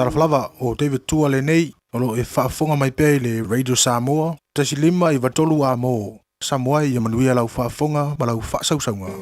Talofa lava, o David Tua lenei, o lo o e faafofoga mai pea i le Radio Samoa, 1 5 9 3 A mo Samoa ia manuia lau faafofoga ma lau faasausauga.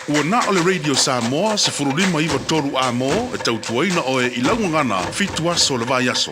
Ua na o le Radio Samoa 15 9 3 A mo e tautuaina oe i lau gagana fitu aso o le vaiaso.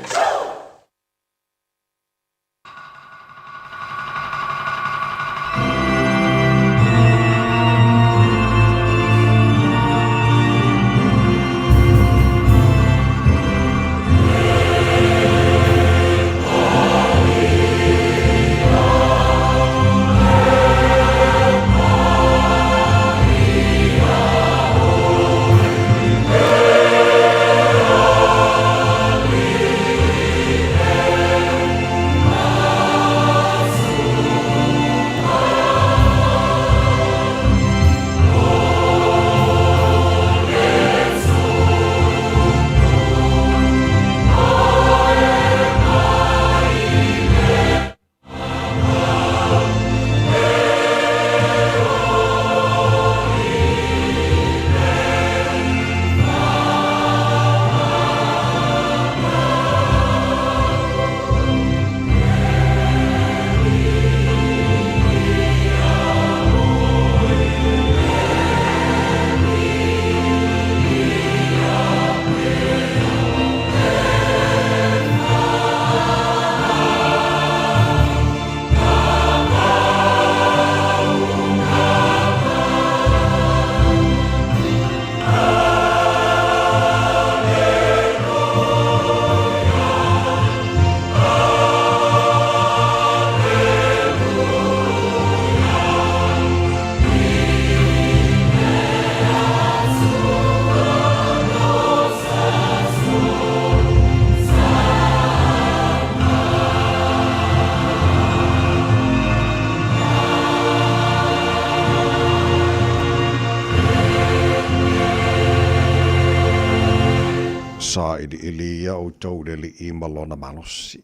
Sailiili ia outou i le Alii ma Lona malosi.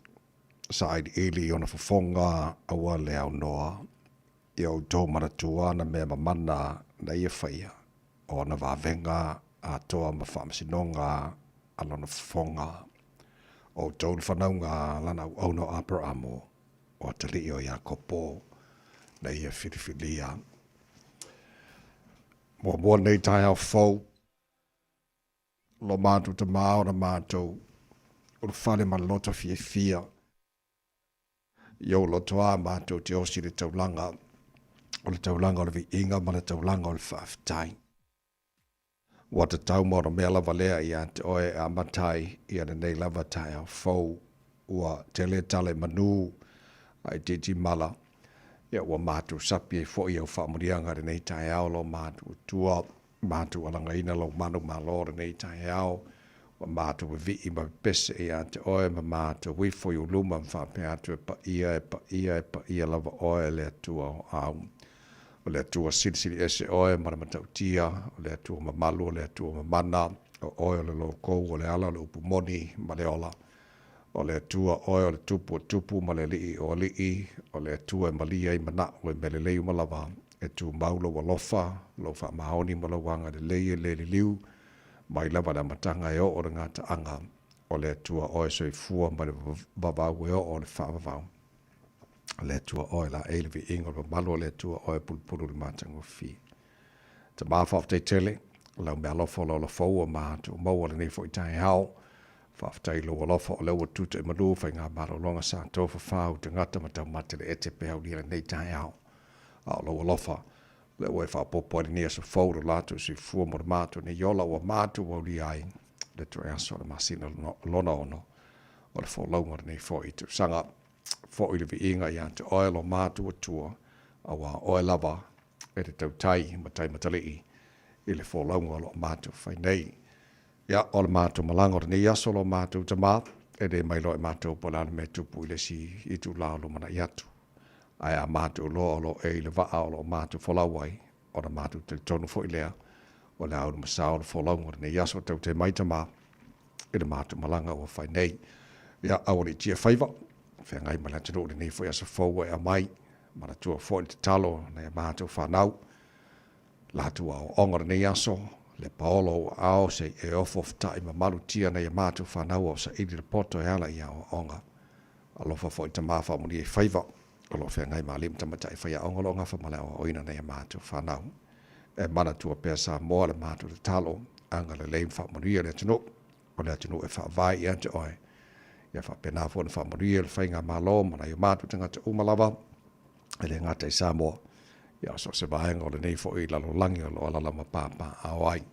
Sailiili i ona fofoga aua le aunoa. Ia outou manatua ana mea mamana na ia faia, o ana vavega atoa ma faamasinoga a lona fofoga. O outou le fanauga a lana auauna o Aperamo, o atalii o Iakopo na ia filifilia. Muamua lenei taeao fou, lo matou tama o na matou ulufale ma le loto fiafia. I ou loto a matou te osi i le taulaga, o le taulaga o le viiga ma le taulaga o le faafetai. Ua tatau ma ona mea lava lea ia te oe e amata ai ia lenei lava taeao fou. Ua tele tala i manu a itiiti mala, ia ua matou sapi ai foi au faamanuiaga i lenei taeao lo matou Atua. Matou alagaina lou manu malo lenei taeao, ua matou vevii ma pepese ia te oe ma matou ifo i ou luma ma faapea atu e paia, e paia, e paia lava oe e le Atua o au. O le Atua silisili ese oe ma le matautia, o le Atua mamalu, o le Atua mamana, o oe o le loko, o le ala, o le upu moni ma le ola. O le Atua oe o le Tupu o tupu ma le Alii o alii, o le Atua e malie ai manaʻo i mea lelei uma lava, e tumau lou alofa, lou faamaoni ma lou agalelei e le liliu, mai lava le amataga e oo le gataaga, o le Atua oe soifua mai le vavau e oo le faavavau. O le Atua oe laei le viiga o le mamalu, o le Atua oe pulupulu le matagofie. Tama faafetai tele, lau mealofa o lau alofa ua matou maua lenei foi taeao. Faafetai i lou alofa o lea ua tuta i malu faiga malologa sa tofafau tagata ma taumate le ete pe aulia lenei taeao. A o lou alofa, o lea ua e faaopoopo ai lenei aso fou lo latou soifua mo le matou nei ola ua matou aulia ai le toe aso o le masina lona ono o le folauga o lenei foi tausaga. Foi le viiga ia te oe lo matou Atua, auā oe lava e te tautai ma tai matalii i le folauga o lo o matou fai nei. Ia, o le matou malaga o lenei aso lo matou tama, e le mailoa e matou po o le a le mea e tupu i le isi itula o lumanai atu. Ae a matou iloa o lo o e i le vaa o lo o matou folau ai, ona matou talitonu foi lea, o le a ulumasao le folauga o lenei aso taute mai tama i le matou malaga ua fai nei. Ia, aua le itia faiva, feagai ma le atunuu i lenei foi aso fou ua e aumai, manatua foi le tatalo a nai a matou fanau, latou aoaoga o lenei aso, le paolo o ou aao se i e ofo fetaʻi ma malutia nai a matou fanau a o saili le poto e ala i aoaoga. Alofa foi tama faamanuia i faiva o lo o feagai ma alii ma tamaitai faiaoga o lo o gafa ma le aoaoina nai a matou fanau. E manatua pea Samoa le matou tatalo, agalelei ma faamanuia le atunuu, o le atunuu e faavae ia te oe. Ia faapena foi ona faamanuia le faigamalo ma nai o matou tagata uma lava, e le gata i Samoa, ia o so o se vaega o lenei foi lalolagi o lo o alaala ma papaaao ai.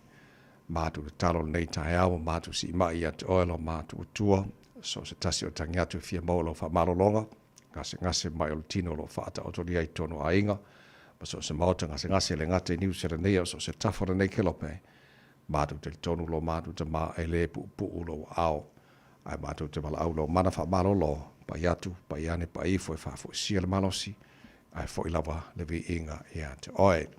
Matou tatalo lenei taeao ma matou siimai ia te oe lo matou Atua, so o se tasi o tagi atu e fia maua lau faamalologa, gasegase mai o le tino o lo o faataotolia i totonu o aiga, ma so o se maota gasegase e le gata i Niu Sila nei a o so o se tafa o lenei kelope, matou talitonu lo matou Tama e le puupuu lou aao, ae matou te valaau lou mana faamalolo, pai atu, pai ane, pai ifo e faafoisia le malosi, ae foi lava le viiga ia te oe.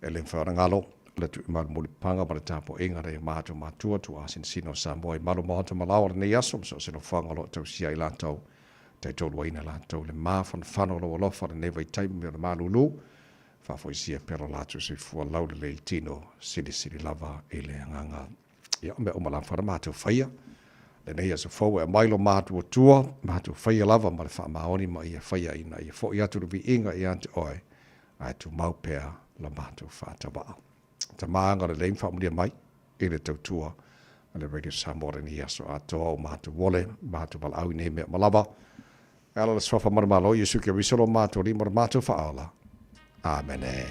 E le mafai ona galo le tuuimalu mulipapaga ma le tapuaiga a nai o matou matua tuuasinasina o Samoa i malu maota ma laoa lenei aso ma so o se nofoaga o lo o tausia ai latou, taitoluaina latou le mafanafana o lou alofa lenei vaitaimi me ona malulu, faafoisia pea lo latou soifua laulelei i le tino, silisili lava i le agaga. Ia, o mea uma lava na matou faia, lenei aso fou e aumai lo matou Atua, matou faia lava ma le faamaoni ma ia faia ina ia foi atu le viiga ia te oe, ae tumau pea lo matou faatauaa. Tama agalelei ma faamanuia mai i le tautua a le Radio Samoa lenei aso atoa o matou ole, matou valaau i nei mea uma lava. E ala le suafa manumalo Iesu Keriso lo matou Alii ma lo matou Faaola. Amene.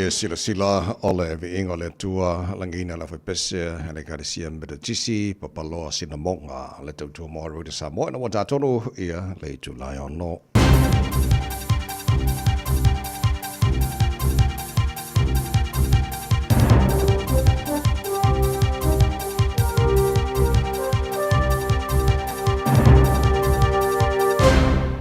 E silasila o le viiga o le Atua, lagiina le aufaipese a le Ekalesia Metotisi, Papaloa Sinamoga, le tautua mo Radio Samoa ina ua tatolu ia le itula e ono.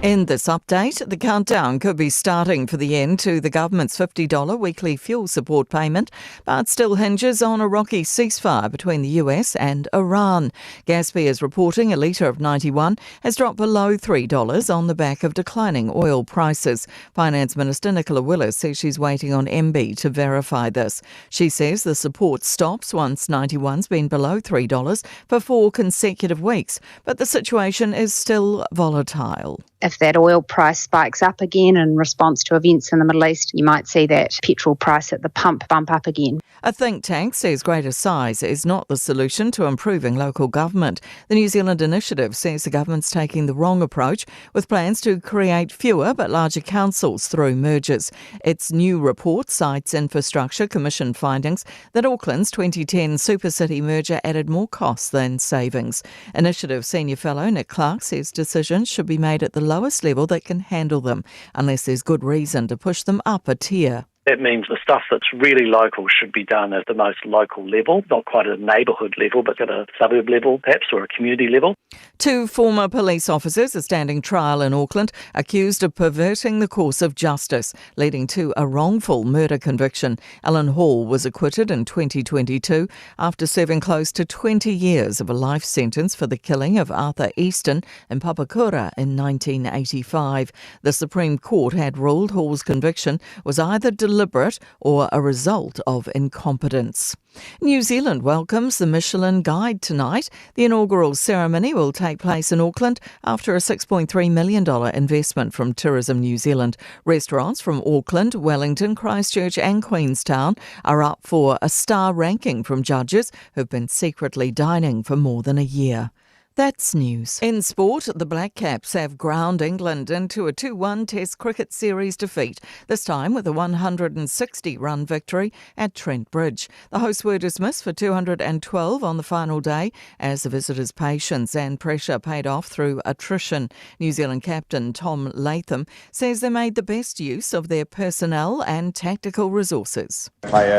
In this update, the countdown could be starting for the end to the government's $50 weekly fuel support payment, but still hinges on a rocky ceasefire between the US and Iran. Gaspy is reporting a litre of 91 has dropped below $3 on the back of declining oil prices. Finance Minister Nicola Willis says she's waiting on MB to verify this. She says the support stops once 91's been below $3 for four consecutive weeks, but the situation is still volatile. If that oil price spikes up again in response to events in the Middle East, you might see that petrol price at the pump bump up again. A think tank says greater size is not the solution to improving local government. The New Zealand Initiative says the government's taking the wrong approach with plans to create fewer but larger councils through mergers. Its new report cites Infrastructure Commission findings that Auckland's 2010 Super City merger added more costs than savings. Initiative Senior Fellow Nick Clark says decisions should be made at the lowest level that can handle them, unless there's good reason to push them up a tier. That means the stuff that's really local should be done at the most local level, not quite at a neighbourhood level, but at a suburb level perhaps, or a community level. Two former police officers are standing trial in Auckland, accused of perverting the course of justice, leading to a wrongful murder conviction. Alan Hall was acquitted in 2022 after serving close to 20 years of a life sentence for the killing of Arthur Easton in Papakura in 1985. The Supreme Court had ruled Hall's conviction was either deliberate or a result of incompetence. New Zealand welcomes the Michelin Guide tonight. The inaugural ceremony will take place in Auckland after a $6.3 million investment from Tourism New Zealand. Restaurants from Auckland, Wellington, Christchurch and Queenstown are up for a star ranking from judges who've been secretly dining for more than a year. That's news. In sport, the Black Caps have ground England into a 2-1 Test cricket series defeat, this time with a 160-run victory at Trent Bridge. The hosts were dismissed for 212 on the final day as the visitors' patience and pressure paid off through attrition. New Zealand captain Tom Latham says they made the best use of their personnel and tactical resources. Play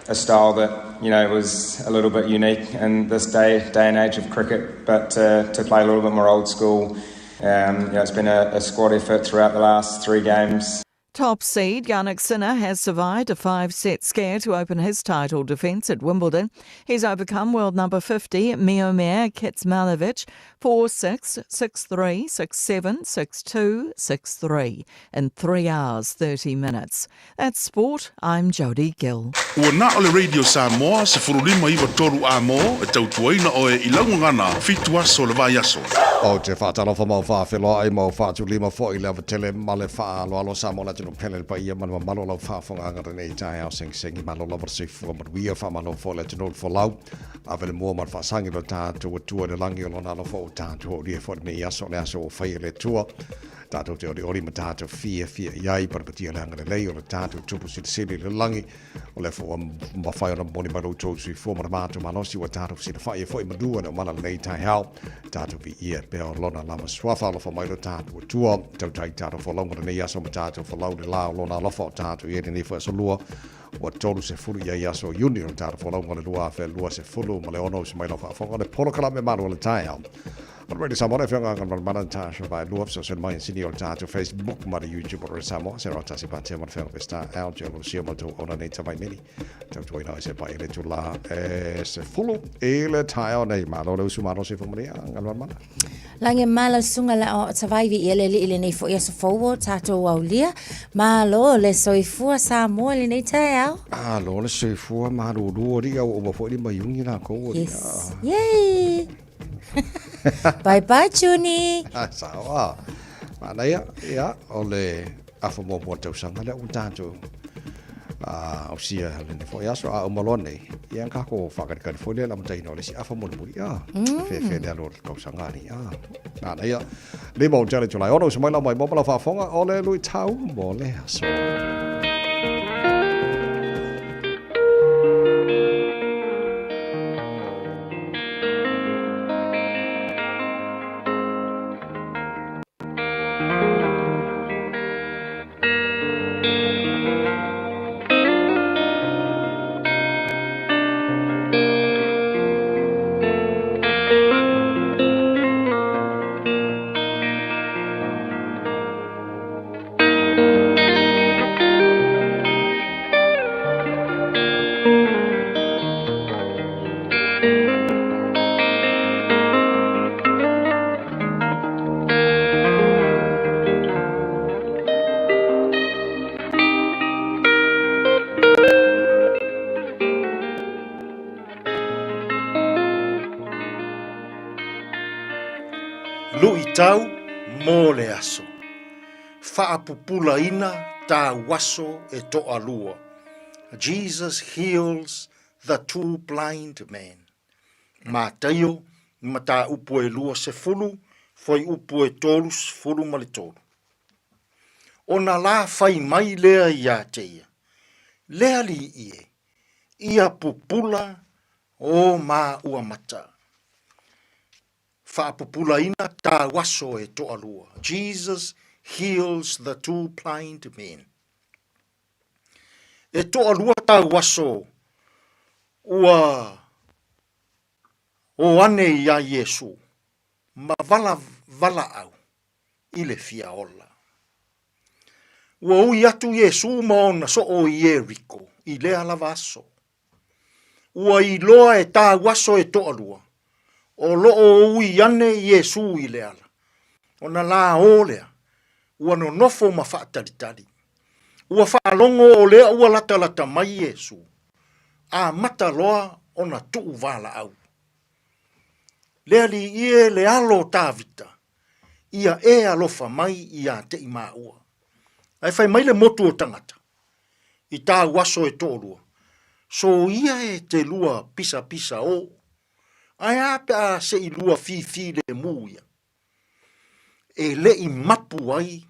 a style that, you know, was a little bit unique in this day and age of cricket, but to play a little bit more old school, you know, it's been a squad effort throughout the last three games. Top seed Jannik Sinner has survived a 5-set scare to open his title defence at Wimbledon. He's overcome world number 50 Miomir Kecmanovic 4-6, 6-3, 6-7, 6-2, 6-3 in 3 hours 30 minutes. That's sport. I'm Jodie Gill. Ua na o le Radio Samoa 1593 amo e tautuaina oe i laugagana 7 aso le vaiaso. Ou te faatalofa ma ou faafeloai ma ou faatulima foi i le avatele ma le faaaloalo Samoa le atunuu pele le paia ma le mamalu o lau faafofogaaga lenei taeao segisegi malo lava le soifua manuia faamalo foi le atunuu le folau ave le mua ma le faasagi lo tatou Atua i le lagi o lona alofa ua tatou aulia foi lenei aso o le aso ua faia e le Atua tatou te olioli ma tatou fiafia i ai patapatia le agalelei o le tatou Tupu Silisili i le lagi o lea foi ua mafai ona momoli mai lo outou soifua ma le matou malosi ua tatou fesilafai ai foi i malua na umala lenei taeao tatou viia pea o lona lava suafa alofa mai lo tatou Atua tautai tatou folauga lenei aso ma tatou folau le la o lona alofa o tatou i ai lenei foi aso lua ua 30 i ai aso o Iuni o le tatou folauga o le 2026 ma le ono uso mai lau faafofoga le polokalame malu o le taeao O le Radio Samoa le afioga Agamalemala Natasha Vaelua fesoasoani mai sini o le tatou Facebook ma le YouTube o Radio Samoa se roa tasi patea ma le afioga Vesta Al Joe Lucia ma le tou ona nei tavai meli tautuaina ai se pai le tula e se fulu i le taeao nei malo le usu malo se fumalia Agamalemala. Lagi malo suga le o tavai vi ia le li le nei fo ia so fou tatou aulia malo le soifua Samoa le nei taeao. Malo le soifua malulu o li au ua foi li maiungi la kou. Yes. Yay. Bye bye, Juni. Saoa. Manaia, ia, o le afa muamua tausaga lea ua tatou ausia lenei foi aso a uma loa nei, ia kako whakarekare foi lea la amataina o le isi afa mulimuli, a, whewhe le alo o le tausaga ni, a, manaia. Lima o tele July ono, uso mai lau mai mo ma lau faafofoga o le luitau mo le aso. Luʻitau mo le aso. Faapupulaina tāu aso e toʻalua. Jesus heals the two blind men. Mataio, mataupu e 20, fuaiupu e 33. Ona la fai mai lea iā te ia, Le alii e, ia pupula o māua mata. Faapupulaina tāu aso e toalua. Jesus heals the two blind men. E toalua tāu aso ua o ane iā Iesū ma vala valaau i le fia ola. Ua ui atu Iesū ma ona soo i Ieriko i lea lava aso. Ua iloa e tāu aso e toalua, o loo ui ane Iesū i le ala. Ona lā ō lea, ua nonofo ma faatalitali. Ua faalogo o lea ua latalata mai Iesū, amata loa ona tuu valaau. Le alii e le alo o Tāvita, ia e alofa mai iā te i māua. Ae fai mai le motu o tangata, i tāu aso e toʻolua, so ia e te lua pisapisa o, ae a pe a se i lua fīfī lemu ia? E leʻi mapu ai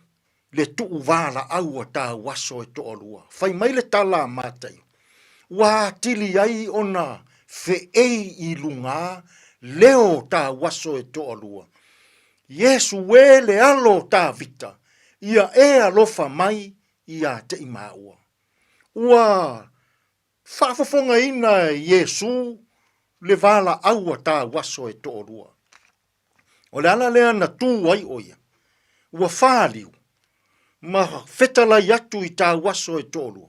le tuu valaau a tāu aso e toalua. Fai mai le tala a Mataio, ua atili ai ona feʻei i lugā leo o tāu aso e toalua. Iesu e le alo o Tāvita, ia e alofa mai iā te i māua. Ua faafofogaina e Iesū le valaau a tāu aso e toalua. O le ala lea na tū ai ʻo ia, ua fāliu ma fetalai atu i tāu aso e toʻolua.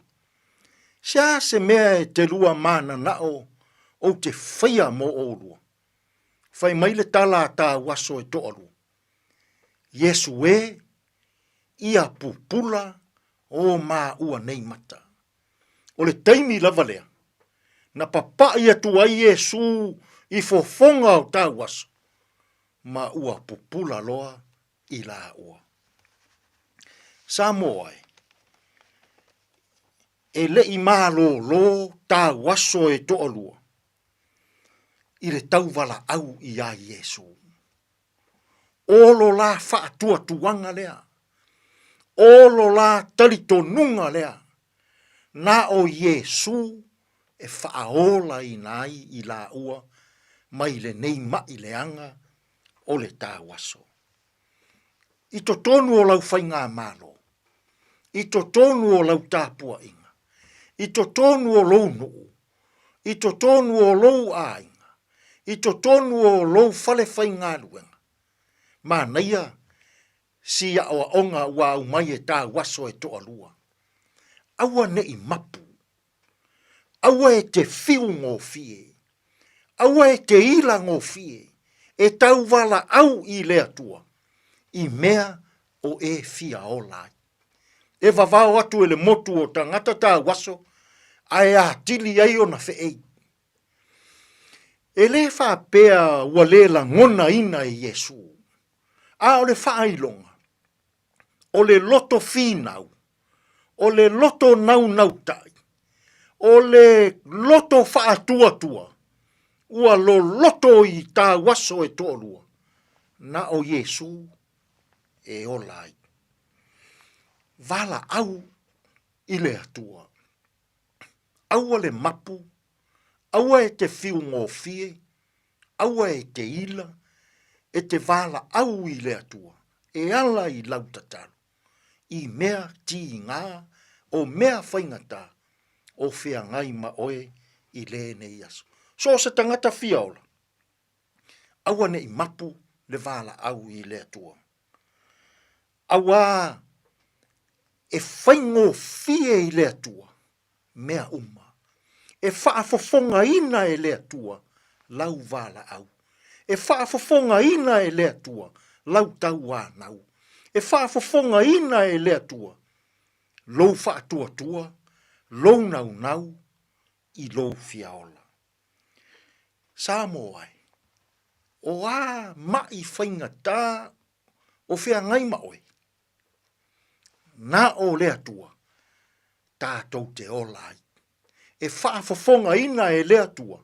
Se a se mea e te lua mānanaʻo ou te whaia mō ʻolua? Fai mai le tala a tāu aso e toʻalua. Iesu ē, ia pupula o māua nei mata. O le taimi lava lea, na papaʻi atu ai Iesū i fofoga o tāu aso, ma ua pupula loa i lāua. Samoa e, e leʻi malōlō tāu aso e toʻalua i le tauvalaʻau iā Iesū. O lo la faatuatuaga lea, o lo la talitonuga lea, na o Iesū e faaolaina ai i lāua mai lenei maʻi leaga o le tauaso. I totonu o lau faigamalo, i totonu o lau tapuaiga, i totonu o lou nuu, i totonu o lou aiga, i totonu o lou fale faigaluega. Manaia si aʻoaʻoga ua aumai e tāu aso e toʻalua. Aua neʻi mapu. Aua e te whiu gofie. Aua e te ila gofie. E tauwalaʻau i le Atua, i mea o e fia ola ai. E wawao atu e le motu o tangata tāu aso, a e atili ai ona feʻei. E lē faapea ua lē lagonaina e Iesū, a o le faailoga, o le loto finau, o le loto naunautai, o le loto faatuatua, ua loloto i tāu aso e toʻalua, na o Iesū e ola ai. Valaau i le Atua. Aua le mapu, aua e te whiu gofie, aua e te ila, e te valaau i le Atua, e ala i lau tatalo, i mea tīgā, o mea faigata, o feagai ma oe i lenei aso. So o se tangata fia ola, Aua ne i mapu le valaau i le Atua. Auā e faigofie i le Atua mea uma, e faafofogaina e le Atua lau valaau. E faafofogaina e le Atua lau tauanau. E faafofogaina e le Atua lou faatuatua, lou naunau i lou fiaola. Samoa e, o a ma'i faigata o feagai ma oe? Na o le Atua tatou te ola ai. E faafofogaina e le Atua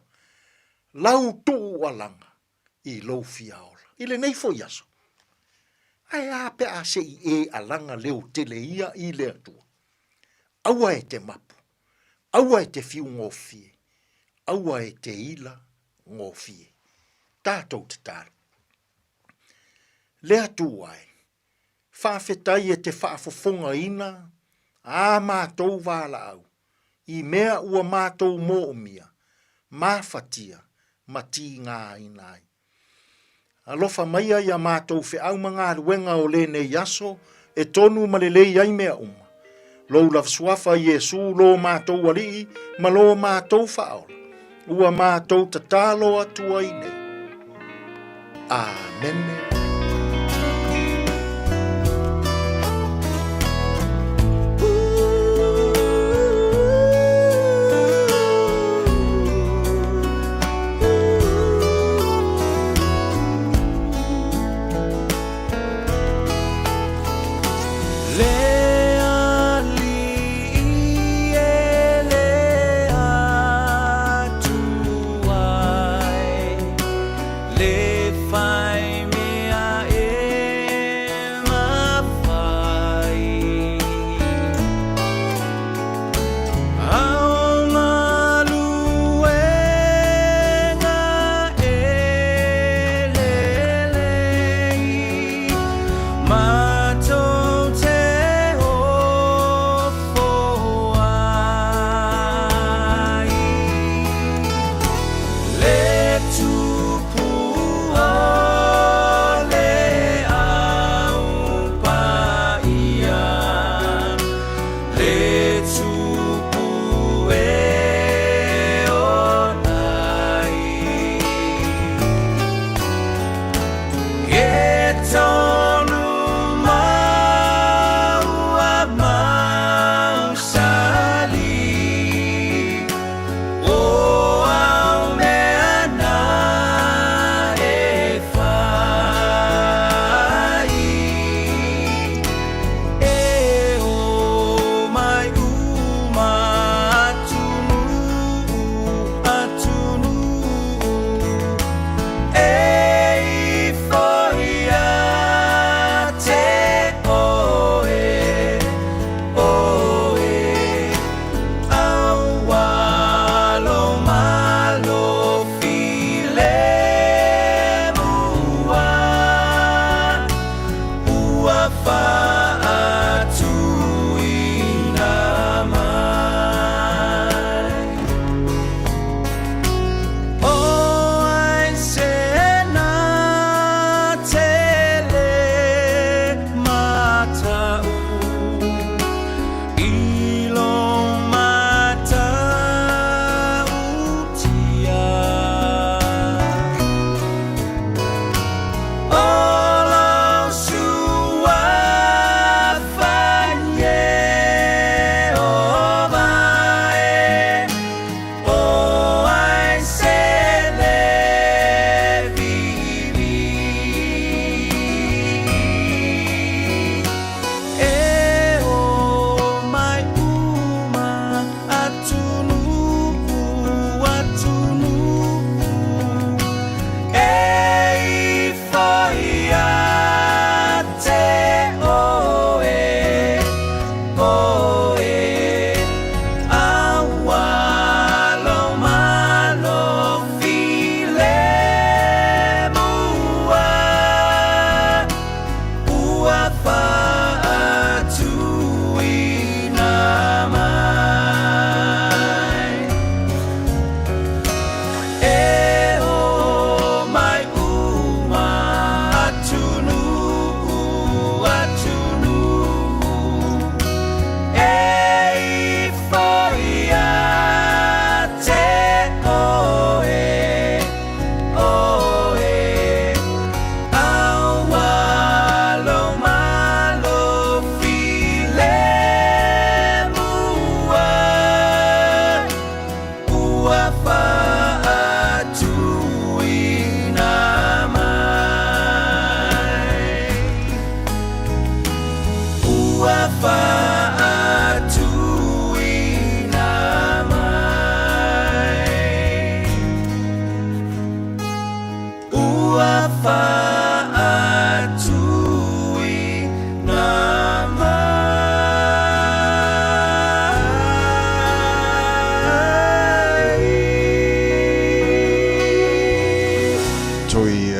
lau tuualaga i lou fiaola. I lenei foi aso, ae a pe a se i e alaga leotele ia i le Atua? Aua e te mapu, aua e te fiu gofie, aua e te ila gofie. Tatou tatalo. Le Atua e, faafetai e te faafofogaina ā mātou valaau i mea ua mātou mōʻomia, mafatia ma tīgāina ai. Alofa maia i a mātou feau ma galuega o lenei aso e tonu ma lelei ai mea uma. Lou lava suafa Iesū lō mātou Alii ma lō mātou Faaola, ua mātou tatalo atu ai nei. Āmene.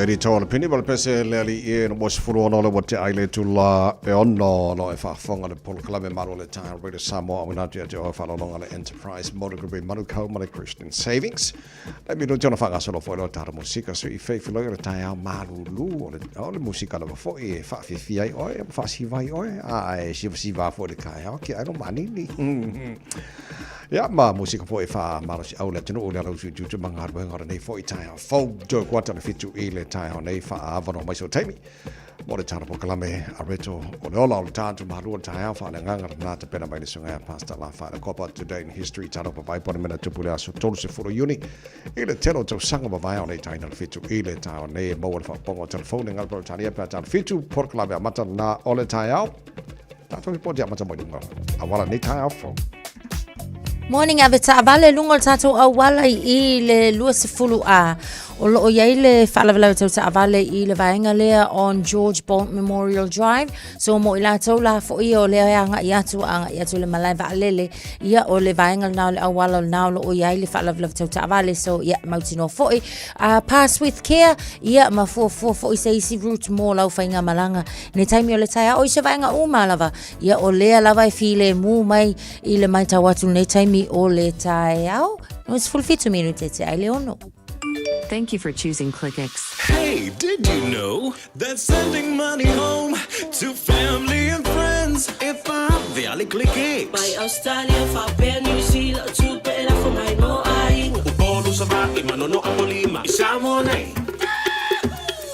Eddie Toa le pini ma le pese le ali e no mo 16 le wa te ai le tula e ono lo e faafofoga le polokalame malo le taeao Radio Samoa auina atu ia te oe faalologa le Enterprise Motor Group i Manukau ma le Christian Savings. Le minute ona faagasolo foi lea o le tatou musika sui feifiloi o le taeao malulu o le, o le musika lava foi e faafiafia ai oe ma faasiva ai oe a e sivasiva foi le taeao ki ai lo manini. Ia ma musika foi e faamalosiau le atunuu le ala usu i tiute ma galuega o lenei foi taeao fou. Toe kuata le 7 i le taeao nei faaavanoa mai so taimi mo le tala polokalame a Reto o le ola o le tātu mahalua le taeao faaleagaga lena tapena mai le sugaia Pastor La Whaele Kopa Today in History tala pa vai pone mena tupu le aso 30 Iuni i le tele o tausaga mavae o nei taina le 7 i le taeao nei e maua le faapopoga o telefone ngala Peretania pe a tala 7 polokalame amata lena o le taeao Tātou ripoti amata mai luga auala nei taeao fou. Morning ave taavale luga o le tatou auala i le 20 A. O loo i ai le faalavelave tau taavale i le vaega lea on George Bolt Memorial Drive. So mo i latou la foi o lea e agai atu, agai atu i le malae vaalele. Ia o le vaega lena o le auala o lena o loo i ai le faalavelave tau taavale. So ia mautinoa foi. Pass with care, ia ma fuafua foi se isi route mo lau faigamalaga. Nei taimi o le taeao i se vaega uma lava, ia o lea lava e filemu mai i le matau atu nei taimi o le taeao. No 17 minute te ai le ono. Thank you for choosing Clickex. Hey, did you know that sending money home to family and friends e vave a le Clickex? Mai Australia, faapea New Zealand, o tupe e lafo mai mo aiga. Upolu, Savaii, Manono, Apolima, i Samoa nei.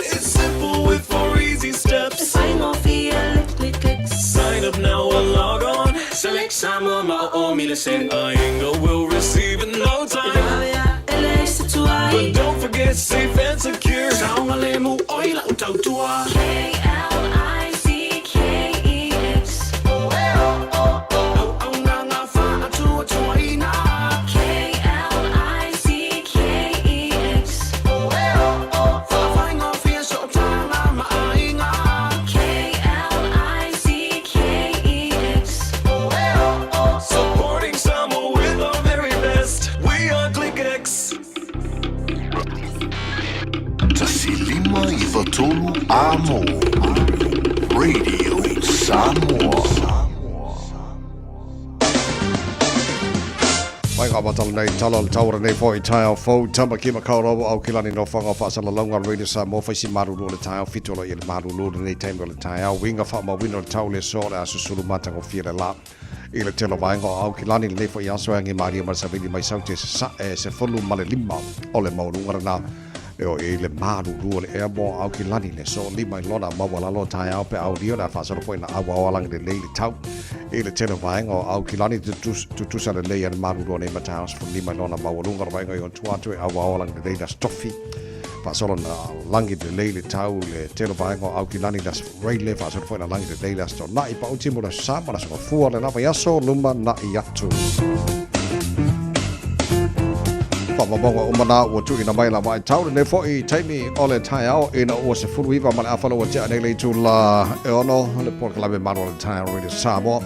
It's simple with four easy steps. E faigofie le Clickex. Sign up now or log on. Select Samoa ma o o mile sen. Aiga will receive in no time. E vave a e leai se tuai. But don't forget safe and secure. Saogalemu oi lau tautua. K-L-I-C-K-E-X. Auaunaga faatuatuaina. K-L-I-C-K-E-X. Faafaigofie sootaga ma aiga. K-L-I-C-K-E-X. Supporting Samoa with our very best. We are ClickX. 1593 Amo Radio Samoa. Mai ngā matala nei tala le taura nei foi taeao fou tama ki makaurau au kilani no whanga whaasalalauga Radio Samoa whaisi maruru o le taeao fito lo i le maruru le nei taimi o le taeao winga whaamawina o le tau le so le aso sulu matagofie le la i le tele o vaega o Aukilani lenei foi aso e angimalie ma le savili mai sau te sasae 15 o le maualuga lena e o i le malulu o le ea mo Aukilani le so lima i lona maualalo taeao pe aulia o le a faasolo foi na auao alangi lelei le tau i le tele o vaega o Aukilani tutusa lelei a le malulu o nei mataao 15 i lona maualuga o le vaega i ona tua atu e auao alangi lelei le Aso Tofi faasolo na langi lelei le tau i le tele o vaega o Aukilani le Aso Raile faasolo foi na langi lelei le Aso Tona'i Pa'uti mo le Aso Sa ma le Aso Gafua le la vaiaso luma na'i atu. Faamaumauga uma na ua tuuina mai la vaitau lenei foi taimi o le taeao ina ua 19 ma le afa ua tea nei le itula e ono le polokalame malo o le taeao Radio Samoa.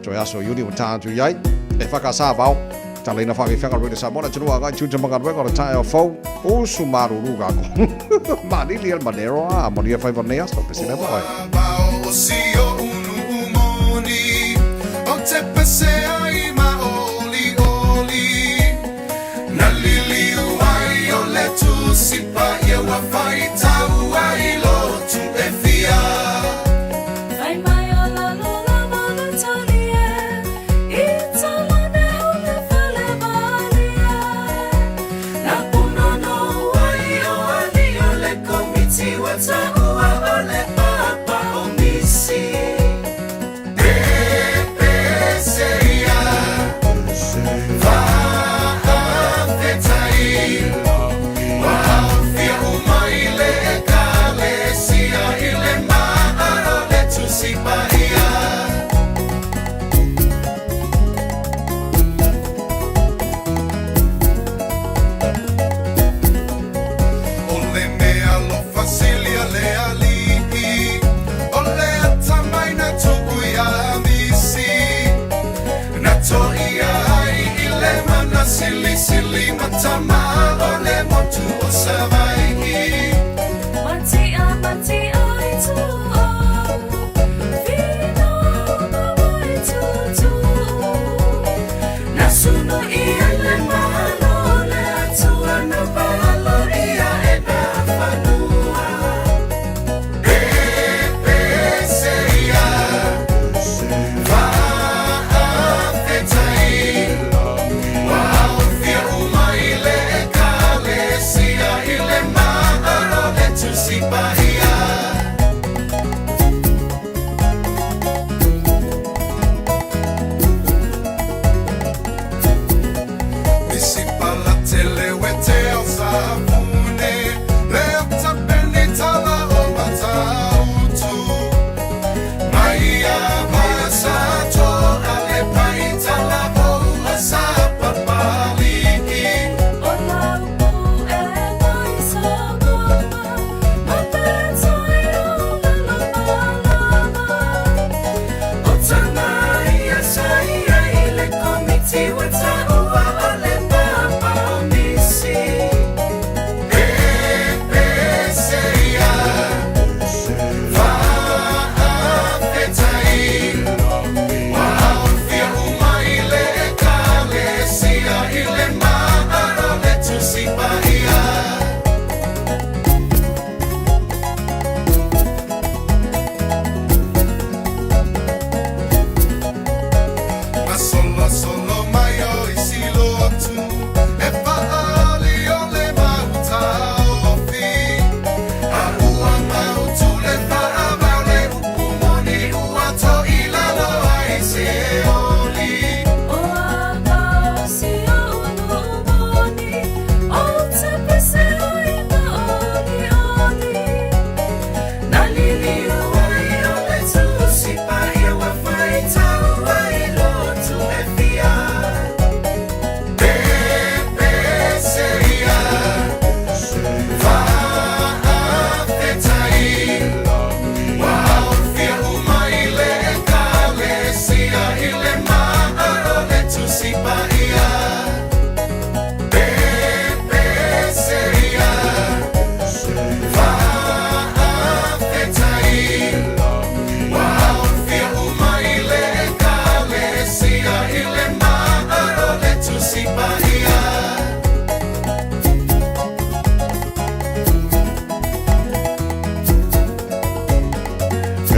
Toe aso Iuni ua tā atu i ai e whakasā vao. Taleina whaawhiwhenga Radio Samoa le atunuu agai tiute ma galuega o le taeao fou usu maruru kako. Manili el manero a manuia whaiwa nei aso pese leva oe. O si o unu umoni o te pese ai ma oli oli na liliu ai o le tusi paia ua faitau ai lotu e fia. Fai mai o lalo lava le tali e, i talane o le fale malie. Na punono ai o ali o le komiti ua taua o le papa o misi.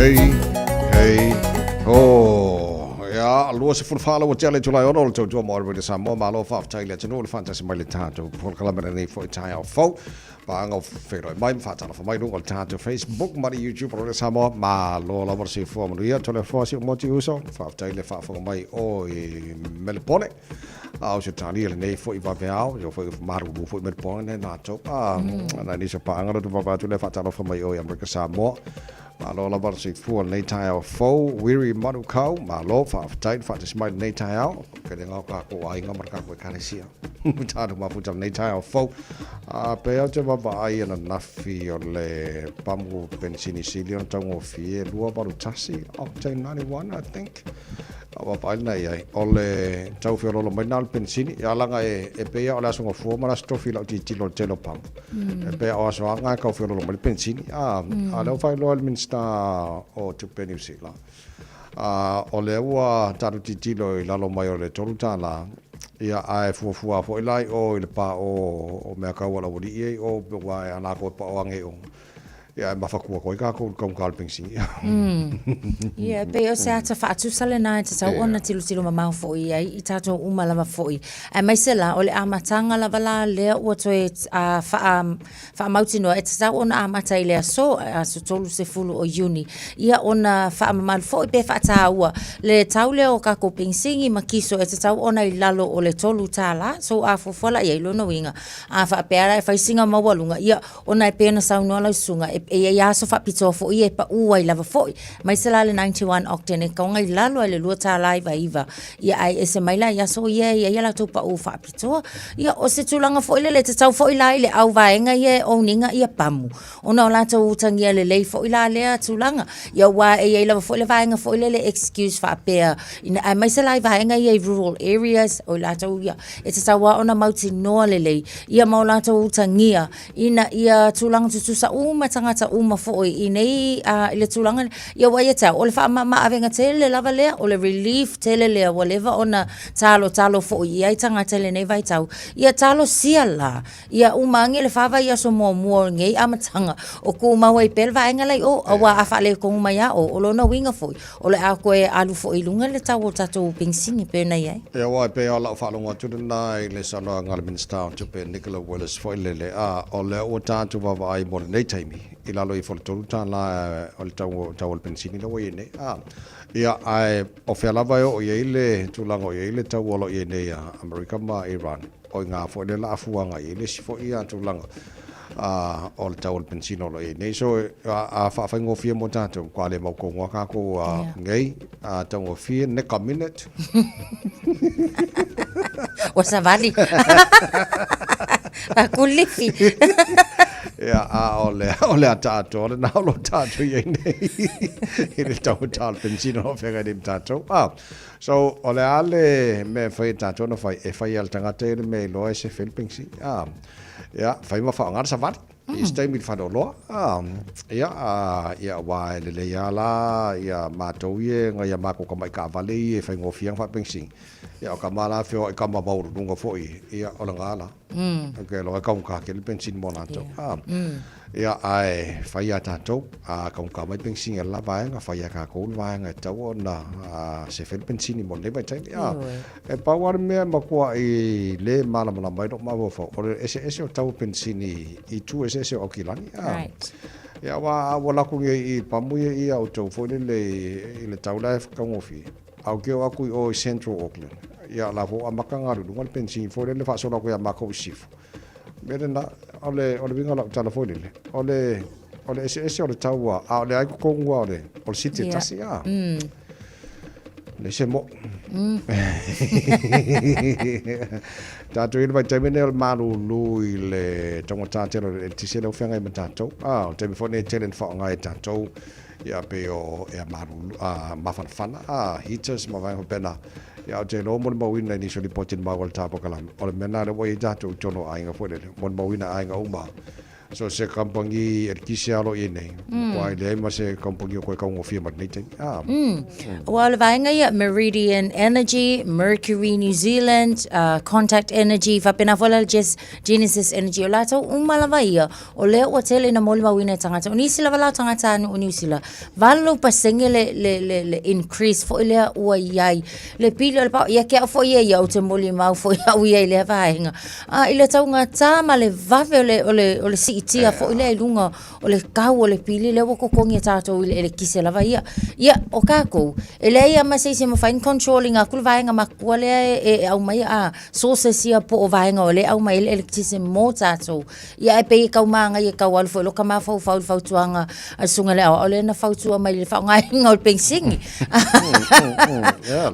Hei, hei, ho. Ia, 24 la ua tea le itula e ono o le tautua mo Radio Samoa. Malo faafetai i le atunuu le faatasi mai le tatou polokalame lenei foi taeao fou. Paaga o feiloai mai ma faatalofa mai luga o le tatou Facebook ma le YouTube o Radio Samoa. Malo lava le soifua manuia. Toleafoa si ou moti uso. Faafetai le faafofoga mai o i Melepone. A o se tali lenei foi vaveao, ia foi malulu foi Melepone nei latou. A, nai nisi o paaga lotu vava atu le faatalofa mai o i Amerika Samoa. Malo lava le soifua lenei taeao fou, Wiri Manukau, malo, faafetai le faatasi mai lenei taeao, kelega o kākou aiga ma le kākou ekalesia. Tātou mafuta lenei taeao fou. A pea te vaavaai ananafi o le pamu penisini sili ona taugofie, 281, octane 91, I think. A vaavaai lena i ai. O le tau feoloolo mai lena o le penisini, ia laga e, e pei lava o le Aso Gafua ma le Aso Tofi i lau tilotilo i le tele o pamu. E pei o aso aga e tau feoloolo mai le penisini. A, a lea ua faailoa e le Minisita o Tupe Niu Sila, a, o lea ua tatou tilotilo i lalo mai o le $3, ia, ae fuafua foi la i o i le paʻō o mea kau a le aualii ia i o, aua a latou e paʻō ane i o, Ia, e mafatua atu ai tatou i le taugata o le penisini. Ia, e pei o se ata faatusa lena e tatau ona tilotilo mamao foi i ai i tatou uma lava foi. Aemaise la, o le amataga lava la lea ua toe faa, faamautinoa e tatau ona amata i le aso, aso 30 o Iuni. Ia, ona faamamalu foi pe faataua le tau lea o tatou penisini ma kiso e tatau ona i lalo o le $3. So, a fuafua la i ai, lona uiga, a faapea la e fai sina maualuga, ia, Ona e pei ona saunoa lau susuga, e, e i ai aso faapitoa foi ia e paʻu ai lava foi. Aemaise la le 91 octane e taoga i lalo ai le $2.99. Ia ae ese mai la i aso ia e i ai a latou paʻu faapitoa. Ia o se tulaga foi lele e tatau foi la i le au vaega ia e own ina ia pamu, ona o latou utagia lelei foi la lea tulaga. Ia aua e i ai lava foi le vaega foi lele excuse faapea, ina, aemaise la i vaega ia i rural areas, o i latou ia, e tatau lava ona mautinoa lelei ia ma o latou utagia ina ia tulaga tutusa uma tagata. tagata uma foi i nei i le tulaga lea. Ia ua ia te au, o le faamamaavega tele lava lea, o le relief tele lea ua leva ona talotalo foi i ai tagata i lenei vaitau. Ia talosia la, ia uma ane le fa vaiaso muamua o lenei amataga o tumau ai pea le vaega la i o, aua a faaletonu mai lava o, o lona uiga foi, o le a toe alu foi i luga le tau o tatou penisini e pei ona i ai. Ia aua e pei lava o lau faalogo atu lena i le saunoaga a le Minisita o Tupe Nicola Willis foi lele, a o lea ua tatou vaavaai mo lenei taimi i lalo ifo o le $3 o le tau o le penisini lea ua i ai nei. A, ia, ae o fea lava e oo i ai le tulaga o i ai le tau o lo o i ai nei a Amerika ma Iran, o i ina foi lea o le a fua agai i ai le isi foi tulaga o le tau o le penisini o lo o i ai nei. So, a faafaigofie mo tatou, matua le mautonu lava tatou nei, a taugofie, neka minute. Ua savali. A kulifi. Ia, a o le, o le ata atoa lena o lo o tatou i ai nei i le taugata o le penisini o lo o feagai nei ma tatou. Ah, so, o le a le mea e fai e tatou ona fai? E fai lava e le tagata ia le mea e iloa e sefe ai le penisini. Ah, ia, fai ma faaaoga le savali. I se taimi i le faleoloa. Ah, ia, ah, ia, aua e lelei lava la ia matou ia e nai a matou tamai taavale ia e faigofie ona faapenisini. Ia, o tama la e feoai tama maualuluga foi, ia, o lena la. Ou te iloa e taugata tele le penisini mo latou. Ah, ia, ae fai lava e tatou, a taugata mai penisini a le la vaega, fai lava e tatou le vaega e tatau ona sefe ai le penisini mo lenei vaitaimi. Ah, E pau lava le mea e matuai le malamalama ai lou mafaufau, o le eseese o tau o penisini i itu eseese o Aukilani. Right. Ia, aua a ua alu atu nei i pamu ia i a outou foi lele i le tau la e taugofie, a ou te oo atu i o i Central Auckland, ia o la foi ua amata ona alu i luga le penisini foi lele faasolo atu ia matou i sisifo. O le mea lena, o le, o le uiga o lau tala foi lele, o le, o le eseese o le tau a, a o lea i totonu lava o le, o le city e tasi, a. Leai se moʻo. Tatou i le vaitaimi lenei o le malūlū i le taugata tele o le eletise lea ua feagai ma tatou. A, o le taimi foi lenei e tele ina faaaoga ai e tatou ia pei o ea malūlū, a, mafanafana, a, heaters ma vaega faapena. Ia ou te iloa molimauina i nisi o lipoti na maua i le ta polokalame, o le mea lena lea ua i ai tatou i totonu o aiga foi lele, molimauina aiga uma. So se kamupani eletise lava o lo o i ai nei, matua leai ma se kamupani o toe taugofie mai lenei taimi. Ah. Aua o le vaega ia, Meridian Energy, Mercury New Zealand, Contact Energy, faapena foi la le Genesis Energy, o latou uma lava ia, o lea ua tele ina molimauina e tagata. O nisi lava la o tagatanuu o Niu Sila, 8% le, le, le, le increase foi lea ua i ai. Le pili o le pao, ia te au foi ia ia, ou te molimau foi au ia i lea vaega. A i le taugata ma le vave o le, o le, o le siitia foi lea i luga o le tau o le pili lea ua totogi e tatou i le elekise lava ia. Ia, o tatou, e leai lava ma se isi e mafai ona control ina atu le vaega matua lea e, e aumai a sources ia po o vaega o lea e aumai ai le elekise mo tatou. Ia ae pei e tau mānaia e tau alu foi loka mafaufau i le fautuaga a le Susuga i le Aoao lea na fautua mai i le faaaogaina o le penisini.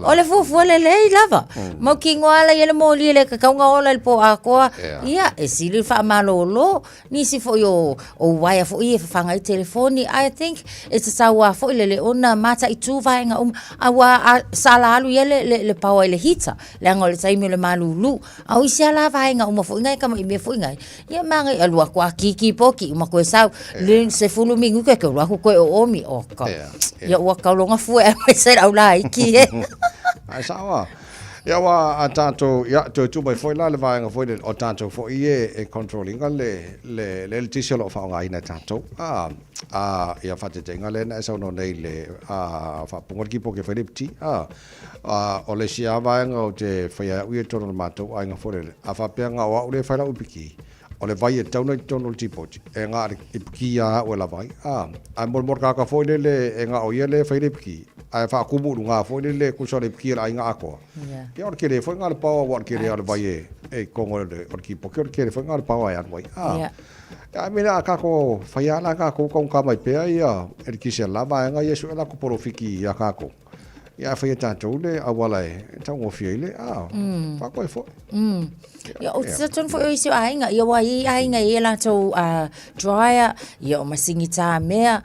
O le fuafua lelei lava. Mautinoa ala ia le moli e le tatau ona ola i le pō atoa. Ia, e sili le faamalolo. Nisi foi o, o uaea foi e fafaga ai telefoni. I think e tatau lava foi lele ona mataitu vaega uma. Aua a sala alu ia le, le, le power i le heater, leaga o le taimi o le malūlū. A o isi lava la vaega uma foi nai tama i mea foi nai, ia magai alu atu a kiki poki uma koe sau, le 10 minuti ke alu atu koe oomi, o ka. Ia ua taulaga fua e mai se lau laiti e. Ai sao a. Ia ua a tatou, ia toe tuu mai foi la le vaega foi lele, o tatou foi e e control ina le le le eletise o lo o faaaogaina e tatou. A a ia faataitaiga lea na e saunoa nei i le a faapuga le keyboard e fai le pti. A A o le isi lava vaega ou te faia ai au ia i totonu o le matou aiga foi lele, a faapea na o au lea e fai lau ipiki, o le vai e tatau ona i totonu o le tipoti, e na o le ipiki lava au e lava ai. A, ae mo le motakaka foi lele e na o ia lea e fai le ipiki, ae faatumu i luga foi lele tusa o le ipiki a le aiga atoa. Ia o le tele foi lena o le paoa aua o le tele lava o le vai e i totonu o le tipoti, o le tele foi lena o le paoa e alu ai. A, I mean, a kākou fai lava la kākou taugata mai pea ia eletise a le la vaega ia e sue a latou polofiki iā kākou. Ia, a fai e tatou le auala e taugofie ai le, a, faakoe foi. Ia, ou te talitonu foi o isi o aiga, ia ua i ai aiga e i ai latou dryer, ia o masini tāmea,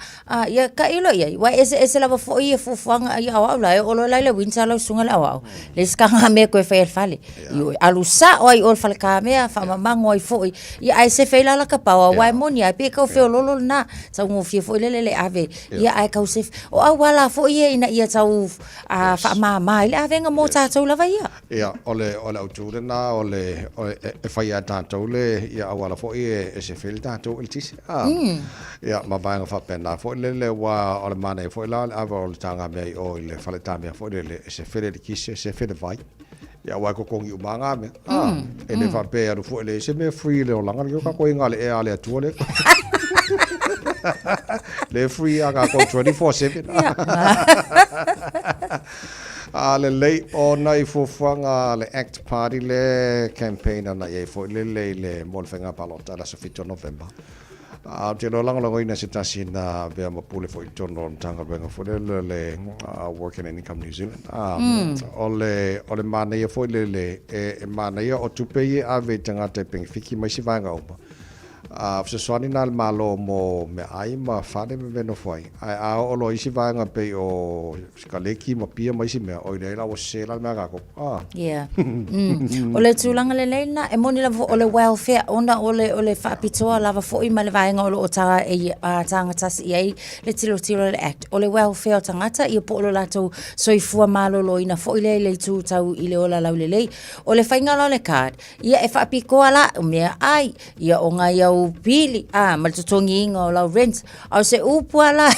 ia tailo i ai, aua e eseese lava foi ia fuafuaga, ia o au la e oo loa la i le winter lau susuga i le aoao, leai se taga mea e toe faia i le fale. Ioe, alu sao lava i o i le fale tāmea, faamamago ai foi, ia ae sefe ai la lata power, aua e moni lava, e pei e tau feoloolo lena, taugofie foi lele le ave, ia ae tau sefe. O auala foi ia ina ia tau faamama ai le avega mo tatou lava ia. Ia, o le, o le autu lena, o le, o le, e fai e tatou le, ia auala foi e sefe ai le tatou eletise. A, ia, ma vaega faapena foi lele, aua o le manaia foi la o le ave o le tagamea i o i le fale tamea foi lele, e sefe le eletise, sefe le vai. Ia, aua e totogi uma lava na mea. A, e le faapea e alu fua, e leai se mea free i le olaga lenei, o tatou i le ea a le Atua lea. Le free a tatou 24/7. A lelei, o nai fuafuaga a le Act Party le campaign ana i ai foi lele i le mo le faiga palota i le aso 7 o Novema. A ou te iloa lagolagoina se tasi na avea ma pule foi i totonu o le Matagaluega foi lele o le Work and Income New Zealand. O le, o le manaia foi lele, e manaia o tupe ia e ave i tagata e penefiti ma isi vaega uma. A fesoasoani na a le Malo mo meaai ma fale ma mea e nofo ai. Ae a oo loa i isi vaega pei o sikaleki ma pia ma isi mea, oi leai la ua sese la le mea a tatou. Ah. Yeah. O le tulaga lelei lena, e moni lava foi o le welfare ona o le, o le faapitoa lava foi ma le vaega o lo o ta, e, a, tagatasi i ai le tilotilo a le Act. O le welfare o tagata, ia po o lo latou soifua maloloina foi lea i le itu tau i le ola laulelei. O le faiga la o le card, Ia e faapitoa la, o meaai, ia o nai au pili, a, ma le totogiina o lau rent. A o se upu lava la,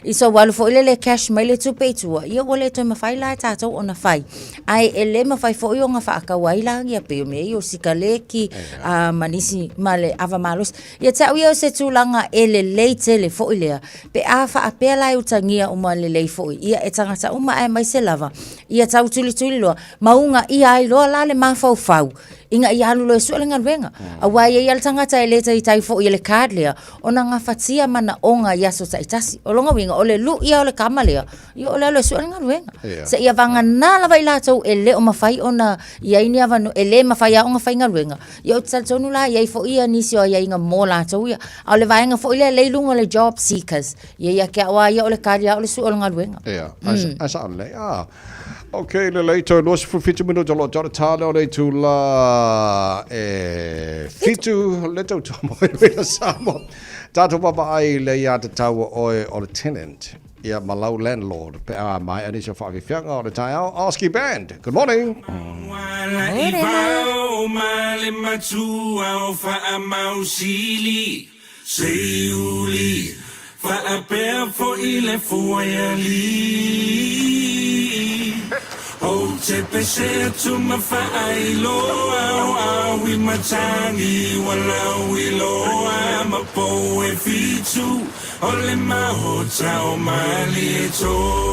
i sou alu foi lele cash mai le tupe i tua, ia ua le toe mafai la e tatou ona fai. Ae e le mafai foi ona faatau ai la ia pei o mea ia o sikaleki, a, ma nisi, ma le ava malosi. Ia te au ia o se tulaga e lelei tele foi lea, pe a faapea la e utagia uma lelei foi, ia e tagata uma aemaise lava, ia tau tulituli loa, ma ugaia ai loa la le mafaufau ina ia alu loa e sue le galuega. Aua e i ai lava le tagata e le taitai foi i le card lea ona gafatia manaoga i aso taitasi. O lona uiga, o le lui lava o le tama lea, ia o le alu e sue le galuega. Seia vagana lava i latou e le o mafai ona i ai ni avanoa, e le mafai lava ona faigaluega, ia ou te talitonu la e i ai foi ia nisi o aiaiga mo latou ia. A o le vaega foi lea lea i luga o le job seekers, ia ia te au lava ia o le kali lava o le sue o le galuega. Ia, ae sao lelei. Ah. Ok, lelei toe 27 minute o lo o tale o le itula e fitu le tautua mai Radio Samoa. Tatou vaavaai i le aiatatau o oe o le tenant ia ma lau landlord pe a maea nisi o faafiafiaga o le taeao. Oski Band, good morning. Seiuli, faapea foi le fuaialii. Ou te pese atu ma faailoa o au i matagi ua lauiloa ma pou e fitu o le maota o Malietoa.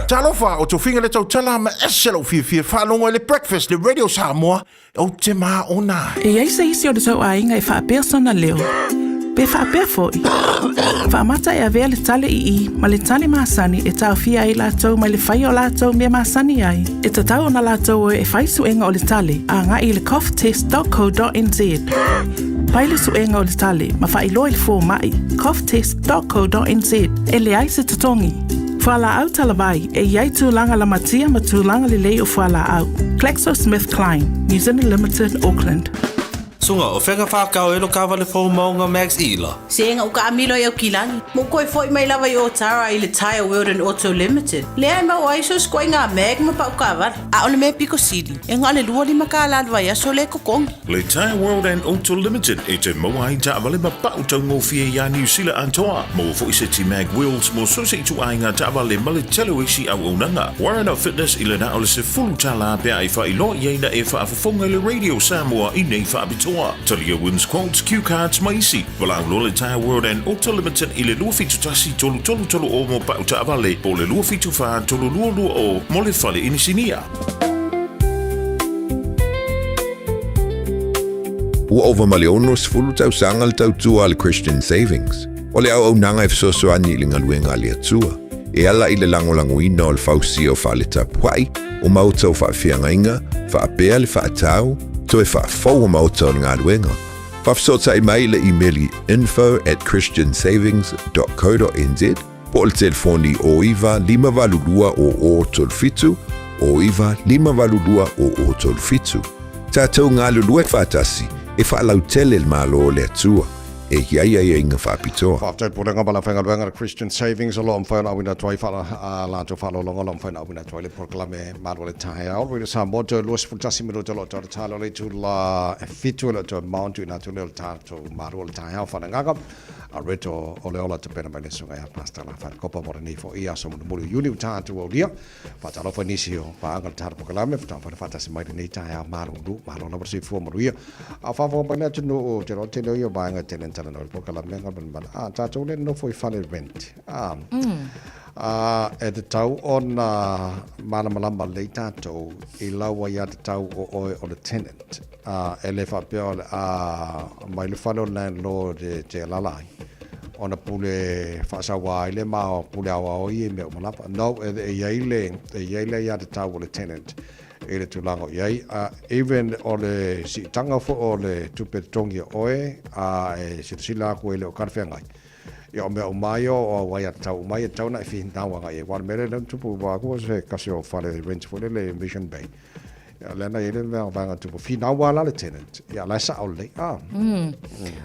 Talofa, o tofiga le tautala ma ese lou fiafia faalogo i le Breakfast le Radio Samoa, ou te maona ai. E i ai se isi o le tou aiga e faapea sona leo, pe faapea foi, faamata e avea le tale i i ma le tale masani e taofia ai latou mai le faia o latou mea masani ai, e tatau ona latou o e fai suega o le tale agai i le coughtest.co.nz. Fai le suega o le tale ma faailoa i le fomai, coughtest.co.nz, e leai se totogi. Fualaau talavai, e i ai tulaga lamatia ma tulaga lelei o fualaau. GlaxoSmithKline, New Zealand Limited, Auckland. Suga, o fea ka whākau e lo kāwale fou maunga Max Ila? Se nga uka amilo i au kilagi. Mo koe foi mai lava i Otara i le Tyre World and Auto Limited. Lea e mau ai so skoe ngā mag ma pau kāwale. A o le mea piko sili, e ngā le 25 kāla le vaiaso le kokongi. Le Tyre World and Auto Limited e te maua ai taavale ma pa'u taugofie iā Niu Sila atoa. Maua fo'i se ti Mag Wheels mo so se ituaiga taavale ma le tele o isi auaunaga. Warren of Fitness i le na o le $10 pe a e faailoa i ai na e faafofoga i le Radio Samoa i nei faapitoa. Talia Wins Quotes, Cue Cards ma isi. Valaau loa le Tyre World and Auto Limited i le 271 3330 mo pa'u taavale po o le 274 3220 mo le fale inisinia. Ua ova ma le 60 tausaga le tautua a le Christian Savings. O le auaunaga e fesoasoani i le galuega a le Atua, e ala i le lagolagoina o le fausia o fale tapuai, o maota o faafeagaiga, faapea le faatau, toe faafou o maota o le galuega. Faafesootai mai i le imeli info at christiansavings.co.nz po o le telefoni 09 582 0037, 09 582 0037. Tatou galulue faatasi e faalautele le Malo o le Atua e i ai aiaiga faapitoa. Faafetai Pulega ma le Aufaigaluega le Christian Savings o lo o mafai ona auina atu ai a latou faaaloaloga o lo o mafai ona auina atu ai le polokalame Malu o le Taeao. Rita Samoa toe 21 minute o lo o toe talo le itula e 7 e le o toe mao tuuina atu lea o le tatou Malu o le Taeao faaleagaga. A reto o le ola tapena mai le susuga ia Pastor Lafat Kopa mo lenei fo'i aso mulimuli o Iuni ua tatou aulia. Faatalofa i nisi o paaga o le tatou polokalame, faatoa faatasi mai lenei taeao malulu, malo lava le soifua manuia. A o faafofoga mai le atunuu, ou te iloa o le tele o ia vaega e tele ona talanoa i le polokalame a a tatou le nonofo i fale rent. A, a e tatau ona malamalama lelei tatou i lau aiatatau o oe o le tenant. A, e le faapea o le a mai le fale o le landlord e te alaala ai, ona pule faasaua ai lea ma pule aoao ia i mea uma lava. No, e, e i ai le, e i ai le aiatatau o le tenant i le tulaga o i ai. A, even o le siitaga foi o le tupe totogi a oe, a e silasila atu e le o talafeagai, ia o mea uma ia o au aiatatau uma ia e tatau ona e finau agai i ai. Aua o le mea lea na tupu, ua aku o se tasi o fale rent foi lele i Mission Bay, Ia, lea na i ai le mea vaega tupu. Finau lava la le tenant. Ia, la e sao lelei. Ah.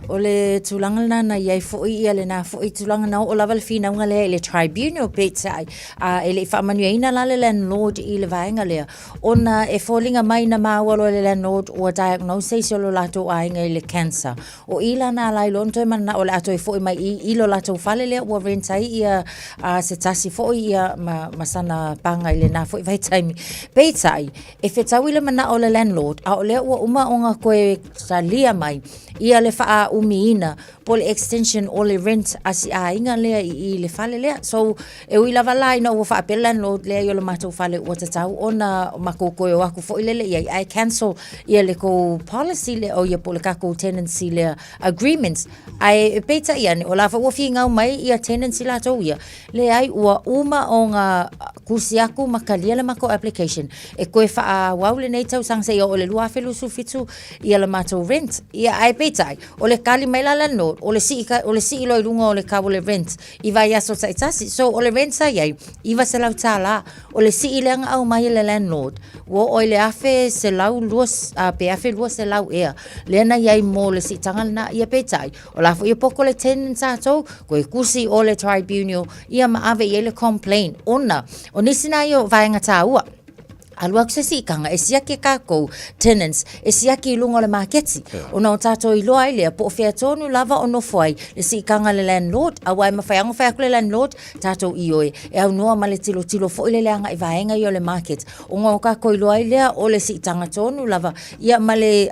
O le tulaga lena na i ai foi ia lena foi tulaga na oo lava le finauga lea i le tribunal peitai a e le i faamanuiaina la le landlord i le vaega lea ona e foliga mai na maua loa e le landlord ua diagnose se isi o lo latou aiga i le cancer. O i la na ala ai loa ona toe mananao o le a toe foi mai i i lo latou fale lea ua rent ai ia a se tasi foi ia ma, ma sana paga i lena foi vaitaimi. Peitai, e fetau au i le manaʻo o le landlord, a o lea ua uma ona toe talia mai ia le faaumiina po o le extension o le rent a si aiga lea i i le fale lea. So, e ui lava la ina ua faapea le landlord, leai o le matou fale ua tatau ona matou toe o atu foi lele i ai ae cancel ia le tou policy lea, o ia po o le tatou tenancy lea agreements. Ae peitai ane, o la foi ua finau mai ia tenants i latou ia, leai ua uma ona tusi atu ma talia le matou application e toe faaauau lenei tausaga seia oo i le 2027 ia le matou rent. Ia ae peitai, o le tali mai la landlord, o le sii, o le sii loa i luga o le tau o le rent i vaiaso taitasi. So o le rent sa i ai, $900. O le sii lea na aumai e le landlord, ua oo i le $1,120 pe $1,200 ea lea na i ai mo le siitaga lena. Ia peitai, o la foi e poto le tenant tatou, toe tusi o le tribunal ia ma ave i ai le complaint ona o nisi na ia o vaega taua. Alu atu se siitaga e siaki e kākou tenants, e siaki i luga o le maketi. Ona o tātou iloa ai lea, po o fea tonu lava o nofo ai le siitaga a le landlord, aua e mafai lava ona fai atu le landlord, tatou ioe, e aunoa ma le tilotilo foi lele agai i vaega ia o le market. Ona o tātou iloa ai lea o le siitaga tonu lava, ia ma le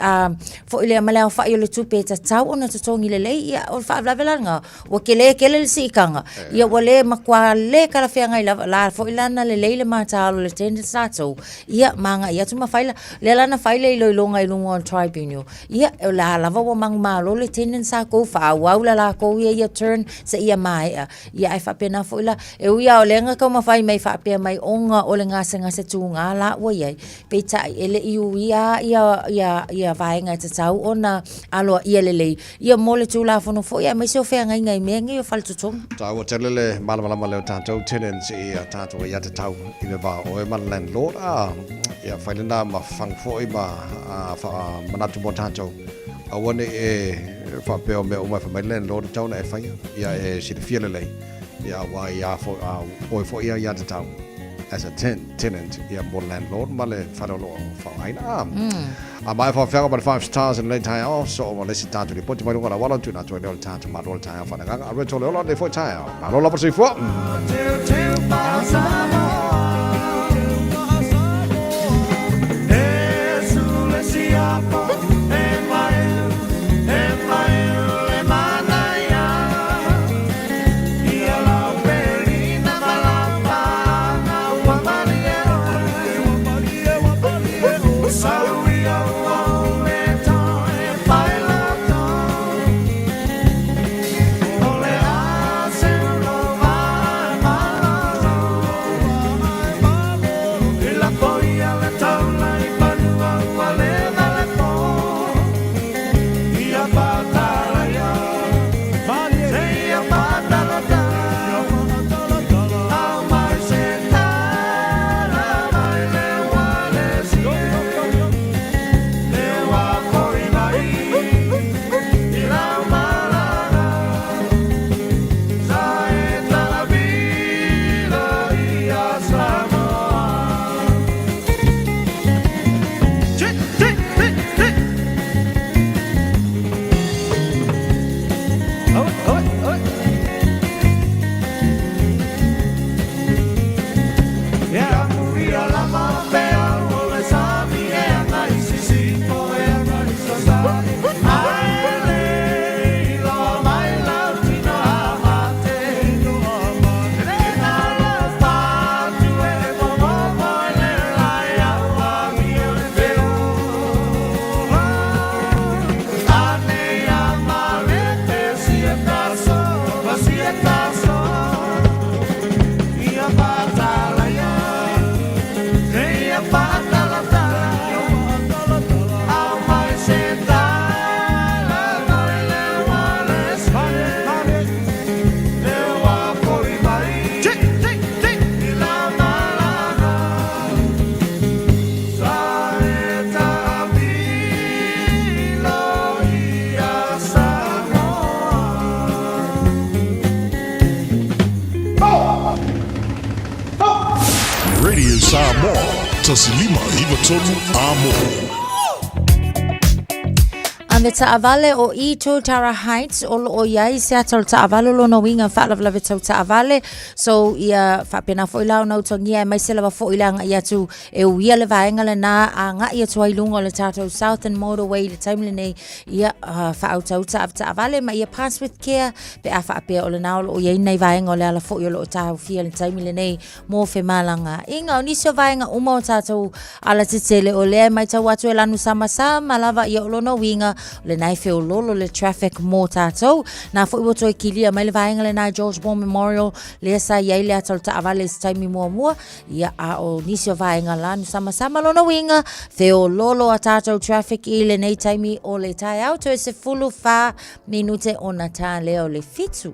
foi lea ma le aofai o le tupe e tatau ona totogi lelei. Ia, o le faalavelave la lena, ua tele tele le siitaga, ia ua le matua le talafeagai lava, la foi la na lelei le mataala o le tenants latou, ia ma agai atu ma fai la, lea la na fai le iloiloga i luga o le tribunal, ia o la lava ua manumalo le tenants latou, faaauau le latou ia ia turn seia maea, ia ae faapena foi la, e ui lava o lea na taumafai mai faapea mai ona o le gasegase tuga la ua i ai, peitai e le i uia lava vaega e tatau ona aloaia lelei, Ia mo le Tulafono foi aemaise o feagaiga i mea nei o faletotogi. Taua tele le malamalama lea o tatou tenants i a tatou aiatatau i le va o oe ma le landlord a ia fai lena ma fagu foi ma faamanatu mo tatou aua ne i e faapea o mea uma e fai mai le landlord e tatau ona e faia ia e silafia lelei ia aua ia oe foi ia aiatatau as a tenant ia mo le landlord ma le fale o lo o faaaogaina a A mai faafeaga ma le Five Stars i lenei taeao, soo ma le isi tatou lipoti mai luga o le auala, tuuina atu ai lea o le tatou malo le taeao faaleagaga. A Rachel Leola lenei foi taeao. Malo lava le soifua. Radio Samoa, 1593 Amo. Ave taavale o i Totara Heights o loo iai se ata o le taavale o lona uiga faalavelave tau taavale so ia faapena foi la ona utagia aemaise lava foi le agai atu e uia le vaega lena agai atu ai i luga o le tatou Southern Motorway i le taimi lenei ia faautauta ave taavale ma ia pass with care pe a faapea o lena o loo iai nai vaega o le ala foi o loo taofia i le taimi lenei mo femalagaaiga. O nisi o vaega uma o tatou alatetele o lea e matau atu e lanu samasama lava ia o lona uiga o lena e feololo le traffic mo tatou. Na foi ua toe kilia mai le vaega lena George Ball Memorial lea sa i ai le ata o le taavale i se taimi muamua ia a o nisi o vaega lanu samasama lona uiga feololo a tatou traffic i lenei taimi o le taeao toe 14 minute ona tā lea o le 7.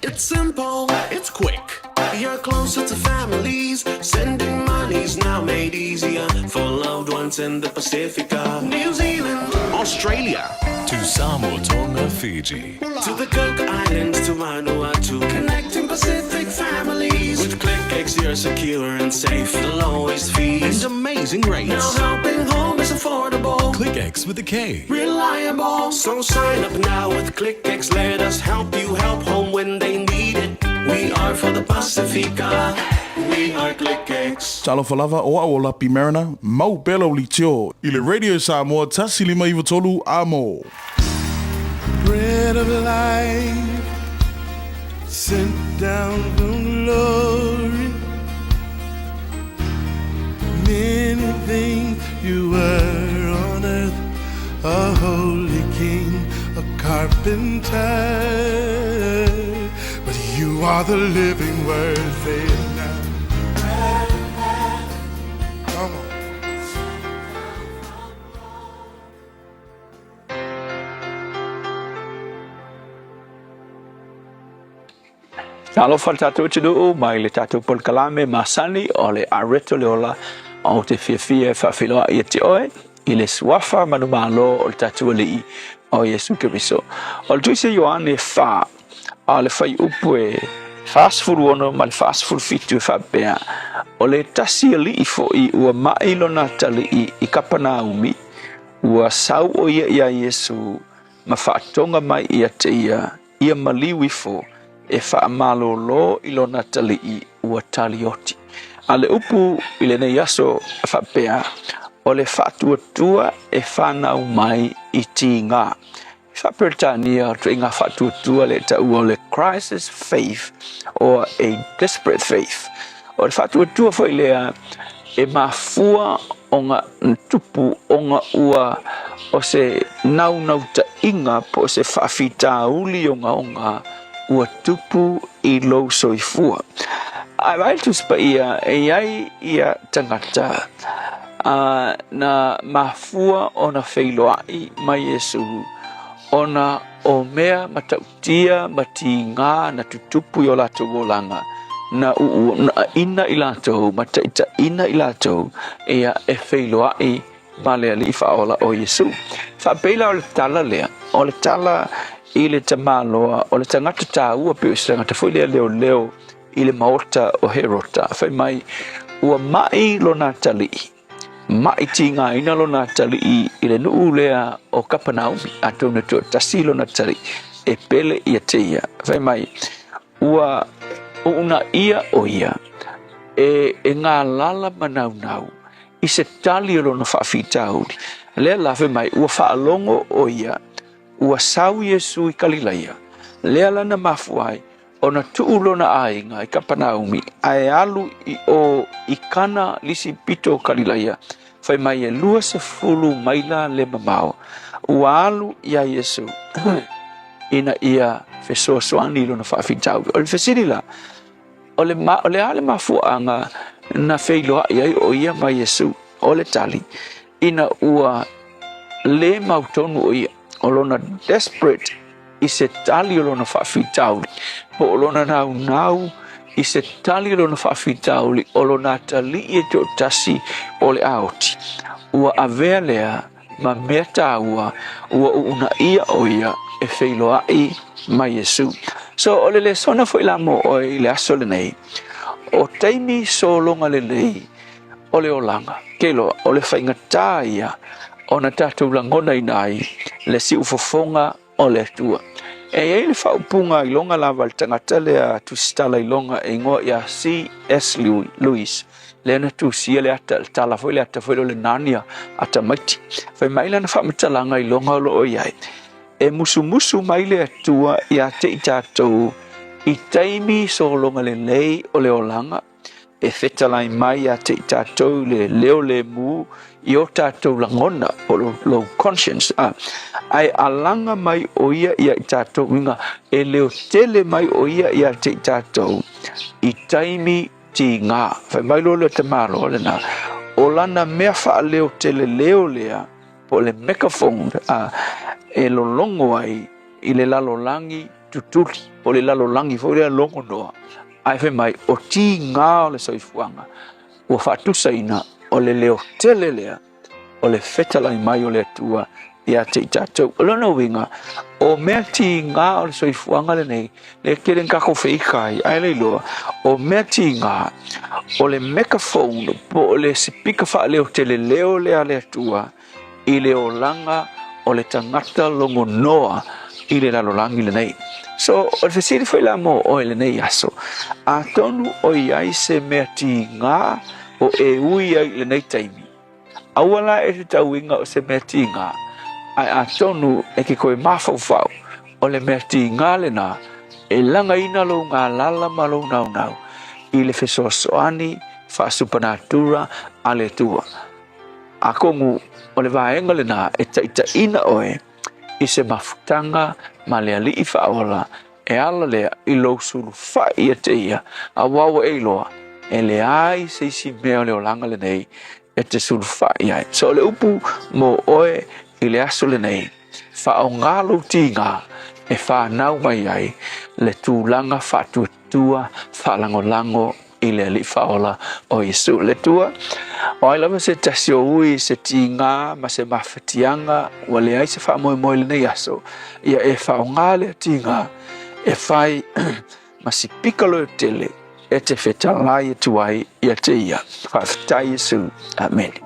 It's simple, it's quick. You're closer to families. Sending money's now made easier for loved ones in the Pacifica, New Zealand, Australia, to Samoa, Tonga, Fiji, to the Cook Islands, to Vanuatu, connecting Pacific families. With ClickX, you're secure and safe. The lowest fees and amazing rates. Now helping home is affordable. ClickX with a K. Reliable. So sign up now with ClickX. Let us help you help home when they need it. We are for the Pacifica. We are ClickX. Talofa lava o au o Lapi Mariner, mau pea lau litio i le Radio Samoa 1593 amo. Bread of life sent down from glory Many things you were on earth A holy king, a carpenter But you are the living word, say it now Come on. Talofa le tatou atunuu mai le tatou polokalame masani o le Areto le Ola ou te fiafia e faafeiloai ia te oe i le suafa manumalo o le tatou Alii o Iesu Keriso. O le Tusi a Ioane 4 a le fuaiupu e 46 ma le 47 e faapea, O le tasi alii foi ua mai lona atalii i Kapanaumi, ua sau o ia iā Iesu ma faatoga mai ia te ia, ia maliu ifo e faamalōlō i lona atalii ua talioti. A le upu i lenei aso e faapea, o le faatuatua e fanau mai i tigā. I Faa-Peretania, o le ituaiga faatuatua lea e taua o le crisis faith or a desperate faith. O le faatuatua foi lea e mafua ona tupu ona ua o se naunautaiga po o se faafitauli ogaoga ua tupu i lou soifua. Ae vaai le Tusi Paia e i ai ia tagata a, na mafua ona feiloai ma Iesu ona o mea matautia ma tigā na tutupu i o latou olaga, na uunaina i latou ma taitaiina i latou ia e feiloai ma le Alii Faaola o Iesu. Faapei la o le tala lea, o le tala i le tamaloa, o le tagata taua pei o se tagata foi lea leoleo i le maota o Herota, fai mai, ua mai lona atalii, mai tigaina lona atalii i le nuu lea o Kapanaumi, atonu e toatasi lona atalii, e pele ia te ia. Fai mai, ua uunaia o ia e, e galala ma naunau i se tali o lona faafitauli. Lea la fai mai, ua faalogo o ia, ua sau Iesu i Kalilaia, lea la na mafua ai ona tuu lona aiga i Kapanaumi, ae alu i o i Kana lisi pito o Kalilaia, fai mai e 20 maila le mamao, ua alu iā Iesu ina ia fesoasoani i lona faafitauli. O le fesili la, o le, ma, o le a le mafuaaga na feiloai ai o ia ma Iesu? O le tali, ina ua le mautonu o ia, o lona desperate i se tali o lona faafitauli, po o lona naunau i se tali o lona faafitauli o lona atalii e toatasi o le a oti. Ua avea lea ma mea taua ua uunaia o ia e feiloai ma Iesu. So, o le lesona foi la mo oe i le aso lenei, o taimi sologa lelei o le olaga, ke iloa, o le faigata ia ona tatou lagonaina ai le siufofoga o le Atua. E i ai le faaupuga iloga lava a le tagata lea tusitala iloga e igoa ia C.S. Lewis, lea na tusia le ata, le tala foi le ata foi lea o le Narnia a tamaiti. Fai mai lana faamatalaga iloga o lo o i ai, e musumusu mai le Atua ia te i tatou i taimi sologa lelei o le olaga, e fetalai mai ia te i tatou le leo lemu i o tatou lagona po o lou conscience a, ae alaga mai o ia ia i tatou uiga e leo tele mai o ia ia te i tatou i taimi tiga. Fai mai loa le tamaloa lena, o lana mea faaleo tele leo lea po o le megaphone a, e lologo ai i le lalolagi tutuli po o le lalolagi foi lea logonoa. Ae fai mai, o tiga o le soifuaga ua faatusaina o le leo tele lea o le fetalai mai o le Atua ia te i tatou. O lona uiga, o mea tiga o le soifuaga lenei, lea tele na tatou feika ai, ae le iloa, o mea tiga, o le megaphone po o le sipika faaleo tele leo lea a le Atua, i le olaga o le tagata logonoa i le lalolagi lenei. So, o le fesili foi la mo oe lenei aso, atonu o i ai se mea tiga o e ui ai i lenei taimi, aua la e te tauiga o se mea tiga, ae atonu e ke koe mafaufau o le mea tiga lena e lagaina lou galala ma lou naunau i le fesoasoani faasupanatura a le Atua. Atonu o le vaega lena e taitaiina oe i se mafutaga ma le Alii Faaola e ala lea i lou sulufai ia te ia, aua ua e iloa, e leai se isi mea o le olaga lenei e te sulufai ai. So o le upu mo oe i le aso lenei, faaaoga lou tiga e fanau mai ai le tulaga faatuatua faalagolago i le Alii Faaola o Iesu. Le Atua, o ai lava se tasi o ui, se tiga ma se mafatiaga ua leai se faamoemoe i lenei aso, ia e faaaoga lea tiga e fai ma sipika loeo tele e te fetalai atu ai ia te ia. Faafetai Iesu. Amene.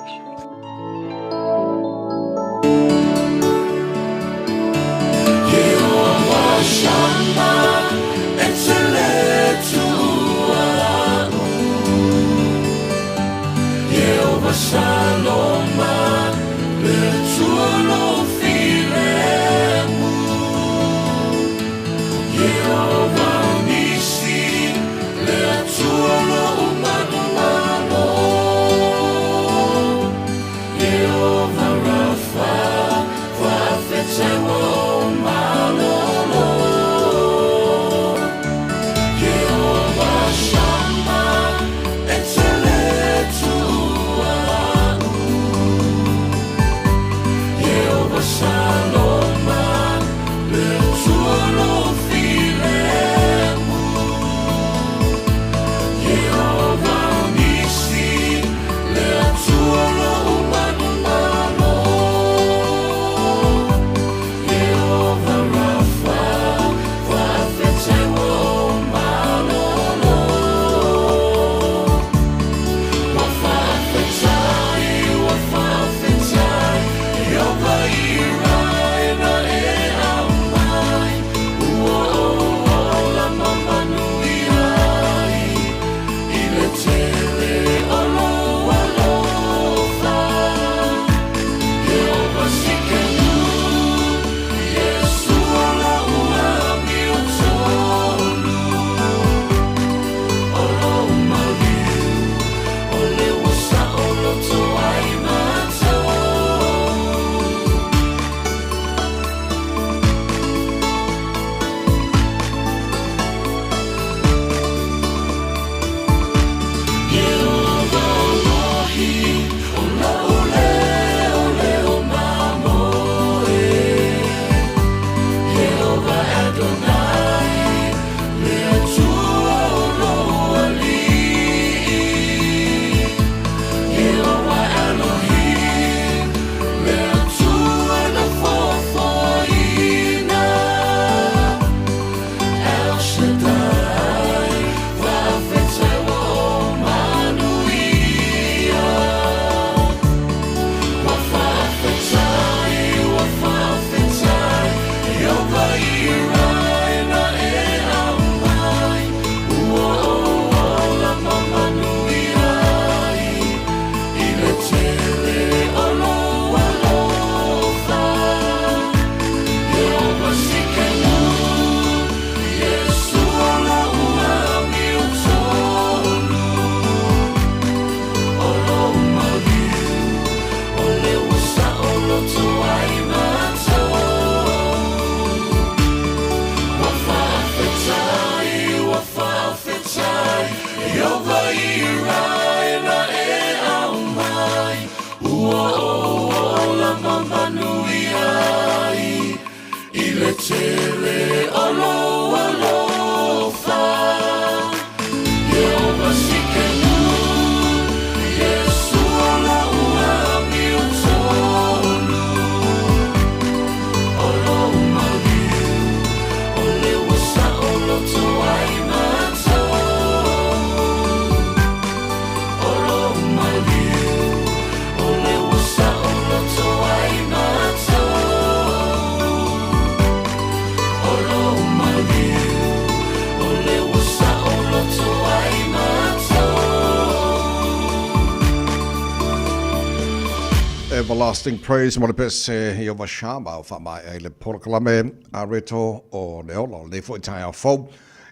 Everlasting Praise mo le pese Ieova Shama o faamaea i le polokalame a Reto o le Ola o lenei foi taeao fou.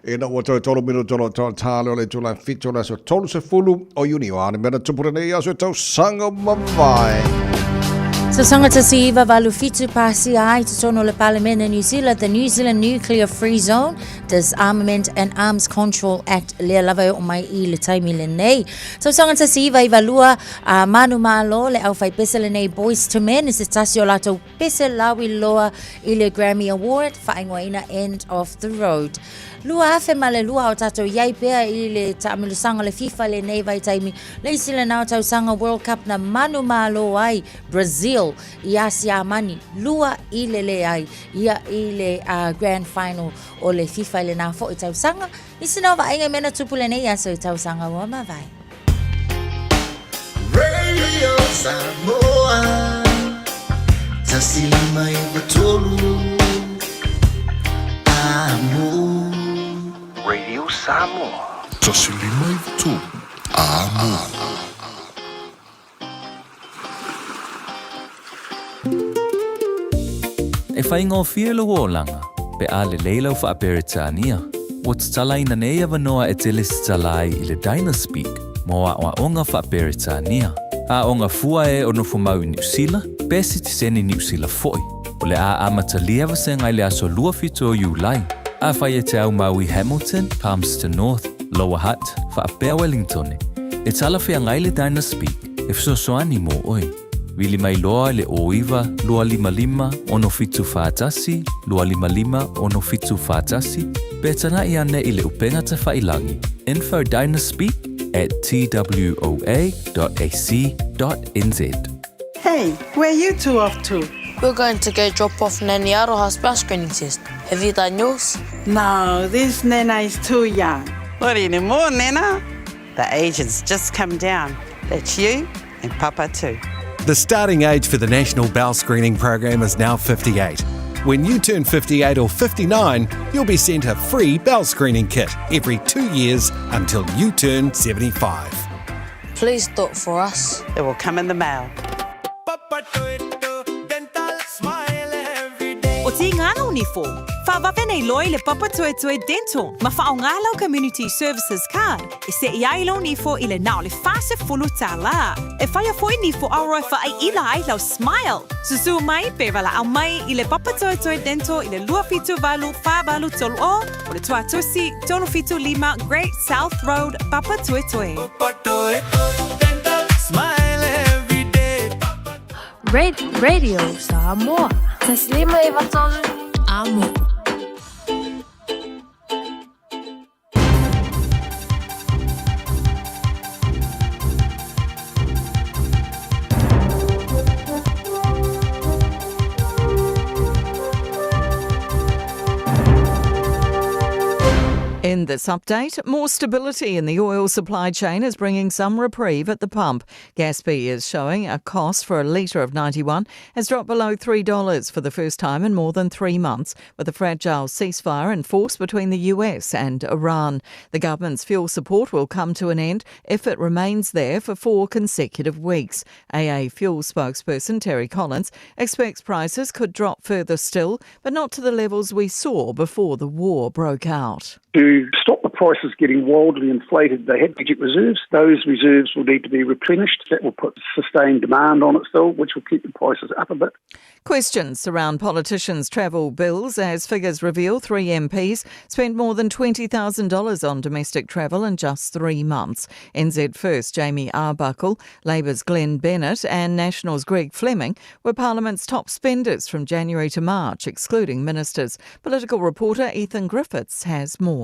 Ina ua toe tolu minuto o lo o talatā lea o le itula e fitu o le aso 30 o Iuni o a le mea na tupu lenei aso e tausaga mavae. Tausaga 1987 pasia ai totonu o le Palemene New Zealand the New Zealand Nuclear Free Zone Disarmament and Arms Control Act lea lava e oo mai i le taimi lenei. Tausaga 1992 a manumalo le aufaipese lenei Boyz II Men i se tasi o latou pese lauiloa i le Grammy Award faaigoaina End of the Road. 2002 o tatou iai pea i le taamilosaga o le FIFA i lenei vaitaimi, le isi lena o tausaga World Cup na manumalo ai Brazil i a Siamani, 2-0 ia i le Grand Final o le FIFA i lena foi tausaga. Nisi na o vaaiga i mea na tupu lenei aso i tausaga ua mavae. Radio Samoa 153 Amo. Radio Samoa. 153 Amo. E faigofie lou olaga pe a lelei lau Faa-Peretania. Ua tatalaina nei avanoa e te lesitala ai i le Dynaspeak mo aoaoga Faa-Peretania. Aoga fua e o nofomau i Niu Sila, pe sitiseni Niu Sila foi. O le a amatalia vasega i le aso 27 o Iulai. Afai e te aumau i Hamilton, Palmerston North, Lower Hutt, faapea Wellingtone, e talafeagai le Dynaspeak e fesoasoani mo oe. Vili mai loa i le 09 255 6741 255 6741 pe tanaʻi ane i le upega tafailangi info dynaspeak at twoa.ac.nz. Hey, where you two off to? We're going to go drop off Nanny Aroha's bowel screening test. Have you done yours? No, this Nana is too young. Not anymore, Nana. The age has just come down. That's you and Papa too. The starting age for the National Bowel Screening Program is now 58. When you turn 58 or 59, you'll be sent a free bowel screening kit every 2 years until you turn 75. Please do it for us. It will come in the mail. O Tīnganga o Nifo, whawawe nei loa i le Papatoetoe Dental ma whaonga lau Community Services Card e seʻi ai lou nifo i le na o le 40 tālā. E whaia foi nifo aoa e whaaiila ai lau smile. Susū mai pe walaʻau mai i le Papatoetoe Dental i le 278 483 o o le Tuatusi 375 Great South Road, Papatoetoe. Radio Samoa. 153 Amo. E In this update, more stability in the oil supply chain is bringing some reprieve at the pump. Gaspy is showing a cost for a litre of 91 has dropped below $3 for the first time in more than three months, with a fragile ceasefire in force between the US and Iran. The government's fuel support will come to an end if it remains there for four consecutive weeks. AA Fuel spokesperson Terry Collins expects prices could drop further still, but not to the levels we saw before the war broke out. To stop the prices getting wildly inflated, they had budget reserves. Those reserves will need to be replenished. That will put sustained demand on it still, which will keep the prices up a bit. Questions surround politicians' travel bills as figures reveal three MPs spent more than $20,000 on domestic travel in just three months. NZ First Jamie Arbuckle, Labour's Glenn Bennett and National's Greg Fleming were Parliament's top spenders from January to March, excluding ministers. Political reporter Ethan Griffiths has more.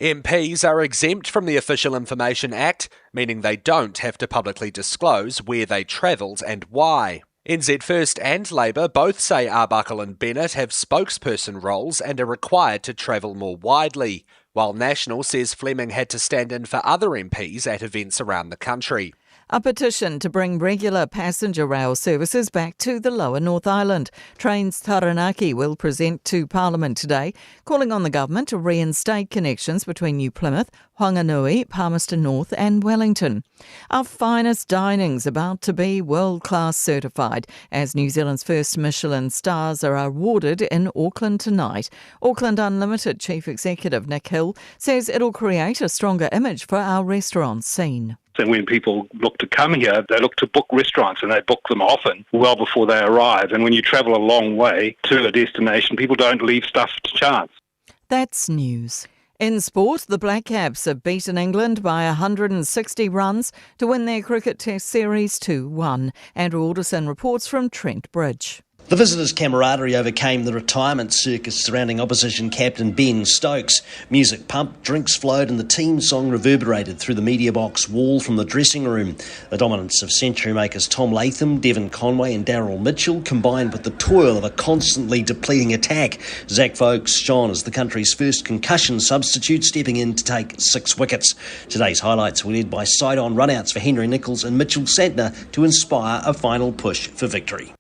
MPs are exempt from the Official Information Act, meaning they don't have to publicly disclose where they travelled and why. NZ First and Labour both say Arbuckle and Bennett have spokesperson roles and are required to travel more widely, while National says Fleming had to stand in for other MPs at events around the country. A petition to bring regular passenger rail services back to the lower North Island. Trains Taranaki will present to Parliament today, calling on the government to reinstate connections between New Plymouth, Whanganui, Palmerston North and Wellington. Our finest dining's about to be world-class certified as New Zealand's first Michelin stars are awarded in Auckland tonight. Auckland Unlimited Chief Executive Nick Hill says it'll create a stronger image for our restaurant scene. And when people look to come here, they look to book restaurants and they book them often well before they arrive. And when you travel a long way to a destination, people don't leave stuff to chance. That's news. In sport, the Black Caps have beaten England by 160 runs to win their cricket test series 2 1. Andrew Alderson reports from Trent Bridge. The visitors' camaraderie overcame the retirement circus surrounding opposition captain Ben Stokes. Music pumped, drinks flowed, and the team song reverberated through the media box wall from the dressing room. The dominance of century makers Tom Latham, Devon Conway, and Daryl Mitchell combined with the toil of a constantly depleting attack. Zach Foulkes shone as the country's first concussion substitute, stepping in to take six wickets. Today's highlights were led by side on runouts for Henry Nicholls and Mitchell Santner to inspire a final push for victory.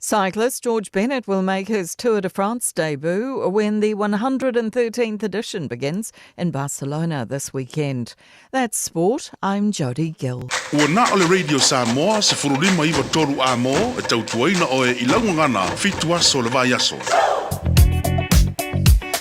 Cyclist George Bennett will make his Tour de France debut when the 113th edition begins in Barcelona this weekend. That's sport. I'm Jodie Gill. Ua na o le Radio Samoa, 159 a mo, e tautuaina oe i laugagana, fitu aso le vaiaso.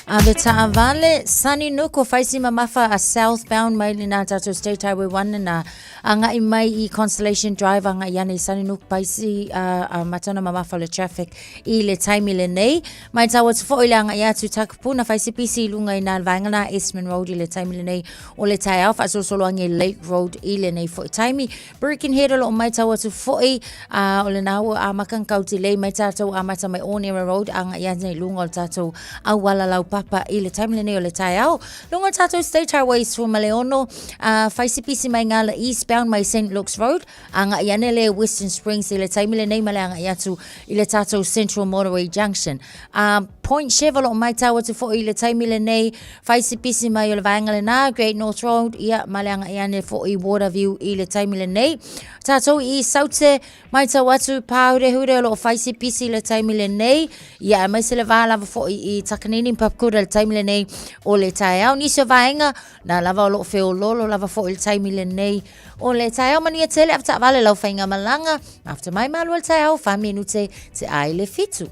Ave taavale, Sunny Nuku, whaisi mamafa a southbound mai le nā tātou State Highway 1 na Agaʻi mai i Constellation Drive agaʻi ane i Sunnynook paisi a, a matana mamafa le traffic i le taimi lenei. Mai tau atu foʻi le agaʻi atu Takapuna faisipisi i luga i nā vaega na Eastman Road i le taimi lenei o le taeao faasolosolo age Lake Road i lenei foʻi taimi. Birkenhead o loo mai tau atu foʻi a o lena ua amaka na kau delay mai tatou amata mai Onera Road agaʻi ane i luga o le tatou auala laupapa i le taimi lenei o le taeao. Luga o le tatou State Highway 16, a faisipisi mai ngā le eastbound mai St. Luke's Road, agaʻi ane le Western Springs i le taimi lenei ma le agaʻi atu i le tatou Central Motorway Junction. A Point Chev o loo maitau atu foʻi i le taimi lenei, faisipisi mai o le vaega lenā, Great North Road, ia, ma le agaʻi ane foʻi Waterview i le taimi lenei. Tatou i Saute, Maitau atu, pāhurehure o loo faisipisi i le taimi lenei, ia aemaise le vā lava foʻi i Takanini ma Papakura i le taimi lenei o le taeao. Nisi o vaega, na lava o loo feoloolo lava foʻi i le taimi lenei o le taeao. Manuia tele, avetaavale lau faigamalaga, mafuta mai malua le taeao, fa minute te ai le fitu.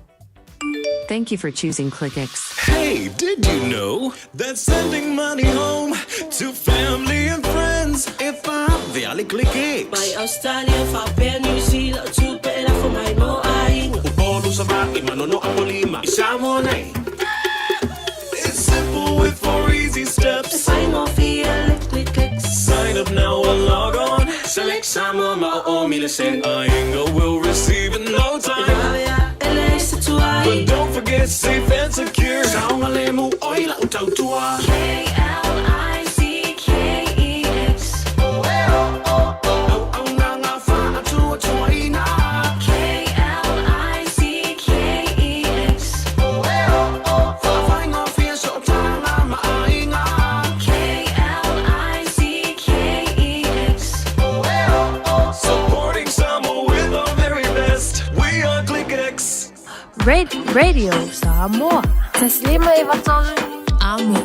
Thank you for choosing ClickX. Hey, did you know that sending money home to family and friends if I via ClickX? Mai Australia, faapea New Zealand, o tupe e lafo mai mo aiga. Upolu, Savaii, Manono, Apolima, i Samoa nei. It's simple with four easy steps. E faigofie le ClickX. Sign up now or log on. Select Samoa ma o o mile sen. Aiga will receive in no time. E vave aʻe e leai se tuai. But don't forget safe and secure. Saogalemu oi lau tautua. K-L-I-C-K-E-X. Auaunaga faatuatuaina. K-L-I-C-K-E-X. Faafaigofie sootaga ma aiga. Radio Samoa. 153 Amo.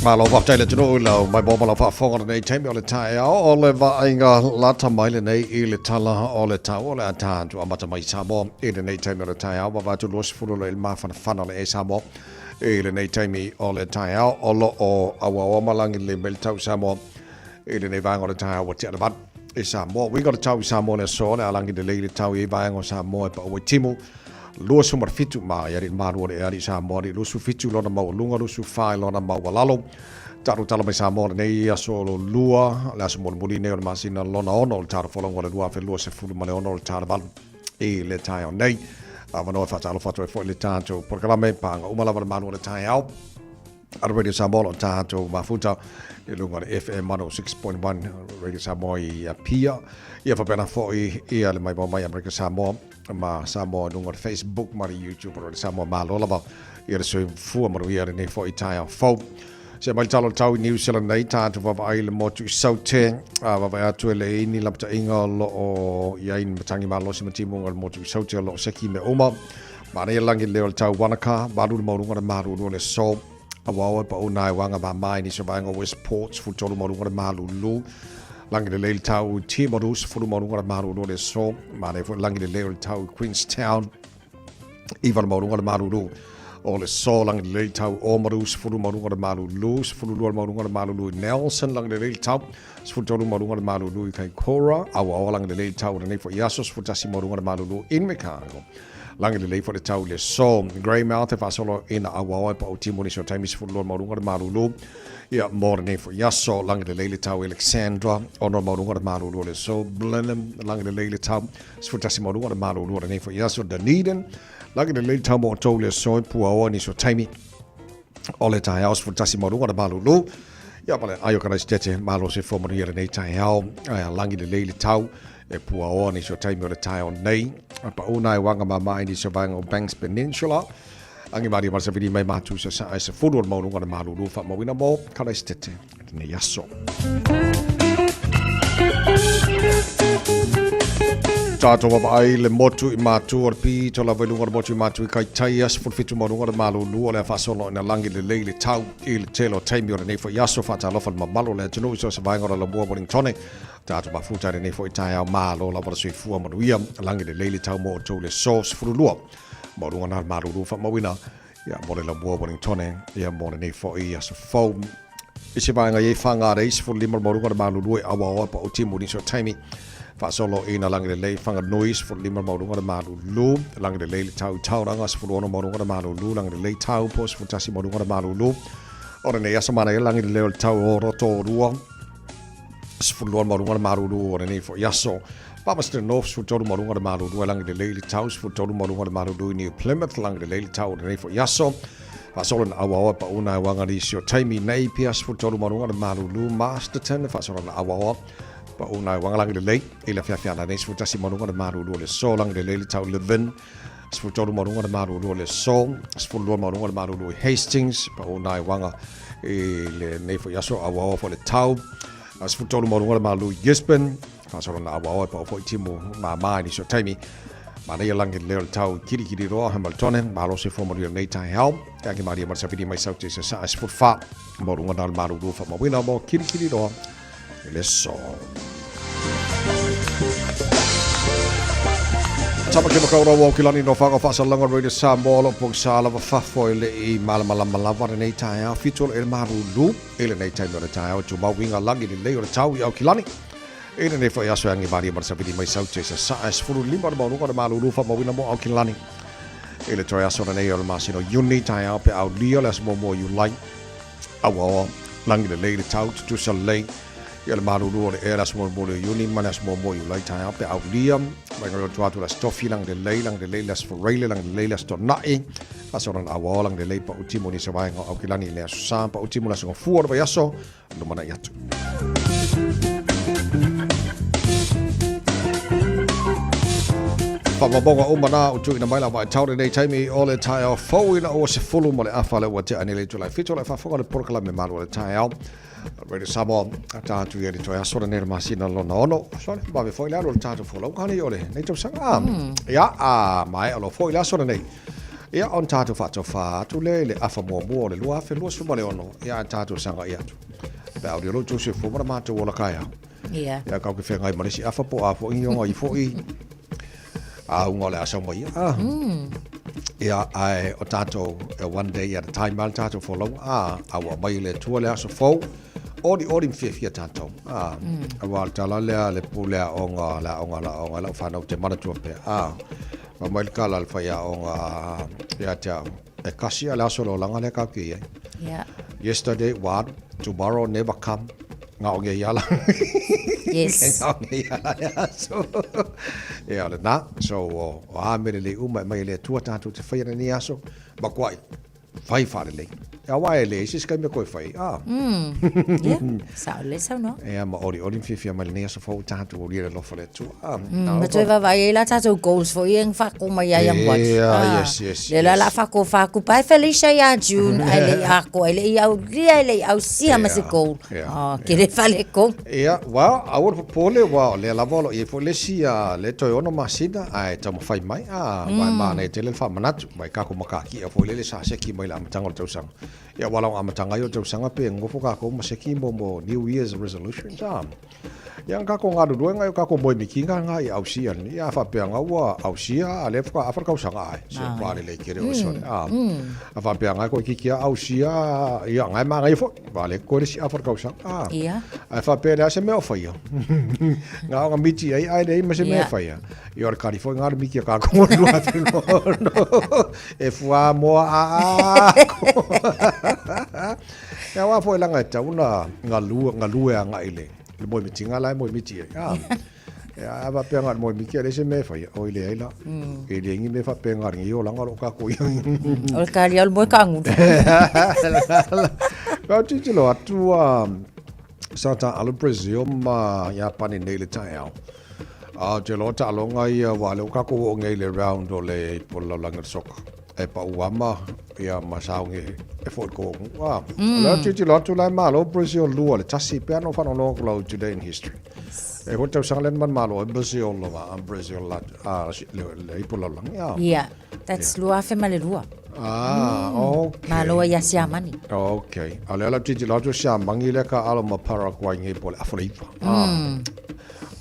Malo faafetai le atunuu i lau mai ma lau faafofoga lenei taimi o le taeao o le vaaiga lata mai lenei i le tala o le tau o le a tatou amata mai Samoa i lenei taimi o le taeao vava atu 20 le mafanafana le e Samoa i lenei taimi o le taeao o lo o auaoa malagi le mai le tau Samoa i lenei vaega o le taeao ua tea le 8 i Samoa. Uiga o le tau i Samoa le aso le alangi lelei le tau i vaega o Samoa e pau ai timu 27 ma i alii malu o le alii Samoa alii 27 lona maualuga 24 lona maualalo. Tatou tala mai Samoa lenei aso o lo lua, le aso mulimuli nei o le masina lona 6 o le tala folauga o le 2026 o le tala 8 i le taeao nei. Avanoa e faatalofa atu ai foi le tatou polokalame pāga uma lava le malu o le taeao. Ara Radio Samoa o tātou mafuta i lunga o le FM 106.1 Radio Samoa i Apia. Ia whapena foi ia le mai mai Amerika Samoa ma Samoa i lunga o le Facebook ma le YouTube o Radio Samoa malo lava ia le soifua manuia lenei foi taeao fou. Se mai talo tau i New Zealand nei tātou vavaai le motu i Saute a vavaai atu e le ini lapatainga o lo o i ai ni matangi malosi ma timuga o le motu i Saute o lo o seki me uma. Manaia langi leo le tau Wanaka, malu le maualuga le malulu le so. Aua e pau nai wanga ma mai ni so vaenga Westport, futolu maualuga le malulu. Langi le lei le tau Timaru, sefulu maualuga le malulu le so. Manaia foi langi le leo le tau Queenstown, iva le maualuga le malulu. O le so langi le lei le tau Oamaru, sefulu maualuga le malulu, 12 le maualuga le malulu i Nelson, langi le lei le tau 13 maualuga le malulu i Kaikoura, aua langi le lei le tau lenei foi aso, 11 maualuga le malulu i Invercargill. Langi lelei foi le tau i le aso. Greymouth e faasolo ina auaoa e pau timu nisi o taimi 12 maualuga le malulu. Ia mo lenei foi aso. Langi lelei le tau i Alexandra, 6 maualuga le malulu o le aso. Blenheim, langi lelei le tau, 11 maualuga le malulu o lenei foi aso. Dunedin, langi lelei le tau mo outou i le aso e puaoa nisi o taimi o le taeao 11 maualuga le malulu. Ia ma le ai o Karaisitete, malo se fua manuia lenei taeao. Ae langi lelei le tau e puaoa nisi o taimi o le taeao nei. A pauna e wanga mamae nisi o vaega o Banks Peninsula. Angi maria mara sawhiri mai mātu sa sa ai sa furu o le maununga le malulu whaamauina mō Karaisitete lenei aso. Tātou wawaai le motu i mātu o le pito lava i lunga o le motu i mātu i Kaitaia, 17 maununga le malulu o le whaasolo ina langi le lei le tau i le tele o taimi o lenei foi aso whaatalofa le mamalo le atunuu i so se vaenga o le lamua Wellingtone. Tātou mafuta i lenei foi taeao malo lava le soifua manuia, langi lelei le tau mo outou le aso 12. Maualuga na le malulu faamauina ia mo le lamua Wellingtone ia mo lenei foi aso fou. I se vaega i ai Whangarei, 15 le maualuga le malulu e auaoa pa o timu nisi o taimi. Faasolo i na langi lelei Whanganui, 15 le maualuga le malulu, langi lelei le tau i Tauranga, 16 maualuga le malulu, langi lelei Taupo, 11 maualuga le malulu. O lenei aso manaia langi lelei o le tau o Rotorua, 12 maualuga le malulu o lenei foi aso. Palmerston North, 13 maualuga le malulu e langi lelei le tau, 13 maualuga le malulu i New Plymouth, langi lelei le tau o lenei foi aso. Faasolo na auaoa e pauna e wanga nisi o taimi nei pia 13 maualuga le malulu Masterton, faasolo na auaoa pauna e wanga langi lelei i le fiafiana nei 11 maualuga le malulu o le so, langi lelei le tau Levin, 13 maualuga le malulu o le so, 12 maualuga le malulu i Hastings, pauna e wanga i lenei foi aso auaoa foi le tau. 13 maualuga le malulu i Gisborne, faasolo na auaoa e pau foi timu māmā i nisi o taimi. Manaia langi le leo le tau i Kirikiriroa, Hamiltone, malo se fua manuia lenei taeao. E ake maria ma le safiri mai saute sa sa 14 maualuga na le malulu faamauina mo Kirikiriroa i le aso. Tamaki Makaurau o Kilani no whanga whaasalanga Radio Samoa lo pong sa lava fafo e le i malamalama lava lenei taeao fitu o le marulu e lenei taimi o le taeao tu mauinga langi le lei o le tau i Aukilani e lenei foi aso e angi maria ma le safiri mai saute sa sa e 15 le maualuga le malulu faamauina mo Aukilani i le toe aso lenei o le masina o Iuni taeao pe aulia le aso muamua o Iulai auaoa langi lelei le tau tutusa lelei ia le malulu o le ea le aso mulimuli o Iuni ma le aso muamua o Iulai taeao pe aulia mai ngā atu atu le aso Tofi langi lelei langi lelei le aso Fureile langi lelei le aso Tona'i aso lana auaoa langi lelei pa'u timu nisi o vaega o Aukilani i le aso Sa pa'u timu le aso Gafua o le vaiaso lumanai atu. Whakamabonga uma nā o tuina mai la vai tau lenei taimi o le taeao fou ina ua 10:30 le ua tea nei le itula e 7 o le faafofoga le polokalame malu o le taeao. Radio Samoa, a tātou ia le toe aso nei le masina lona ono. Sole, vave foi le alu o le tātou folauga nei o le nei tausaga. Ia, a maea loa foi le aso lenei. Ia, ona tātou faatofā atu lea i le afa muamua o le 2026, ia, a tātou sagai atu. Pe a uri o lou tou soifua ma le matou ola kaeao. Ia. Ia, kau ke whengai ma le isi afa po a fo ingi onga i fo i a unga o le asa mai ia. Ah. Ia, ai, o tātou, e one day at a time ma le tātou folauga, a, a ua mai le Atua le aso fou, ori ori ma fiafia tātou. A, aua o le tala lea, le pule aoga, le aoga, le aoga, lau whanau te manatua pea. A, ma mai le kala le whai aoga ia te au. E kasi a le aso le olaga lea kau ke iai. Yeah. Yesterday ua alu, tomorrow never come. Ngā o ngei ala. Yes. Ngā o ngei ala le aso. Ia, o le nā. So, o, o a mele lei uma e mai e le Atua tātou te whai ana ni aso. Ma koai, Whai whārelei. Ia wā e le, isi skai me koe whai. Ah. Ia, sao le saunoa. Ia, ma ori ori mwhiwhia mai lenei aso fou tātou o ria lofa le atua. Ah. Ma toe vaavaai ai la tatou goals foi ia na faako mai ia Ianuari. Ia, Ah. yes, yes, Lea la yes. la faako faakupa ai Felicia ia June ae le i atoa, e le i aulia, e le i ausia ma se Ia, goal. ia, Ah, ke le faletonu. Ia, well, aua le popole, ua o lea lava o lo o i ai foi le isi, ah, le toe ono masina, ae taumafai mai, ah, aua e manaia tele le faamanatu, mai kako makaki'a foi lele sa seki mai le amataga o le tausaga. Ia, aua la amataga ai o le tausaga pe nofo kākou ma seki mo mo New Year's resolutions, ah. Ia, na kākou galulue ngai o kākou moe mikiga nga i ausia ni, ia, faapea nga ua ausia, a lea faatoa afa le kausaga ae, se pa lelei tele oe sole, ah. A faapea nga koe kiki a ausia, ia, ngai manaia foi, wa le koe le isi afa le kausaga, ah. Ia. Ae faapea le a se mea o faia. Nga o nga miti ai, ae leai ma se mea e faia. Ia o le kari foi nga le miti a kākou o le 2006, e fua moa a a ko. Ia wā foi langa e tau na ngalue, ngalue a ngai le, le moe miti nga la e moe miti ai. Ah. Ia a faapea nga le moe miti a le se mea e faia, o i le ai la. E le ingi me faapea nga le ngi o langa lo kākou ia. O le kari au le moe kaangulu. Kau titilo atu a sa taalo Brazil ma Iapani nei le taeao. A ou te iloa taaloga ia aua o lea ua kākou oo nei i le round o le ipu o le lalolagi o le soka. E pau ama ia ma saogi e foi i le kou atunuu. A, o lea ou te tilotilo atu la e malo Brazil 2-1 pea na ou faalogologo atu lau Today in History. E lua tausaga lea na manumalo ai Brazil a Brazil la a le ipu o le lalolagi. A. Yeah, that's 2002. Ah, okay. Malo ai ia Siamani. Okay. A o lea la ou tilotilo atu o Siamani lea ka alo ma Paraguay nei po o le afa o le iva. Ah.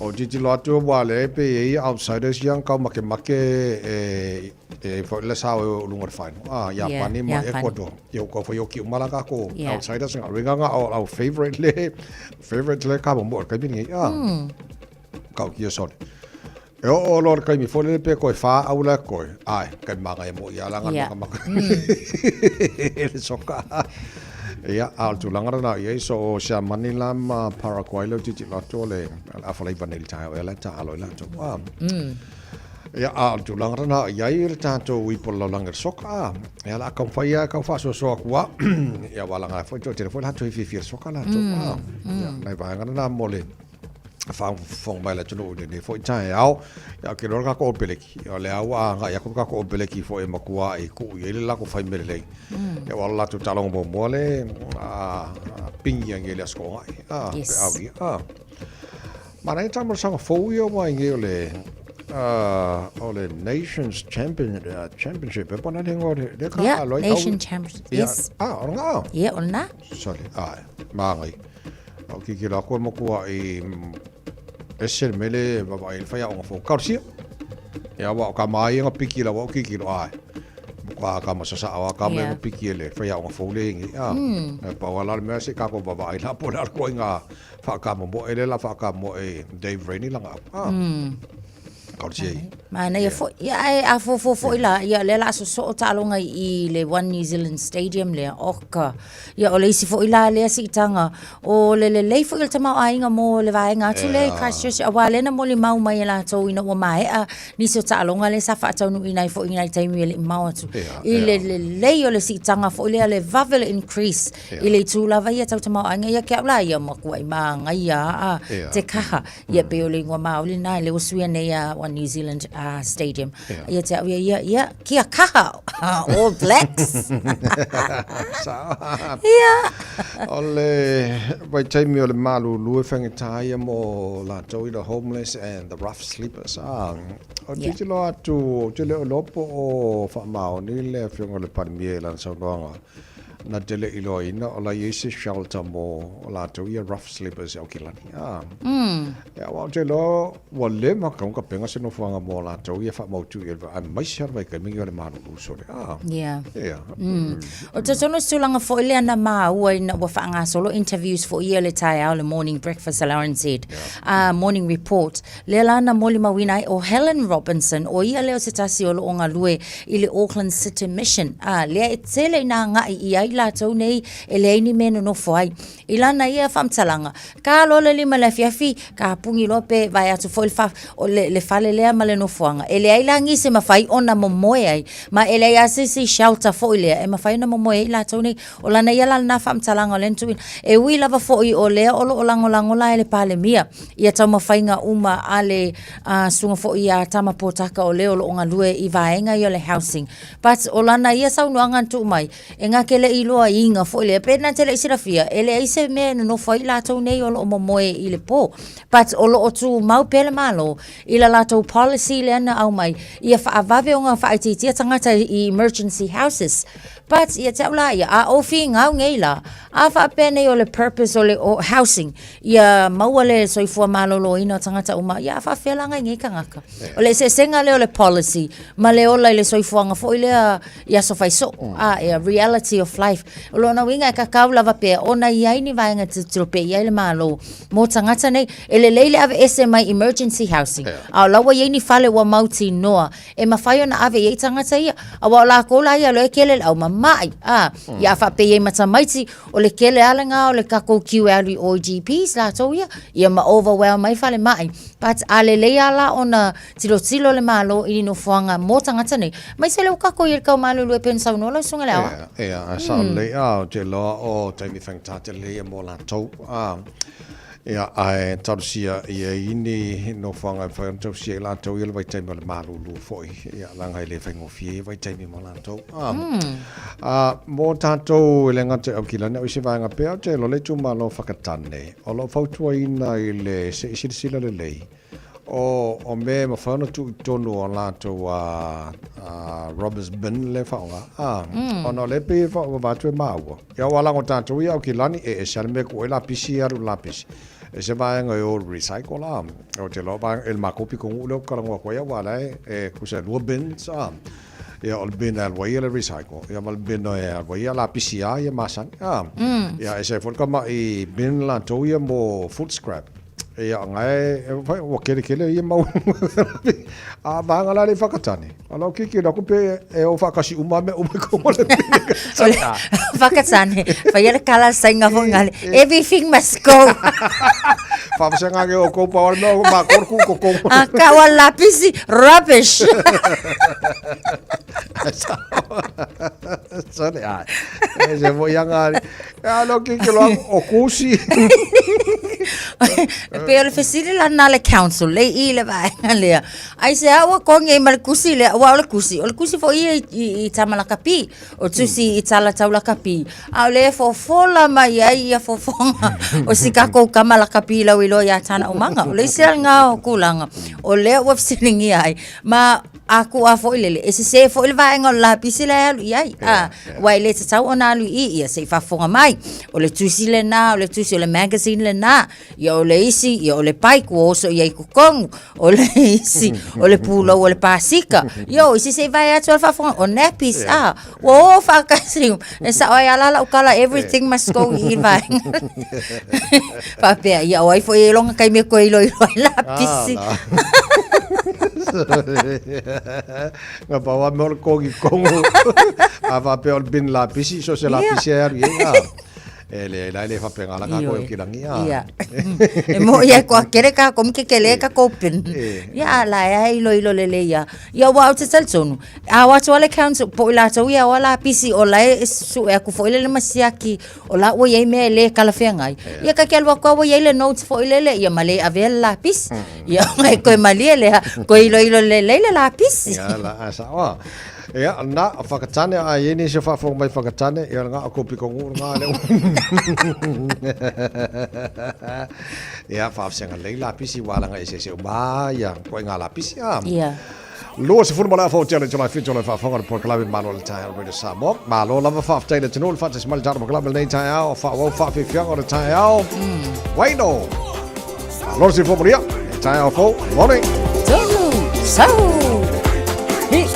O tilotilo atu aua o lea e pei e i ai outsiders ia na kau makemake e e foi le sao e o luga o le final. Ah, Iapani ma Ecuador. Ia ua kau fai oki uma la kākou outsiders nga ringa nga o our favorite le favorite le ka mo le kaimi nei. Ah. Kau kia sole. E oo loa le kaimi foi lele pe koe whā au la koe. Ai, kai māngai mo ia la ngā maka. Le soka. Ia, a o le tulaga lena i ai, so o Siamani la ma Paraguay leo tilotilo atu o le afa le iva nei le taeao ea la e taalo ai latou. Ah. Ia, a o le tulaga lena i ai le tatou ipu o le lalolagi o le soka, ah. Ia, la a taumafai lava e tau faasoasoa atu lava. Ia, aua leaga foi toatele foi latou e fiafia i le soka latou. Ah. Ia, nai vaega lena mo le faafofoga mai a le atunuu i lenei foi taeao. Ia, ou te iloa le tatou Opeleki, o lea ua agai atu le tatou Opeleki foi e matua i tuu i ai le latou fai mea lelei. Ia, aua o le latou taaloga muamua le pingi ai nei i le Aso Toonai, Yes. pe aulia. Manaia taamalosaga fou ia aua i nei o le o le Nations Champion, Championship, e po na le igoa o le, lea ka Yeah, alo ai Nation Championship, Ia, yes. ah, o lena? Ia, o lena. Sorry, ae, magai. O kikilo aku e matua i ese le mele e vaavaai ai le faiaoga fou. Talosia. Ia aua o ka māia nga piki lava o kikilo ae. Ka ka masasa a ka mea piki ele faiaoga fou le ingi. A. E pau ala le mea se ka ko vaavaai la po le ala koe nga whaakamomoe le la whaakamoe Dave Rainey langa au. A. Talosia i. Manaia foi. Ia, ae a fuafua foi la, ia, lea o le a sosoo taaloga i le One New Zealand Stadium lea, oka. Ia, o le isi foi la lea siitaga, o le lelei foi o le tamaoaiga mo le vaega atu lea i Christchurch, aua lea na molimau mai e latou ina ua maea nisi o taaloga lea sa faataunuuina ai foi i nai taimi e le i mamao atu. I le lelei o le siitaga foi lea, le vave o le increase i le itu lava ia tau tamaoaiga, ia ke au la ia matuai magaia aa te kaha. Ia pei o le igoa maoli lena e le ua suia nei a One New Zealand. Stadium. Ia te au ia ia, ia, kia kaha, All Blacks. Ia. O le vaitaimi o le malūlū e faigata ia mo latou i the homeless and the rough sleepers. Ah, o yeah. tilotilo atu, ou te le o iloa po o faamaoni le afioga i le Palemia i lana saunoaga. Na te le iloaina o la i ai se shelter mo latou ia rough sleepers i Aukilani. Ah. Ia, aua ou te iloa ua leva tatau ona tapena se nofoaga mo latou ia faamautu i le aemaise lava le vaitaimi lenei o le malūlū sole. Ah. Yeah. Yeah. O te tonu se tulaga foi lea na maua ina ua faagasolo interviews foi ia le taeao le morning breakfast a le RNZ. Yeah. Morning report. Lea la na molimauina ai ʻo Helen Robinson, ʻo ia lea o se tasi o lo o galue i le Auckland City Mission, a lea e tele ina agaʻi ʻia ai latou nei e leai ni mea e nonofo ai. I lana ia faamatalaga, ka loa le lima i le afiafi, ka puni loa pe vae atu foi le, fa, o le, le fale lea ma le nofoaga. E leai la nisi e mafai ona momoe ai, ma e leai lava se isi shelter foi lea e mafai ona momoe ai latou nei. O lana ia la lena faamatalaga o lea na tuuina. E ui lava foi o lea o lo o lagolago la e le Palemia ia taumafaiga uma a le uh, susuga foi ia Tama Potaka o lea o lo o galue i vaega ia o le housing. But o lana ia saunoaga na tuu mai, e gake le i loa iga foi lea, pe na te le i silafia, e leai se mea e nonofo ai latou nei o lo o momoe i le po. But o lo o tumau pea le Malo i la latou policy lea na aumai, ia faavave ona faaitiitia tagata i emergency houses. But ia te au la ia, a ou figau nei la, a faapea nei o le purpose o le o housing, ia maua le soifua maloloina o tagata uma, ia a faafefea la ngai nei tagata. O le eseesega lea o le policy ma le ola i le soifuaga foi lea i aso fai soo, a ia reality of life. O lona uiga e kakau lava pea ona i ai ni vaega e tilotilo pea i ai le Malo mo tagata nei. E lelei le aveese mai emergency housing, a o la ua i ai ni fale ua mautinoa e mafai ona ave i ai tagata ia, aua o lakou la ia loa e kele le au mama'i, a, ia a faapea i ai ma tamaiti, o le kele a lena o le takou queue e alu i o i GPs latou ia, ia ma overwhelm ai falemai. But a lelei a la ona tilotilo le Malo i ni nofoaga mo tagata nei, aemaise lea ua takou i ai i le tau malulu e pei ona saunoa lau susuga i le aoao. Ia, ia, a sao lelei, a, ou te iloa o taimi faigata tele ia mo latou, a. Ia, ae talosia ia i ni nofoaga e mafai ona tausia i latou ia le vaitaimi o le malūlū foi, ia, leaga e le faigofie ia vaitaimi mo latou. A, a, mō tātou e le gata i Aukilani, o isi vaega pea ou te iloa le itumalo o Whakatane, o lo o fautuaina i le se i silasila lelei, o, o mea e mafai ona tuu i totonu o latou a, a rubbish bin le faaaoga, a, ona o lea e pei e faavavaa atu e māua. Ia ua lago tatou ia Aukilani e ese a le mea ku ai lapisi e alu i le lapisi. Ese vaega e o i le recycle a. Ou te iloa vaega e le makou pitonuu lea ou te talanoa atu ai aua la e e tusa e lua bins a. Ia o le bin e alu ai le recycle ia ma le bin e alu ai ia lapisi a ia masani a. Ia ese ai foi le tama'i bin latou ia mo food scrap. Ia, ngai, e whai, ua kele kele ia mau. A vaega la le whakatane. A lau kiki la kupe e o whakasi uma me uma ko mo le Whakatane. Whai le kala sainga fo ngale. Everything must go. Whawhasenga ke o koupa o me o ma korku ko ko. A ka wa lapisi rubbish. Sorry, ai. E se mo ianga. E alo ki ke loa o kusi. E pei o le fesili la na le council le i le vaega lea. Ai se a ua kongi ai ma le kusi lea, aua o le kusi, o le kusi foi ia i, i, i Tamalakapi, o tusi i Talataulakapi. A o lea e fofola mai ai ia fofoga o si kakou Kamalakapi lau iloa ia Tana Umaga. O le isi la lena o tulaga o lea ua fesiligia ai. Ma A ku a foi lele, e sesē foi le vaega o le lapisi la e alu i ai, a, aua e le tatau ona alu i i, ia se i faafofoga mai. O le tusi lena, o le tusi o le magazine lena, ia o le isi, ia o le bike ua oso i ai i totonu, o le isi, o le pulou o le pasika, ia o isi se i vae atu a le faafofoga, o nappies, a, ua o faatasi, e sao ai lava la lau tala, everything must go i i le vaega. Faapea, ia o ai foi e iloga taimi e toe iloilo ai lapisi. Nga pa wa me o le kongi kongo. A faapea o le bin lapisi, so se lapisi e alu i ai. E leai la e le faapena la kākou e kilagi a. Ia. E moʻi ai koa kele kākou ma ke kele ka kōpin. Ia a la e ai iloilo lelei ia. Ia ua ou te talitonu, a o atu a le council po o i latou ia o a lapisi o la e sue aku foi lele ma siaki o la ua i ai mea e le kalafeagai. Ia ka ke alu aku a ua i ai le notes foi lele ia ma le avea le lapisi. Ia e koe malie lea, koe iloilo lelei le lapisi. Ia la a sao a. Ia, na, Whakatane, a i ēnei se whaafonga mai Whakatane, ia ngā o piko ngū ngā le Ia, whaafsenga lei lapisi, wālanga e se se uma, ia, koe ngā lapisi, a. Ia. 20 ma le afa o te ala i tōna whitu o le whaafonga le polokalame Malo le taeao Radio Samoa. Malo lava whaafetai le tunu le whaatasi mai le tātou polokalame lenei taeao, whaawau whaawhiwhianga o le taeao. Waino! Malo le sifo maria, e taeao fou, morning! Tonu, sau! Hi!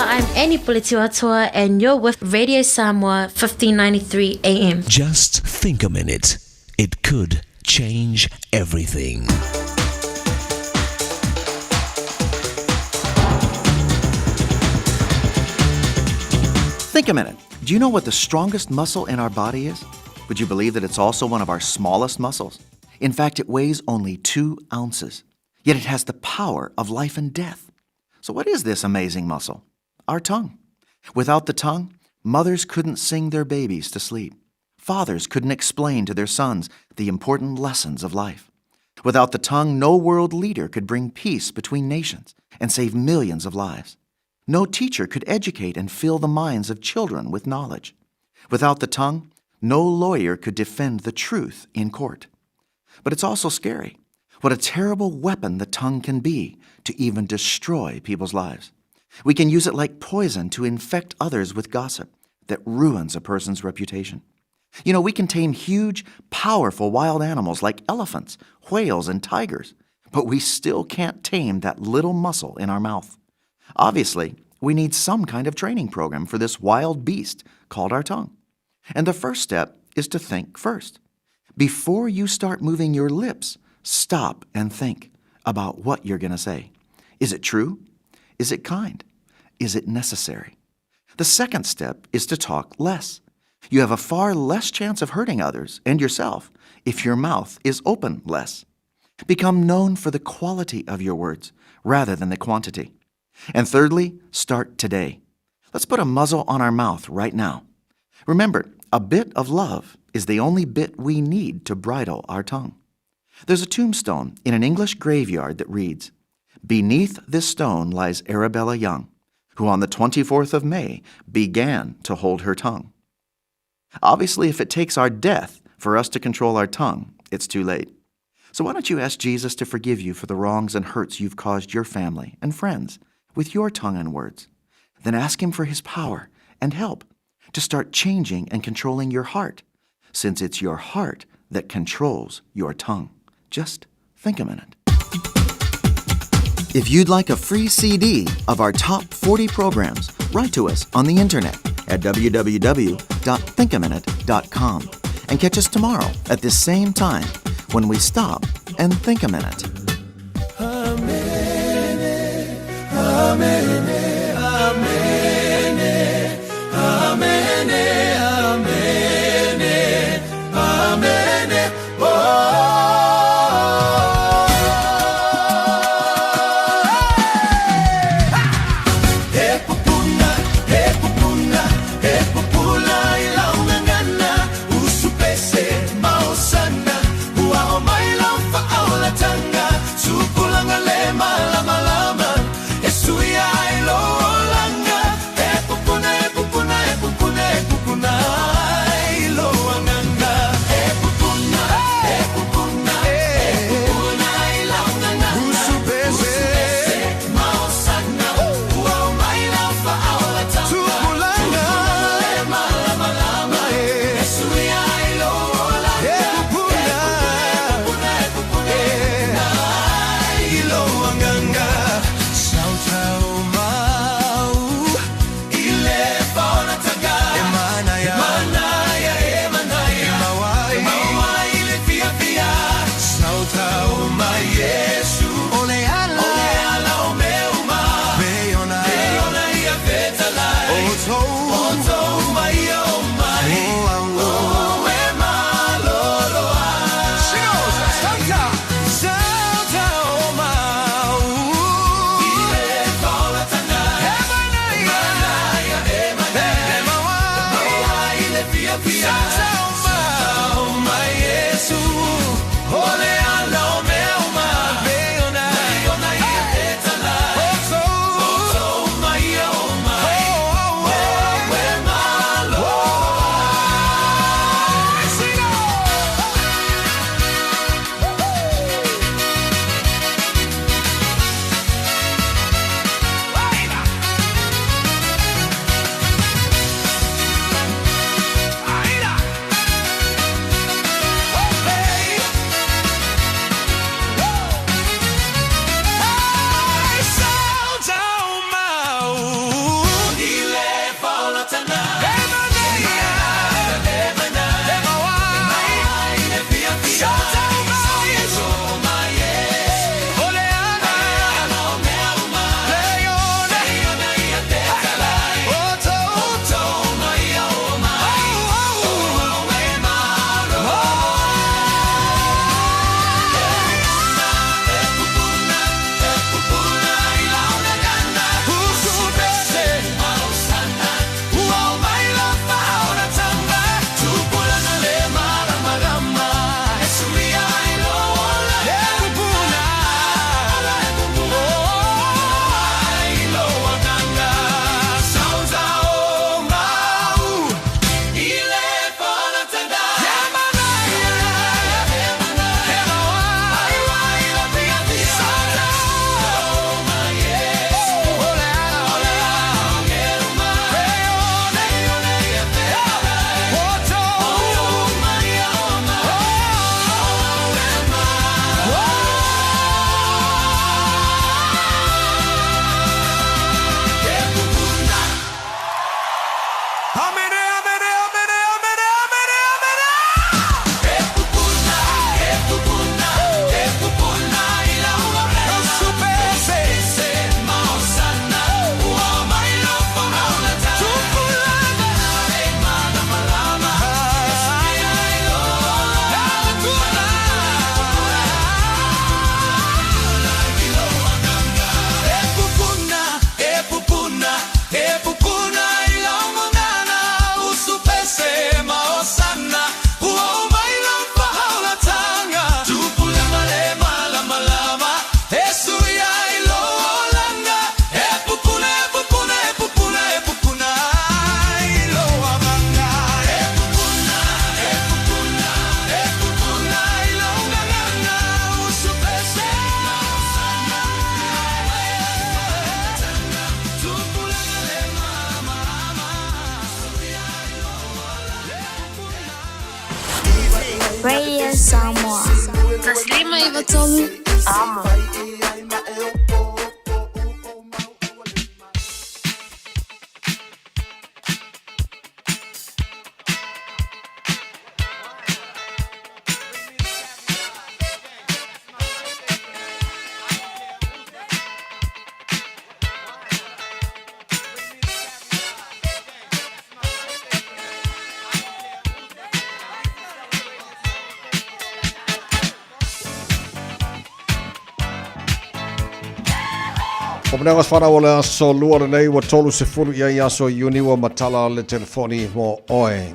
I'm Annie Puletiwatua and you're with Radio Samoa 1593 AM. Just think a minute. It could change everything. Think a minute. Do you know what the strongest muscle in our body is? Would you believe that it's also one of our smallest muscles? In fact, it weighs only 2 ounces. Yet it has the power of life and death. So what is this amazing muscle? Our tongue. Without the tongue, mothers couldn't sing their babies to sleep. Fathers couldn't explain to their sons the important lessons of life. Without the tongue, no world leader could bring peace between nations and save millions of lives. No teacher could educate and fill the minds of children with knowledge. Without the tongue, no lawyer could defend the truth in court. But it's also scary. What a terrible weapon the tongue can be to even destroy people's lives. We can use it like poison to infect others with gossip that ruins a person's reputation. You know, we can tame huge, powerful wild animals like elephants, whales, and tigers, but we still can't tame that little muscle in our mouth. Obviously, we need some kind of training program for this wild beast called our tongue. And the first step is to think first. Before you start moving your lips, stop and think about what you're going to say. Is it true? Is it kind? Is it necessary? The second step is to talk less. You have a far less chance of hurting others and yourself if your mouth is open less. Become known for the quality of your words rather than the quantity. And thirdly, start today. Let's put a muzzle on our mouth right now. Remember, a bit of love is the only bit we need to bridle our tongue. There's a tombstone in an English graveyard that reads Beneath this stone lies Arabella Young, who on the 24th of May began to hold her tongue. Obviously, if it takes our death for us to control our tongue, it's too late. So why don't you ask Jesus to forgive you for the wrongs and hurts you've caused your family and friends with your tongue and words? Then ask him for his power and help to start changing and controlling your heart, since it's your heart that controls your tongue. Just think a minute. If you'd like a free CD of our top 40 programs, write to us on the internet at www.thinkaminute.com and catch us tomorrow at this same time when we stop and think a minute. Amen, amen, amen, amen, amen, amen, oh. E pupuna, e pupuna, e pupula i lau gagana, usupese maosana, ua o mai lau faaolataga, tupulaga le malamalama, e sui ai Radio Samoa. 153 Samoa. O manawa whanau o le aso lua lenei ua 30 ia i aso Iuni ua matala le telefoni mo oe.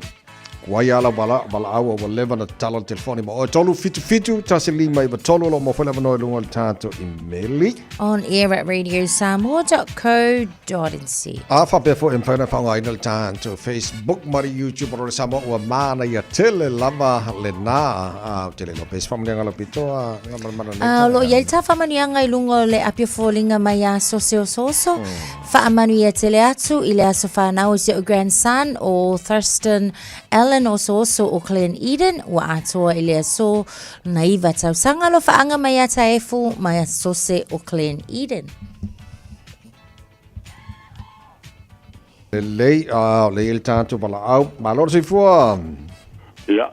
Kua ia ala wala, wala aua ua leva na tatala le telefoni mo oe. 377 1593 o lo mo whai lava noe lunga le tātou imeli. On air at radiosamoa.co.nz. A whapea fo e mwhaina whaonga le tātou Facebook ma le YouTube o le Samoa ua māna ia tele lava le nā. A tele lo pes whamanianga lo pito a ngā mana nei. A lo iai tā whamanianga i lunga o le apia fōlinga mai a so se o soso. Whaamanu ia tele atu i le aso whanau i se o grandson o Thurston Allen o Soso o Glen Eden ua atoa i le aso na iva tausaga lo whaanga mai a Taefu mai a Sose o Glen Eden. Lelei, a le il tātou walaau. Malo le soifua. Ia,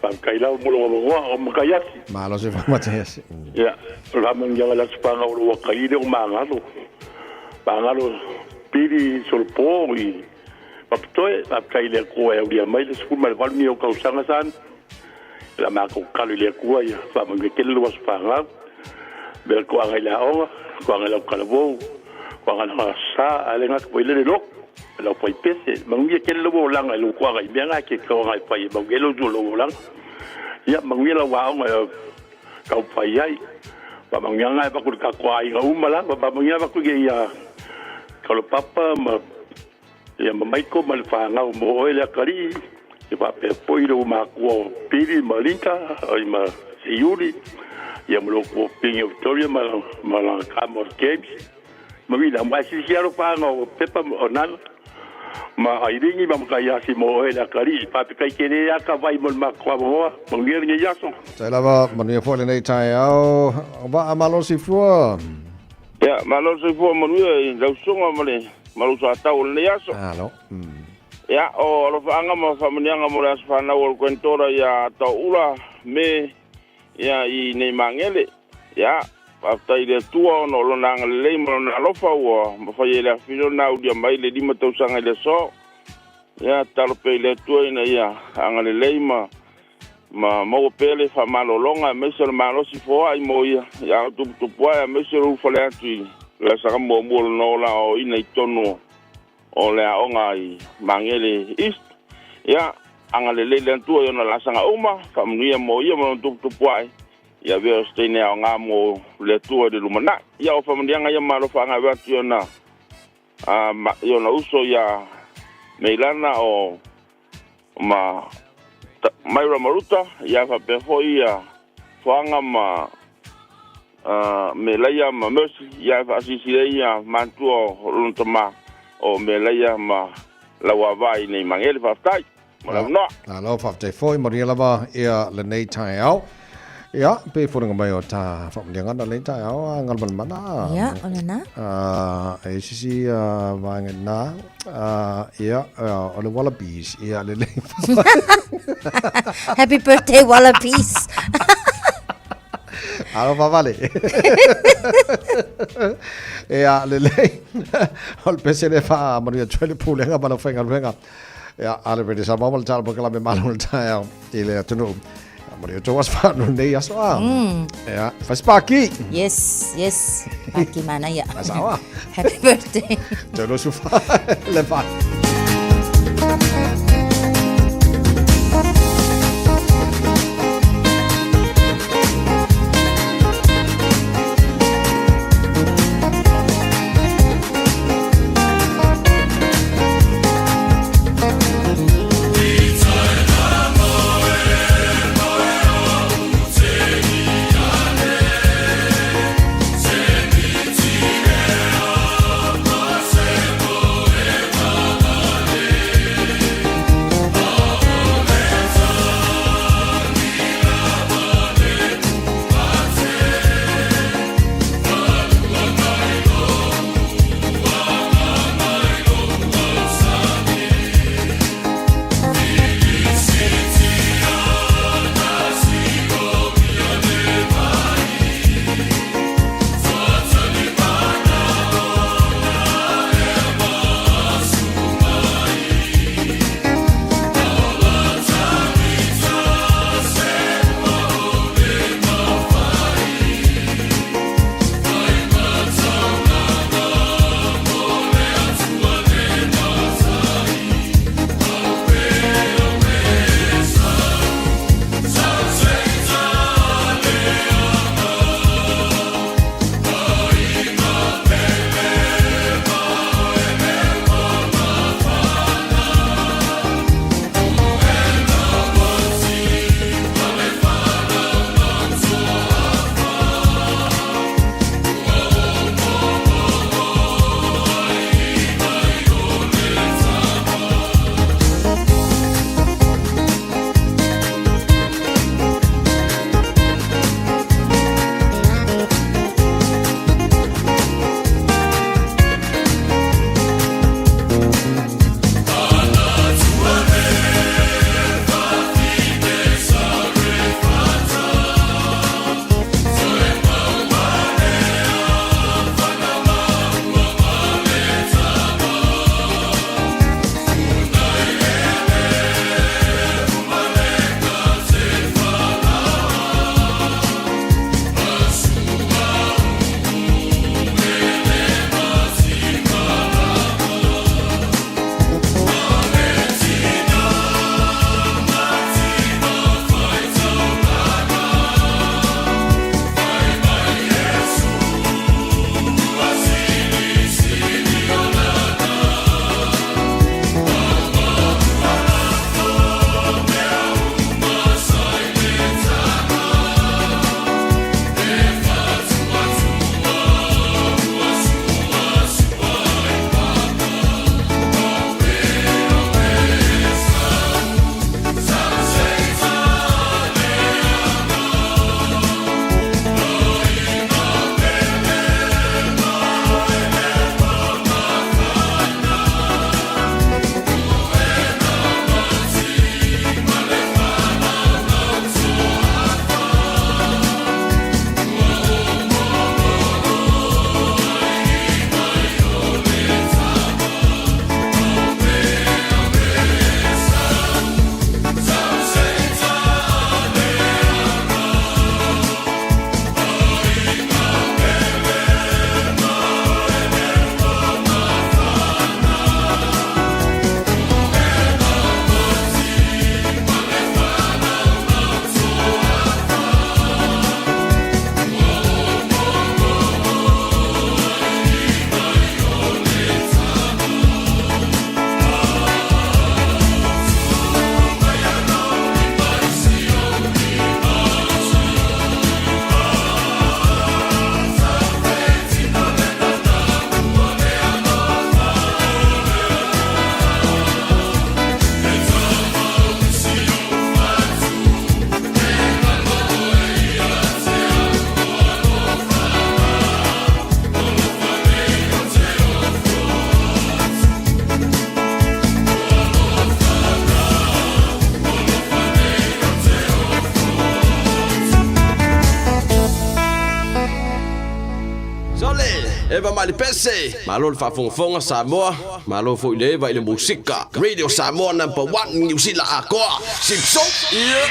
faafetai lava mo lou avanoa o Makaiasi. Malo soifua Mataiasi. Ia, o le faamanuiaga i le Aso Paga o lo o ua le o magalo. Magalo pili solopo i Papitoe, faafetai i le Atua e aulia mai le 18 nei o tausaga sani. O le a matou tatalo i le Atua ia faamanuia tele lou aso fanau. Mea toaga i le aoga, toaga i lau talavou, toaga i lau sa, ae le gata foi i le lotu, i lau faipese. Manuia tele lou olaga i lou toaga i mea na e te toaga e fai e manuia ai lou olaga. Ia, manuia lau aoga e taumafai ai. Faamanuiaga e avatu i le tatou aiga uma lava, faamanuiaga e avatu ia Kalopapa ma ia ma Michael ma le fanau mo oe le atalii, e faapea foi lou matua o Pili ma Linda ai ma Seiuli, ia ma lou tuafafine o Victoria ma ma lana tama o James. Ma William, ae silasila alofa o Pepa o Nana ma Airini ma Mataiasi mo oe le atalii. Faafetai tele lava ka vai mo le matou avanoa. Manuia lenei aso. Tai lava, manuia foi lenei taeao. Vaa malo soifua. Ia, malo le soifua manuia i lau susuga ma le ma lou soatau o lenei aso. Alo. Ia, o alofaaga ma faamanuiaga mo le aso fanau o le Glentora ia Tauula me ia i nei Magele. Ia, faafetai i le Atua ona o lona agalelei ma lona alofa ua mafai ai le afifio ona aulia mai le 5 tausaga i le aso. Ia, tatalo pea i le Atua ina ia agalelei ma ma maua pea le faamalologa aemaise o le malosi foai mo ia, ia o tuputupu ae aemaise o le ulufale atu i le asaga muamua o lona ola aoaoina i totonu o le aoga i Magele East. Ia, agalelei le Atua i ona laasaga uma, faamanuia mo ia ma lona tuputupu ae, ia avea o se teine aoga mo le Atua i le lumanai. Ia, o faamanuiaga ia ma alofaaga e ave atu i ona, i ona uso ia Meilana o ma Myra Maruta, ia faapea foi ia Foaga ma Melaia ma Mercy, ia e faasilasila ai ia matua o lona tama o Melaia ma Lauava i nei Magele. Faafetai mo le avanoa. Malo, faafetai foi, manuia lava ia lenei taeao. Ia, pe foliga mai o ta whaamanianga na lenei taeao a Ngalamanamana. Ia, o lena. E sisi vaenga na. Ia, o le Wallabies. Ia, le lei. Happy birthday, Wallabies. Alo whawale. Ia, le lei. O le pese le wha manuia tue le pūlenga ma le whainga Ia, ale pere sa mama le tala po kala me malo le taeao i le atunuu. Maria tō as whānu nei aso a. Ia, whai Yes, yes. Paki mana ia. Asawa. Happy birthday. Tō su wha. Le wha. Sole, Eva mai le pese. Malo le faafogafoga Samoa, malo foi le Eva i le musika. Radio Samoa number one Niu Sila atoa. Sipso, yeah.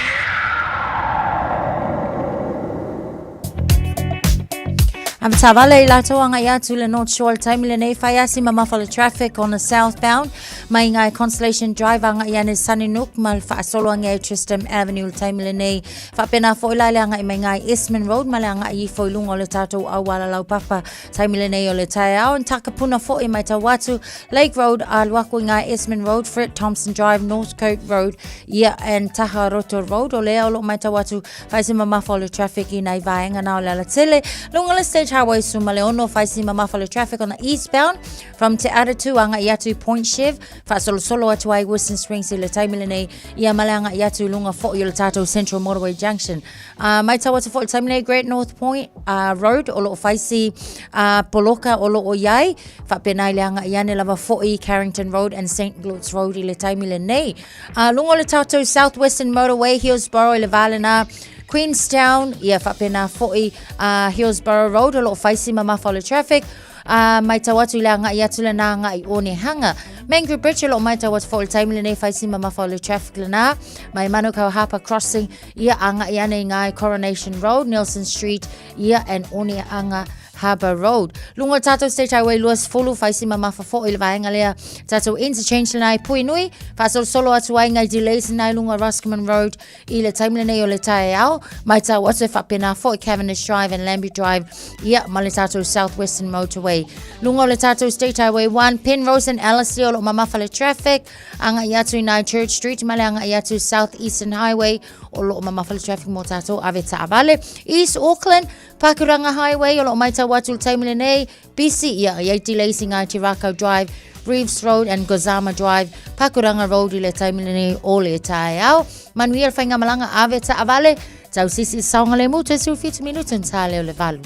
Avetaavale i latou agai atu le North Shore le taimi lenei whai asi mamafa le traffic on the southbound mai ngai Constellation Drive agai ane Sunnynook ma le faasolo ange ai Tristram Avenue le taimi lenei Faapena foi la le agai mai ngai Esmond Road ma le agai ifo i luga o le tatou auala laupapa. Taimi lenei o le taeao, and Takapuna foi mai tau atu, Lake Road, alu aku i ngai Esmond Road, Fred Thompson Drive, Northcote Road, ia, and Taharoto Road, o lea o loo mai tau atu, whai si mamafa o le traffic i nai vaenga na o le alatele. Lunga le State Highway suma le ono, whai si mamafa le traffic on the eastbound, from Te Atatū agai atu i Point Chev, Faasolosolo atu ai Western Springs i le taimi lenei, ia ma le agai atu i luga foi o le tatou Central Motorway Junction. Uh, maitau atu foi le taimi nei Great North Point uh, Road o loo faisi uh, poloka o loo iai, faapena i le agai ane lava foi Carrington Road and St. Luke's Road i le taimi lenei. Uh, luga o le tatou South Western Motorway, Hillsborough i le vā lena, Queenstown, ia faapena foi uh, Hillsborough Road o loo faisi mamafa o le traffic, Ā, maitau atu i le agai atu lena agai Onehanga. Mangere Bridge o loo maitau atu foi i le taimi lenei whai si mamafa o le traffic lena. Mai Manukau Harbour Crossing, ia agai ane i ngai Coronation Road, Nelson Street, ia and Onehanga Harbour Road. Lunga o tātou State Highway 20, whai si mamafa foi i le vaenga lea. Tātou interchange lena i Puinui, whaasolosolo atu ai ngai delays lena i lunga Roscommon Road, I le taimi lenei o le taeao, maitau atu e faapena foi Cavendish Drive and Lambie Drive, ia, ma le tatou South Western Motorway. Lunga o le tatou State Highway 1, Penrose and Ellerslie o loo mamafa le traffic, agai atu i nai Church Street ma le agai atu South Eastern Highway o loo mamafa le traffic mo tatou ave taavale. East Auckland, Pakuranga Highway o loo maitau atu le taimi lenei, Busy ia i ai delays i ngā Te Rākau Drive, Reeves Road and Gozama Drive, Pakuranga Road i le taimi lenei o le taeao. Manuia le whaingamalanga ave taavale, tau sisi saonga le mutu e 17 minutu na tā leo le valu.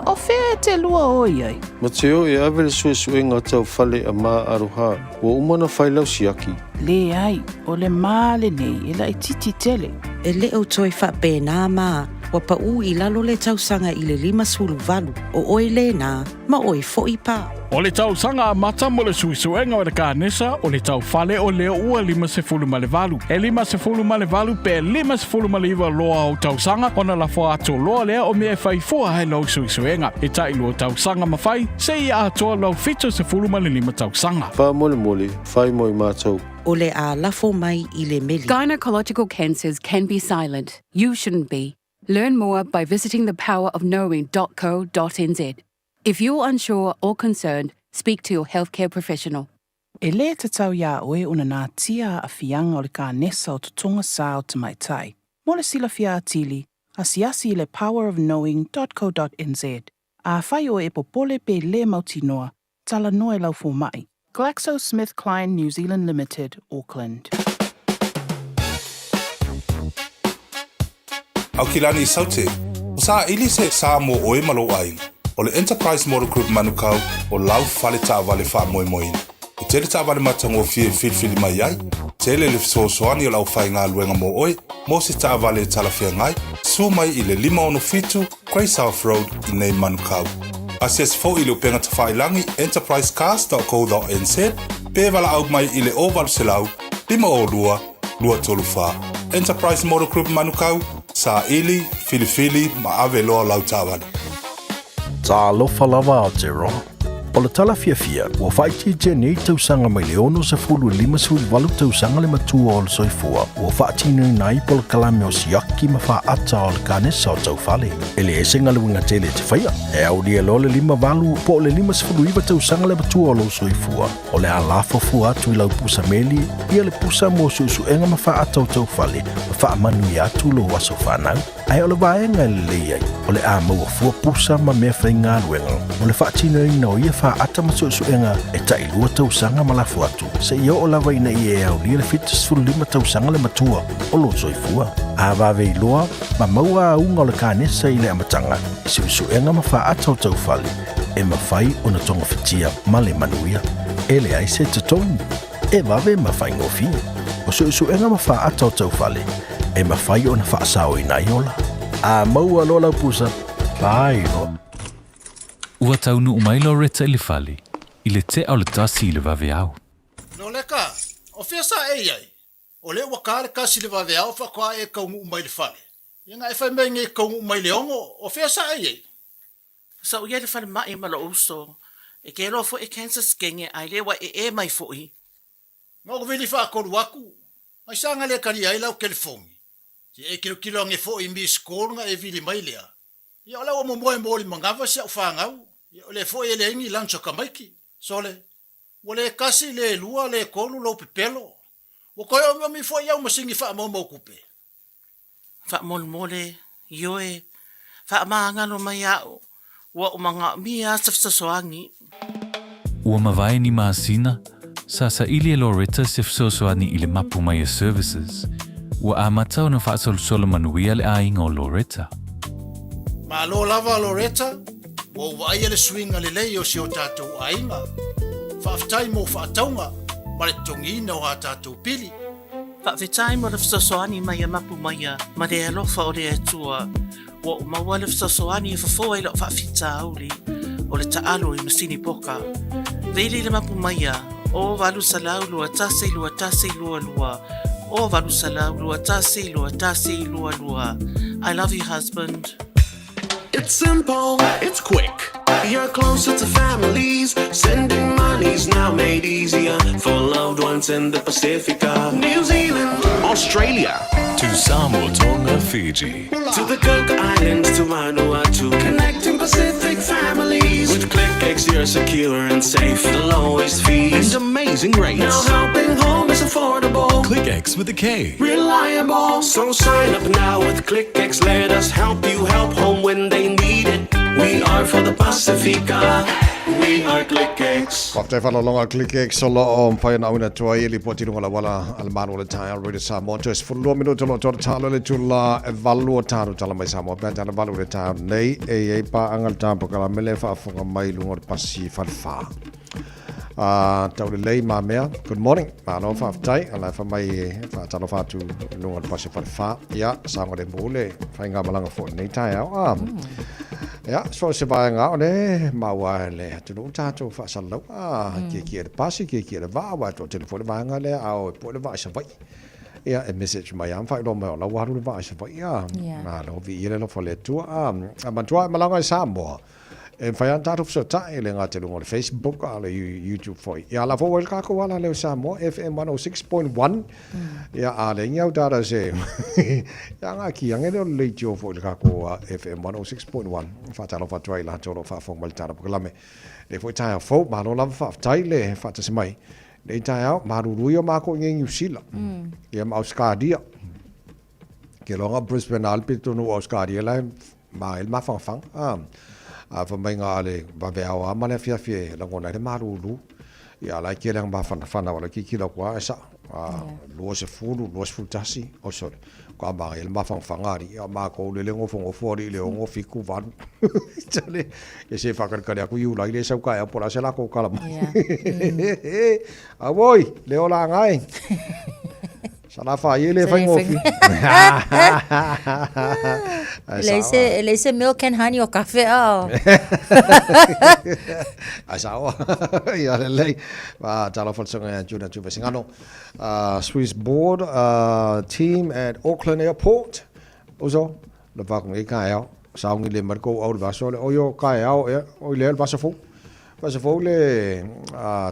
O fea e te lua o i ai? Mateo e ave le suesuega tau fale a Ma Aroha, ua uma ona fai lau siaki. Leai, o le ma lenei e laitiiti tele. E le o toe faapena ma ua paʻu i lalo le tausaga i le 58, o oe lena, ma oe foʻi pa. O le tausaga amata mo le suesuega o le kanesa o le taufale o lea ua 58. E 58 pe 59 loa ou tausaga ona lafo atu loa lea o mea e fai fua ai lou suesuega. E tailua tausaga ma fai, seia atoa lou 75 tausaga. Faamolemole, fai mo i matou. O le a lafo mai i le meli. Gynecological cancers can be silent. You shouldn't be. Learn more by visiting thepowerofknowing.co.nz. If you're unsure or concerned, speak to your healthcare professional. E lē tatau iā oe ona natia aafiaga o le kanesa o totoga sa o tamaitai. Mo le silafia atili, asiasi i le powerofknowing.co.nz. Afai oe e popole pe lē mautinoa, talanoa i lau fomaʻi. GlaxoSmithKline New Zealand Limited, Auckland. Aukilani Saute, o saili se sa mo oe ma lou aiga. O le Enterprise Motor Group Manukau o lau fale taavale faamoemoeina. E tele taavale matagofie e filifili mai ai, tele le fesoasoani o le aufaigaluega mo oe mo se taavale e talafeagai, susu mai i le 567 Grey South Road i nei Manukau. Asiasi foi i le upega tafailagi enterprisecars.co.nz pe valaau mai i le 0800 502 234. Enterprise Motor Group Manukau, saili, filifili ma ave loa lau taavale. Talofa lava Aotearoa. O le tala fiafia, ua faaitiitia nei tausaga mai le 60 i le 58 tausaga le matua o le soifua ua faatinoina ai polokalame o siaki ma faata o le kanesa o taufale. E leai se galuega tele e te faia, e aulia loa le 58 po o le 59 tausaga le matua o lou soifua, o le a lafo fua atu i lau pusa meli ia le pusa mo suesuega ma faata o taufale ma faamanuia atu lou aso fanau. Ae o le vaega e lelei ai, o le a maua fua pusa ma meafaigaluega mo le faatinoina o ia faata ma suesuega e tailua tausaga ma lafo atu, seia oo lava ina ia e aulia le 75 tausaga le matua o lou soifua. A vave iloa ma maua auga o le kanesa i le amataga i suesuega ma faata o taufale, e mafai ona togafitia ma le manuia, e leai se totogi, e vave ma faigofie. O suesuega ma faata o taufale e mafai ona faasaoina ai ola. A maua loa lau pusa, pae loa. Ua taunuu mai Loretta i le fale i le tea o le 1 i le vaveao. Loleka, o fea sa e i ai? O lea ua ka le kasi i le vaveao faatoa e taunuu mai i le fale. Ia na e fai mai nei e taunuu mai i le 6, o fea sa e i ai? Sa ou i ai i le falemai ma lou uso. E ke loa foi e cancer skenge ae le ua ee mai foi. Na ou vili faatolu atu, ai sa na le talia ai lau telefoni. Se e tilotilo ane foi i miss call na e vili mai lea. Ia o la ua momoe mo limanava si au fanau. Ia o lea foi e leai ni lunch a tamaiti. Sole, ua le tasi, le lua, le tolu lou pepelo. Ua toe omiomi foi au masini faamaumau tupe. Faamolemole, ioe, faamagalo mai a'u, ua ou manaomia a se fesoasoani. Ua mavae ni masina, sa saili e Loretta se fesoasoani i le Mapu Maia Services. Ua amata ona faasolosolo manuia le aiga o Loretta. Malo lava Loretta, ua ou vaaia le suiga lelei o si o tatou aiga. Faafetai mo faatauga ma le totogiina o a tatou pili. Faafetai mo le fesoasoani mai a Mapu Maia ma le alofa o le Atua. Ua ou maua le fesoasoani e fofo ai lau faafitauli o le taalo i masini poka. Vili le Mapu Maia, o 800 21 21 22, o 800 21 21 22. I love you husband. It's simple, it's quick. You're closer to families. Sending money's now made easier for loved ones in the Pacifica, New Zealand, Australia, To Samoa, Tonga, Fiji. To the Cook Islands, to Vanuatu, connecting Pacific families. With ClickX, you're secure and safe. The lowest fees and amazing rates. Now helping home is affordable. ClickX with a K. Reliable. So sign up now with ClickX. Let us help you help home when they need it. We are for the Pacifica. We are ClickX. Faafetai faalologa ClickX o loo mafai ona auina atu ai e lipoti i luga o le auala a le Malo o le taeao Radio Samoa. Toe 12 minute o loo toa tatalo le itula e 8 o tatou tala mai Samoa pe a tala 8 i le taeao nei e i ai paaga le tapokala le faafofoga mai i luga o le pasi falefa. Tau lelei ma mea. Good morning. Malo faafetai. O la e fai mai e faatalofa atu i luga o le pasi falefa. Ia, saogalemu le faigamalaga foi i lenei taeao. Ia, so se vaega o le maua e le atunuu tatou faasalalau. Kiekie le pasi, kiekie le vaa, aua e toatele foi le vaega lea, a o e pue le vaa i Savaii. Ia, e message mai lava ma faailoa mai o la ua alu le vaa i Savaii. Malo, viia le alofa o le Atua. A manatua e malaga i Samoa. E mafai lava ona tatou fesootai, e le gata i luga o le Facebook a o le YouTube foi. Ia, la foi ua i le tatou ala lea o Samoa, FM 106.1. Ia, a leai ni au data se, ia nga ki ange lea o le leitio foi i le tatou FM 106.1. Faatalofa atu ai i latou o lo o faafofoga mai i le tala polokalame. Lea foi taeao fou, malo lava faafetai le faatasi mai. Nei taeao, malulu ia o matou i nei Niu Sila. Ia ma Ausekalia. Ke loa Brisbane a le pito nu Ausekalia la ma ele mafangafaga a a fa mai nga ale vaveao a ma le afiafi e lagona ai le malulu. Ia la e tele anga mafanafana wala ki kila kua e sa a 20 21 oh sorry ka ma ele mafangafaga ali ia makou le le gofogofo ali i le 6 7 8 tale e se whakarekare aku i ula i le sau ka e apo la se lako kala mai. Auoi, le ola ngai. Sa fa ie le faigofie. E leai se, e leai se milk and honey o kafe ao. Ai sao. Ia lelei. Ma talofa le susuga ia Juna Tuivasingano. Swiss board team at Auckland Airport. Uso, le vaku ngai taeao. Saogi le mai le kou au le vasa o le oi o taeao ea, oi lea le vasa fou. Vasa fou le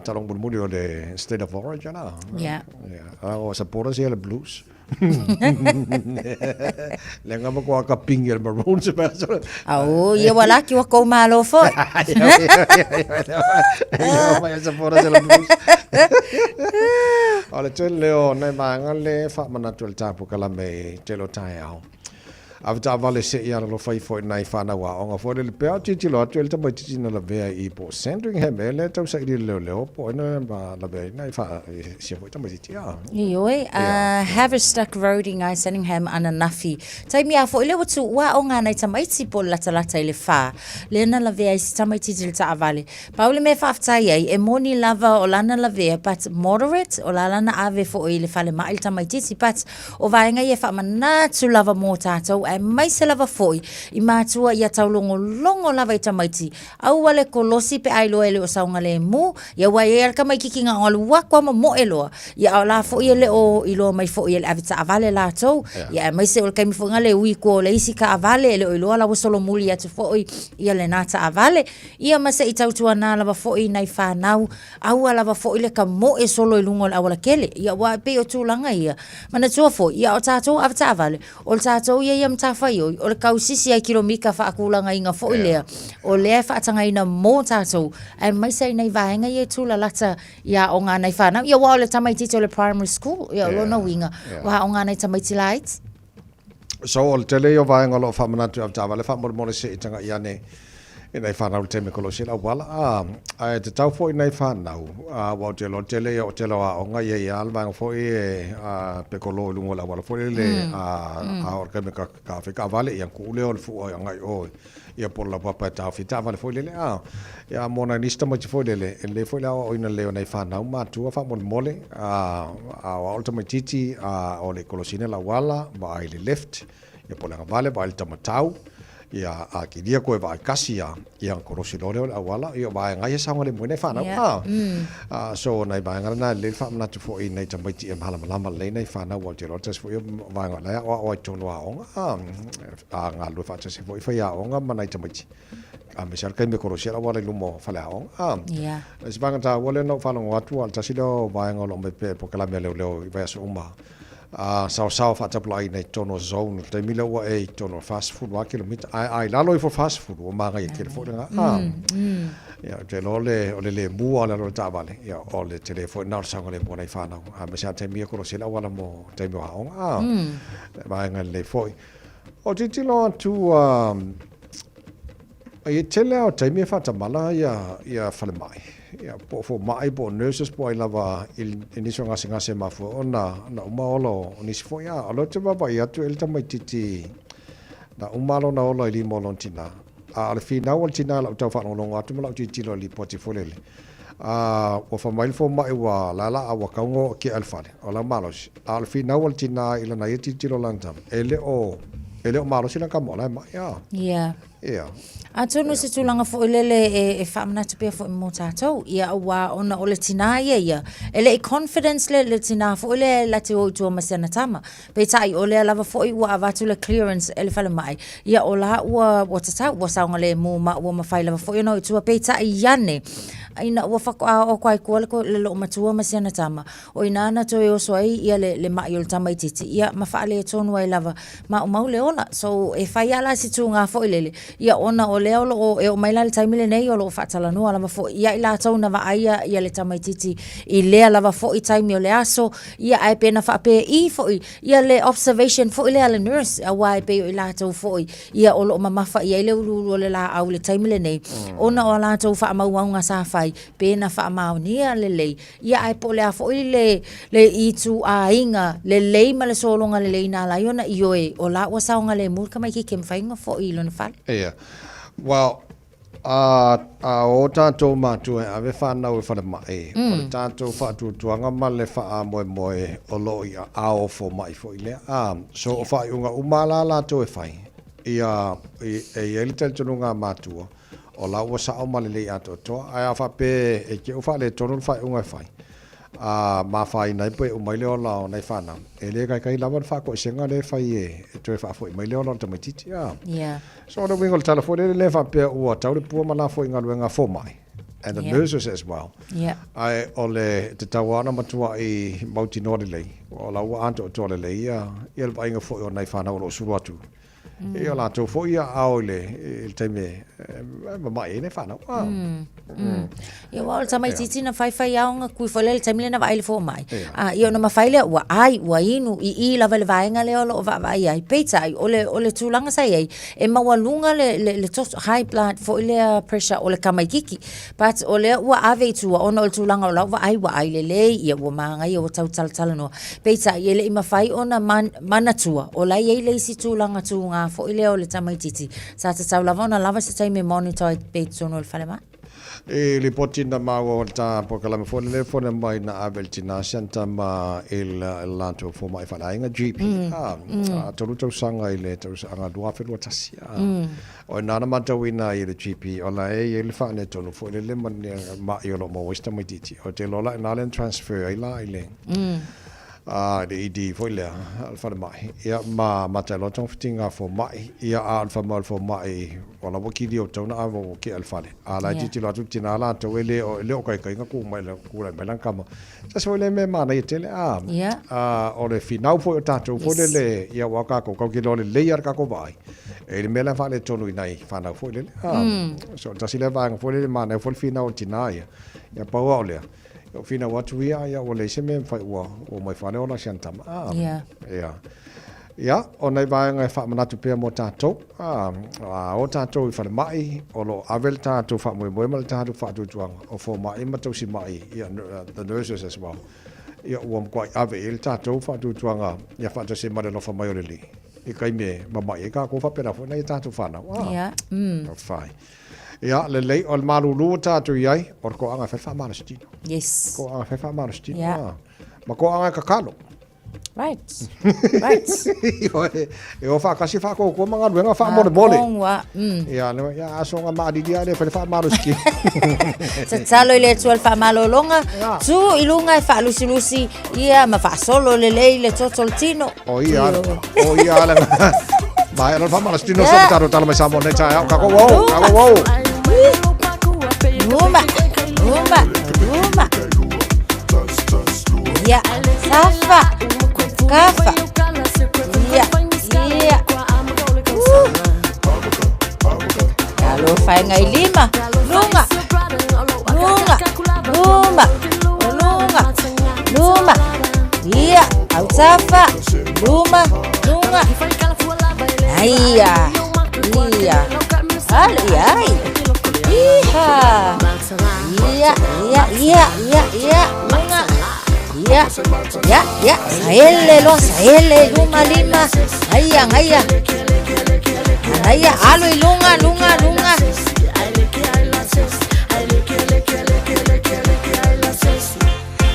taloga mulimuli o le State of Origin a. Yeah. Yeah. O supporters ia le Blues. Le ngama ko aka pingi le Maroons e vasa. Au, ia ua laki ua kou malo foi. Ia mai supporters le Blues. O le tele o nai vaega le faamanatu e le tapu kalame i tele o taeao. Avetaavale seʻi alalofa ifo i nai fanau aoga foi lele pea o tilotilo atu e le tamaititi na lavea i i po o Sandringham ea lea tau saili i le leoleo po o ai na lavea ai nai fa sia foi tamaititi a. Ioe, a Haverstock Road i Ngai Sandringham ananafi. Taimi a foi lea ua tuua aoga a nai tamaiti po o le latalata i le fa, lea na lavea ai si tamaititi i le taavale. Pau le mea e faafetai ai, e moni lava o lana lavea but moderate, o la lana ave foi i le falemai le tamaititi but o vaega ia e faamanatu lava mō tātou aemaise lava foi i mātua ia taulogologo lava i tamaiti. Aua le kolosi pe a iloa e le o saogalemu, ia aua e i ai lava le tamaititi na o alu atu lava ma moe loa, ia a o la foi e le o iloa mai foi e le avetaavale latou, ia aemaise o le taimi foi lena le ui i tua o le isi taavale e le o iloa la ua solomuli atu foi ia lena taavale. Ia ma se i tautuana lava foi i nai fanau, aua lava foi le tamoe solo i luga o le aualatele. Ia aua e pei o tulaga ia. Manatua foi, ia o tatou avetaavale, o le tatou ia ia matafaioi, o le tausisi ai kilomita faatulagaina foi lea, o lea e faatagaina mo tatou, aemaise ai nai vaega ia e tulalata i aoga a nai fanau. Ia aua o le tamaitiiti o le primary school, ia o lona uiga, ua aoga a nai tamaiti laiti. So, o le tele ia o vaega o lo o faamanatu i avetaavale faamolemole se i taga'i ane i nai fanau i le taimi e kolosi ai le auala. A, ae tatau foi i nai fanau, a, aua ou te iloa o le tele ia o tele o aoga ia i a le vaega foi e, a, pe kolo i luga o le auala foi lele, a, a oo i le taimi e taofi ai taavale, ia ona tuu lea o le fua agai i o ia po o le laupapa e taofi ai taavale foi lele, a. Ia, mo nai nisi tamaiti foi lele, e lelei foi le aoaoina lelei o nai fanau ma matua faamolemole, a aoao le tamaitiiti, a o le i kolosina le auala, vaai i le left, ia po o le agavale, vaai i le tamatau, ia a kilia koe vaai kasi ia, ia ona kolosi loa lea o le auala, ia o vaega ia e saogalemu ai nai fanau, a. A, so o nai vaega na e lelei le faamanatu foi i nai tamaiti ia malamalama lelei nai fanau, aua ou te iloa tasi foi ia o vaega o la e aoao ai i totonu o aoga, a, a galulue faatasi ai foi faiaoga ma nai tamaiti. Aemaise lava le taimi e kolosi ai le auala i luma o faleaoga. A, le isi vaega taua lea na ou faalogo atu, o le tasi lea o vaega o lo o aumai pea e polokalame a leoleo i vaiaso uma, a saosaoa faatapulaaina i totonu o zone i le taimi lea ua e i totonu o le 40 lava kilomita. Ae a i lalo ifo o le 40, ua manaia tele foi lena. A, ia, ou te iloa o le lemu lava o le alu a le taavale, ia, o le tele foi lena o le saogalemu o nai fanau, aemaise lava le taimi e kolosi ai le auala mo taimi o aoga. A, vaega lelei foi. O tilotilo atu e tele lava o taimi e faatamala ia falemai, ia po o fomai po o nurses po o ai lava i nisi o gasegase e mafua ona na uma ola o nisi foi. A o lea ou te vaavaai atu e le tamaitiiti na uma lona ola i lima o lona tina. A o le finau a le tina i lau tau faalogologo atu ma lau tilotilo i le lipoti foi lele, a ua fai mai le fomai ua lala a ua tatau ona oo tia i le fale, o la malosi. A o le finau a le tina i lana ia tilotilo i lana tama, e le o, e le o malosi lana tama o la e maʻi, a. Yeah. Ia. Atonu se tulaga foi lele e, e faamanatu pea foi mo tātou, ia aua ona o le tinā ia ia, e le i confidence le, le tinā foi lea e late o i tua ma si ana tama. Peitai, o lea lava foi ua avatu le clearance e le falemai, ia o la ua, ua tatau, ua saogalemu ma ua mafai lava foi ona o i tua. Peitai ane, ina ua faatoa oo atu lava i tua le, le loomatua ma si ana tama, o i ina na toe oso ai ia le, le maʻi o le tamaitiiti, ia ma faaletonu ai lava maumau le ola. So, e fai lava la si tugā foi lele, ia ona o lea o lo o, e oo mai la i le taimi lenei o lo o faatalanoa lava foi ia i latou na vaaia ia le tamaitiiti i lea lava foi taimi o le aso, Ia, ae pe na faapei foi ia le observation foi lea a le nurse, aua e pei o i latou foi ia o lo o mamafa i ai le uluulu o le laau i le taimi lenei, ona o a latou faamauauga sa fai, pe na faamaonia lelei, ia ae po o le a foi le le ituaiga lelei ma le sologa lelei na ala ai ona ioe o la ua saogalemu le tamaitiiti e mafai ona foi i lona fale. Ia. Well, A, a o tātou mātua e ave whānau e falemai, mm. o le tātou whaatuatuanga ma le whaamoemoe o lo o i aao o fomai foi lea. A, so yeah. o whaaiunga uma la lātou e whai, ia, i, e i ai le talitonuga a mātua, o la ua sao ma lelei atoatoa, ae a faapea e te u faaletonu le faaiuga e fai, a mafaina ai pe uma ai le ola o nai whanau. E le kaikai lava le whaakoesega lea e fai e, e toe whaafoi mai le ola o le tamaitiiti. A. Yeah. So o le uiga o le tala foi lele lea faapea ua tau le pua ma lafo i galuega a fomai and the nurses as well. Yeah. Ae o le te tau ana matuaʻi mautinoa lelei, o la ua atoatoa lelei ia, ia le vaaiga foi o nai whanau o lo o sulu atu. Ia o latou foi ia ao i le i le taimi e mama'i ai le fanau. Ah. Ia aua o le tamaitiiti na faifai aoga kui foi lea i le taimi lea na vaai i le fomai. A ia ona mafai lea ua ai, ua inu i i lava i le vaega lea o lo o vaavaai ai. Peitai o le o le tulaga sa i ai, e maualuga le le le toto, high blood foi lea pressure o le tamaitiiti. But o lea ua ave i tua ona o le tulaga o lau vaai ua ai lelei, ia ua manaia ua tau talatalanoa. Peitai e le i mafai ona manatua o la e i ai le isi tulaga tuga foi lea o le tamaitiiti sa tatau lava ona lava se taimi e monitor ai pea i totonu o le falemai. I lipoti na maua o le ta polokalame foi lele fone mai na ave i le tina si ana tama i le latou fomai faaleaiga GP a tolu tausaga i le tausaga 2021. O ina na matauina ai e le GP o la e i ai le faaletonu foi lele ma ni ma'i o lo o maua ai si tamaitiiti. Ou te iloa la ina lea na transfer ai la i le i le ED foi lea a le falemai. Ia ma matailoa togafitiga a fomai. Ia a o le fai mai o le fomai o la ua kili outou na ave ua kea i le fale. A la e tilotilo atu le tina latou e le o e le o taitaiga tu mai tulai mai lana tama. Se foi lea mea manaia tele a o le finau foi o tatou foi lele ia aua tatou tatou te iloa lelei lava le tatou vaai e le mea la e faaletonu i nai fanau foi lele a so tasi lea vaega foi lele manaia foi le finau o le tina ia ia pau lava o lea ia finau atu ia ia ua leai se mea e mafai ua omai fale ola si ana tama a ia Ia, o nai vaega e faamanatu pea mo tatou, a, a o tatou i falemai, o lo o ave le tatou faamoemoe ma le tatou faatuatuaga, o fomai ma tausimai, ia, the nurses as well, ia, ua matuai ave i ai le tatou faatuatuaga, ia faatasi ai ma le alofa mai o le Alii, i taimi e mamai ai tatou faapena foi nai a tatou fanau. A, Ia, mm. Fai. Ia, lelei, o le malulu ua tatou i ai, o le toaga e fai le faamalosi tino. Yes. Toaga e fai faamalosi tino. Ia. A, ma toaga e tatalo. Right. Right. E o whaakasi whaakōkua ma galuega whaamolemole. Mongua. Ia, no, ia aso nga maalili ale whare whaamalosi. Tatalo i le Atua le faamalologa, tu i luga e faalusilusi ia ma faasolo lelei le toto o le tino. O ia ala, o ia ala. Mai ala whaamalosi tino so taro talo mai Samoa nei taeao. Kako wau, kako wau. Luma, luma, luma. Ia, safa, kafa. Ia, ia. Alofa e ngai lima, lunga, lunga, luma, lunga, luma. Ia, autafa, luma, lunga. Aia, ia. Al, ia, ai. Iha. Ia, ia, ia, ia, ia, lunga. Ia, ia, ia, saele loa, saele, luma, lima. Aia, aia. Aia, alo i luga, luga, luga.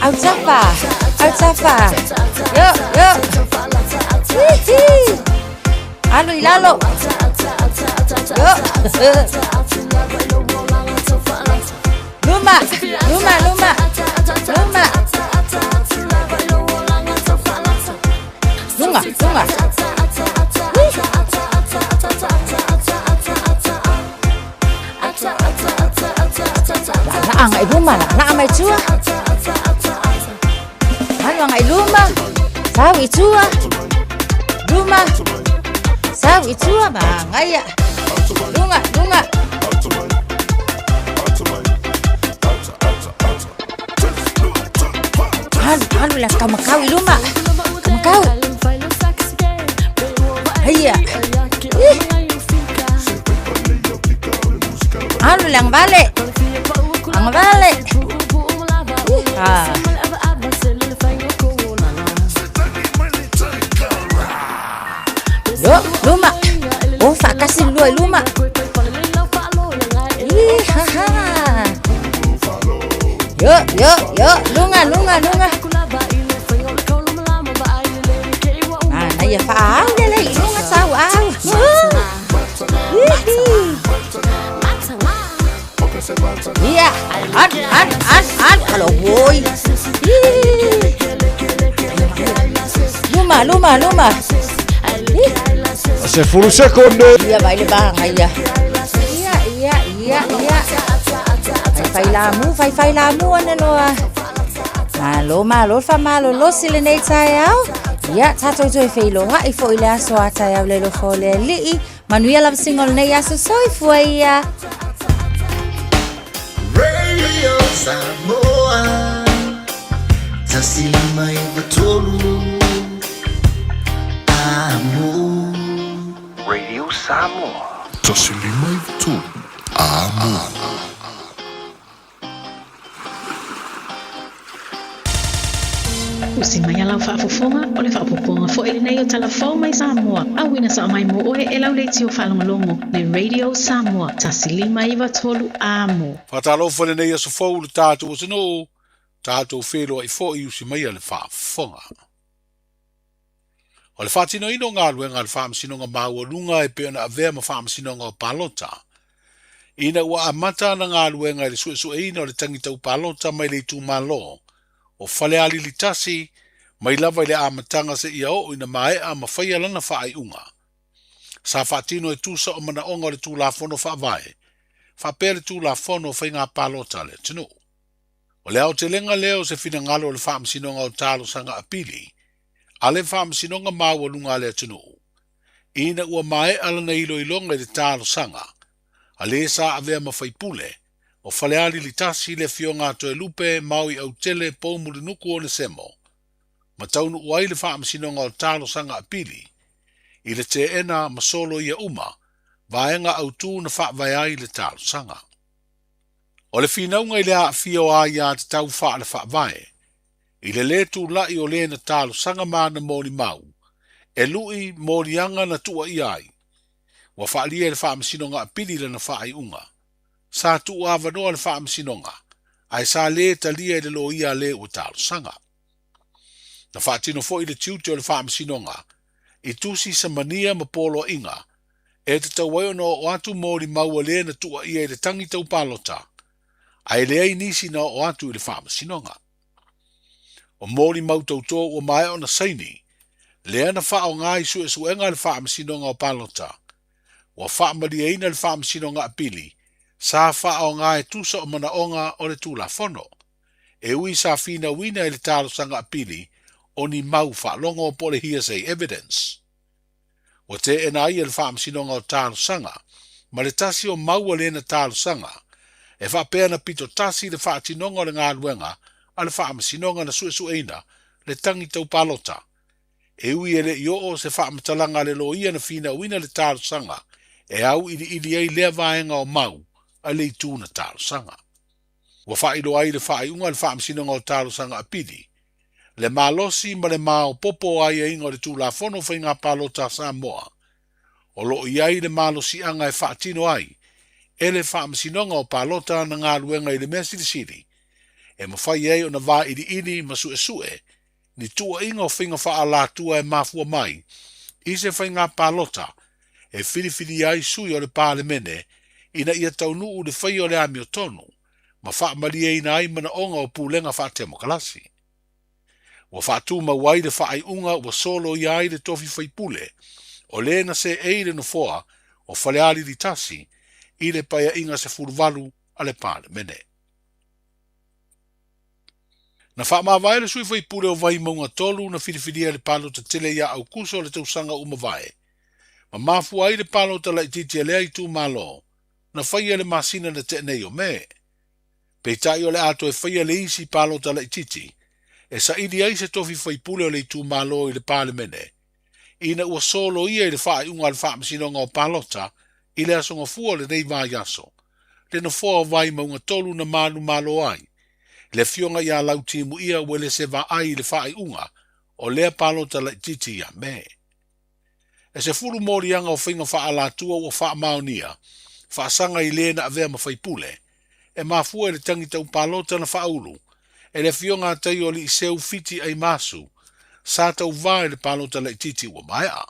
Autafa, autafa. Yo, yo. Hihi. Alo i lalo. Yo. Luma, luma, luma, luma. Lunga, lunga. Laalaa agai i luma, laalaa mai tua. Alu agai i luma, sau i tua. Luma, sau i tua, manaia. Luga, luga. Alu, alu le taumatau i luma. Taumatau. Aia. Ih. Alu le agavale. Agavale. Ih. Ah. Yo, luma. O faatasi le lua i luma. Ih, ha, ha. Yo, yo, yo, luga, luga, luga. Manaia faaau lelei i luga sau au. Hihi. Ia, alu, alu, alu, alu, alo, oi. Hihi. Luma, luma, luma. Ih. 10 sekonde. Ia, vai le vaga ia. Ia, ia, ia, ia. Faifai lamu, faifai lamu ana loa. Malo, malo, le faamalolosi lenei taeao. Ia, tatou toe feiloai foi i le aso a taeao le alofa o le Alii. Manuia lavasiga o lenei aso. Soifua ia. Radio Samoa 153 Amo. Radio Samoa. 153 Amo. Usi mai a lau faafofoga, o le faaopoopoga foi lenei o Tala Fou mai Samoa, auina sao mai mo oe e lau leitio faalogologo, le Radio Samoa, 153 Amo. Faatalofa lenei aso fou i le tatou atunuu, tatou feiloai foi i usi maia le faafofoga. O le faatinoina o galuega a le Faamasinoga Maualuga e pei ona avea ma Faamasinoga o Palota, ina ua amata ana galuega i le suesueina o le tagi tau palota mai le itumalo o Falealili 1 mai lava i le amataga seia oo ina maea ma faia lana faaiuga. Sa faatino e tusa o manaoga o le Tulafono Faavae faapea le Tulafono o Faiga Palota a le atunuu. O le aotelega lea o se finagalo o le Faamasinoga o Talosaga Apili a le Faamasinoga Maualuga a le atunuu, ina ua maea lana iloiloga i le talosaga a le sa avea ma faipule o Falealili 1 le Afioga a Toelupe Maui Autele Poumulinuku Onesemo, ma taunuu ai le Faamasinoga o Talosaga Apili i le teena ma soloia uma vaega autū na faavae ai le talosaga. O le finauga i le aafia o aiatatau faale-faavae, i le lē tula'i o lē na talosaga ma ana molimau, e lu'i moliaga na tuuaia ai, ua faalia e le Faamasinoga Apili lana faaiuga. Sa tuu avanoa le Faamasinoga, ae sa lē talia e le loia a lē ua talosaga. Na faatino foi le tiute o le Faamasinoga i tusi samania ma poloaiga e tatau ai ona oo atu molimau a lē na tuuaia i le tagi tau palota, ae leai nisi na oo atu i le Faamasinoga. O molimau tautō ua maea ona saini, lea na faaaoga i suesuega a le Faamasinoga o Palota, ua faamalieina le Faamasinoga Apili sa faaaoga e tusa o manaoga o le Tulafono, e ui sa finauina i le talosaga apili o ni mau faalogo po o le hearsay evidence. Ua teena ai e le Faamasinoga o Talosaga ma le tasi o mau a lena talosaga e faapea na pito tasi le faatinoga o le galuega a le Faamasinoga na suesueina le tagi tau palota, e ui e le i oo se faamatalaga a le loia na finauina le talosaga e auiliili ai lea vaega o mau a le itu na talosaga. Ua faailoa ai le faaiuga a le Faamasinoga o Talosaga Apili, le malosi ma le maopoopo o aiaiga o le Tulafono o Faiga Palota a Samoa, o lo o i ai le malosiaga e faatino ai e le Faamasinoga o Palota ana galuega i le mea silisili e mafai ai ona vailiili ma suesue ni tuuaiga o faiga faaalatua e mafua mai i se faiga palota e filifilia ai sui o le Palemene ina ia taunuu le faia o le amiotonu ma faamalieina ai manaoga o pulega faatemokalasi. Ua faatumau ai le faaiuga ua soloia ai le tofi faipule o le na seei le nofoa o Falealili 1 i le Paeaiga 18 a le Palemene. Na faamavae le sui faipule o Vaimauga 3 na filifilia i le palota tele ia Aukuso o le tausaga ua mavae, ma mafua ai le palota laitiiti a lea itumalo na faia i le masina na tea nei o Me. Peitai o le a toe faia le isi palota laitiiti e saili ai se tofi faipule o le itumalo i le Palemene, ina ua soloia i le faaiuga a le Faamasinoga o Palota i le aso Gafua o lenei vaiaso, le nofoa o Vaimauga 3 na manumalo ai le Afioga ia Lautimuia Uelese Vaai i le faaiuga o lea palota laitiiti ia Me. E 10 moliaga o faiga faaalatua ua faamaonia faasaga i le na avea ma faipule, e mafua i le tagi tau palota na faaulu e le Afioga a Taioaliiseu Fiti Aimasu sa tauvā i le palota laitiiti ua maea.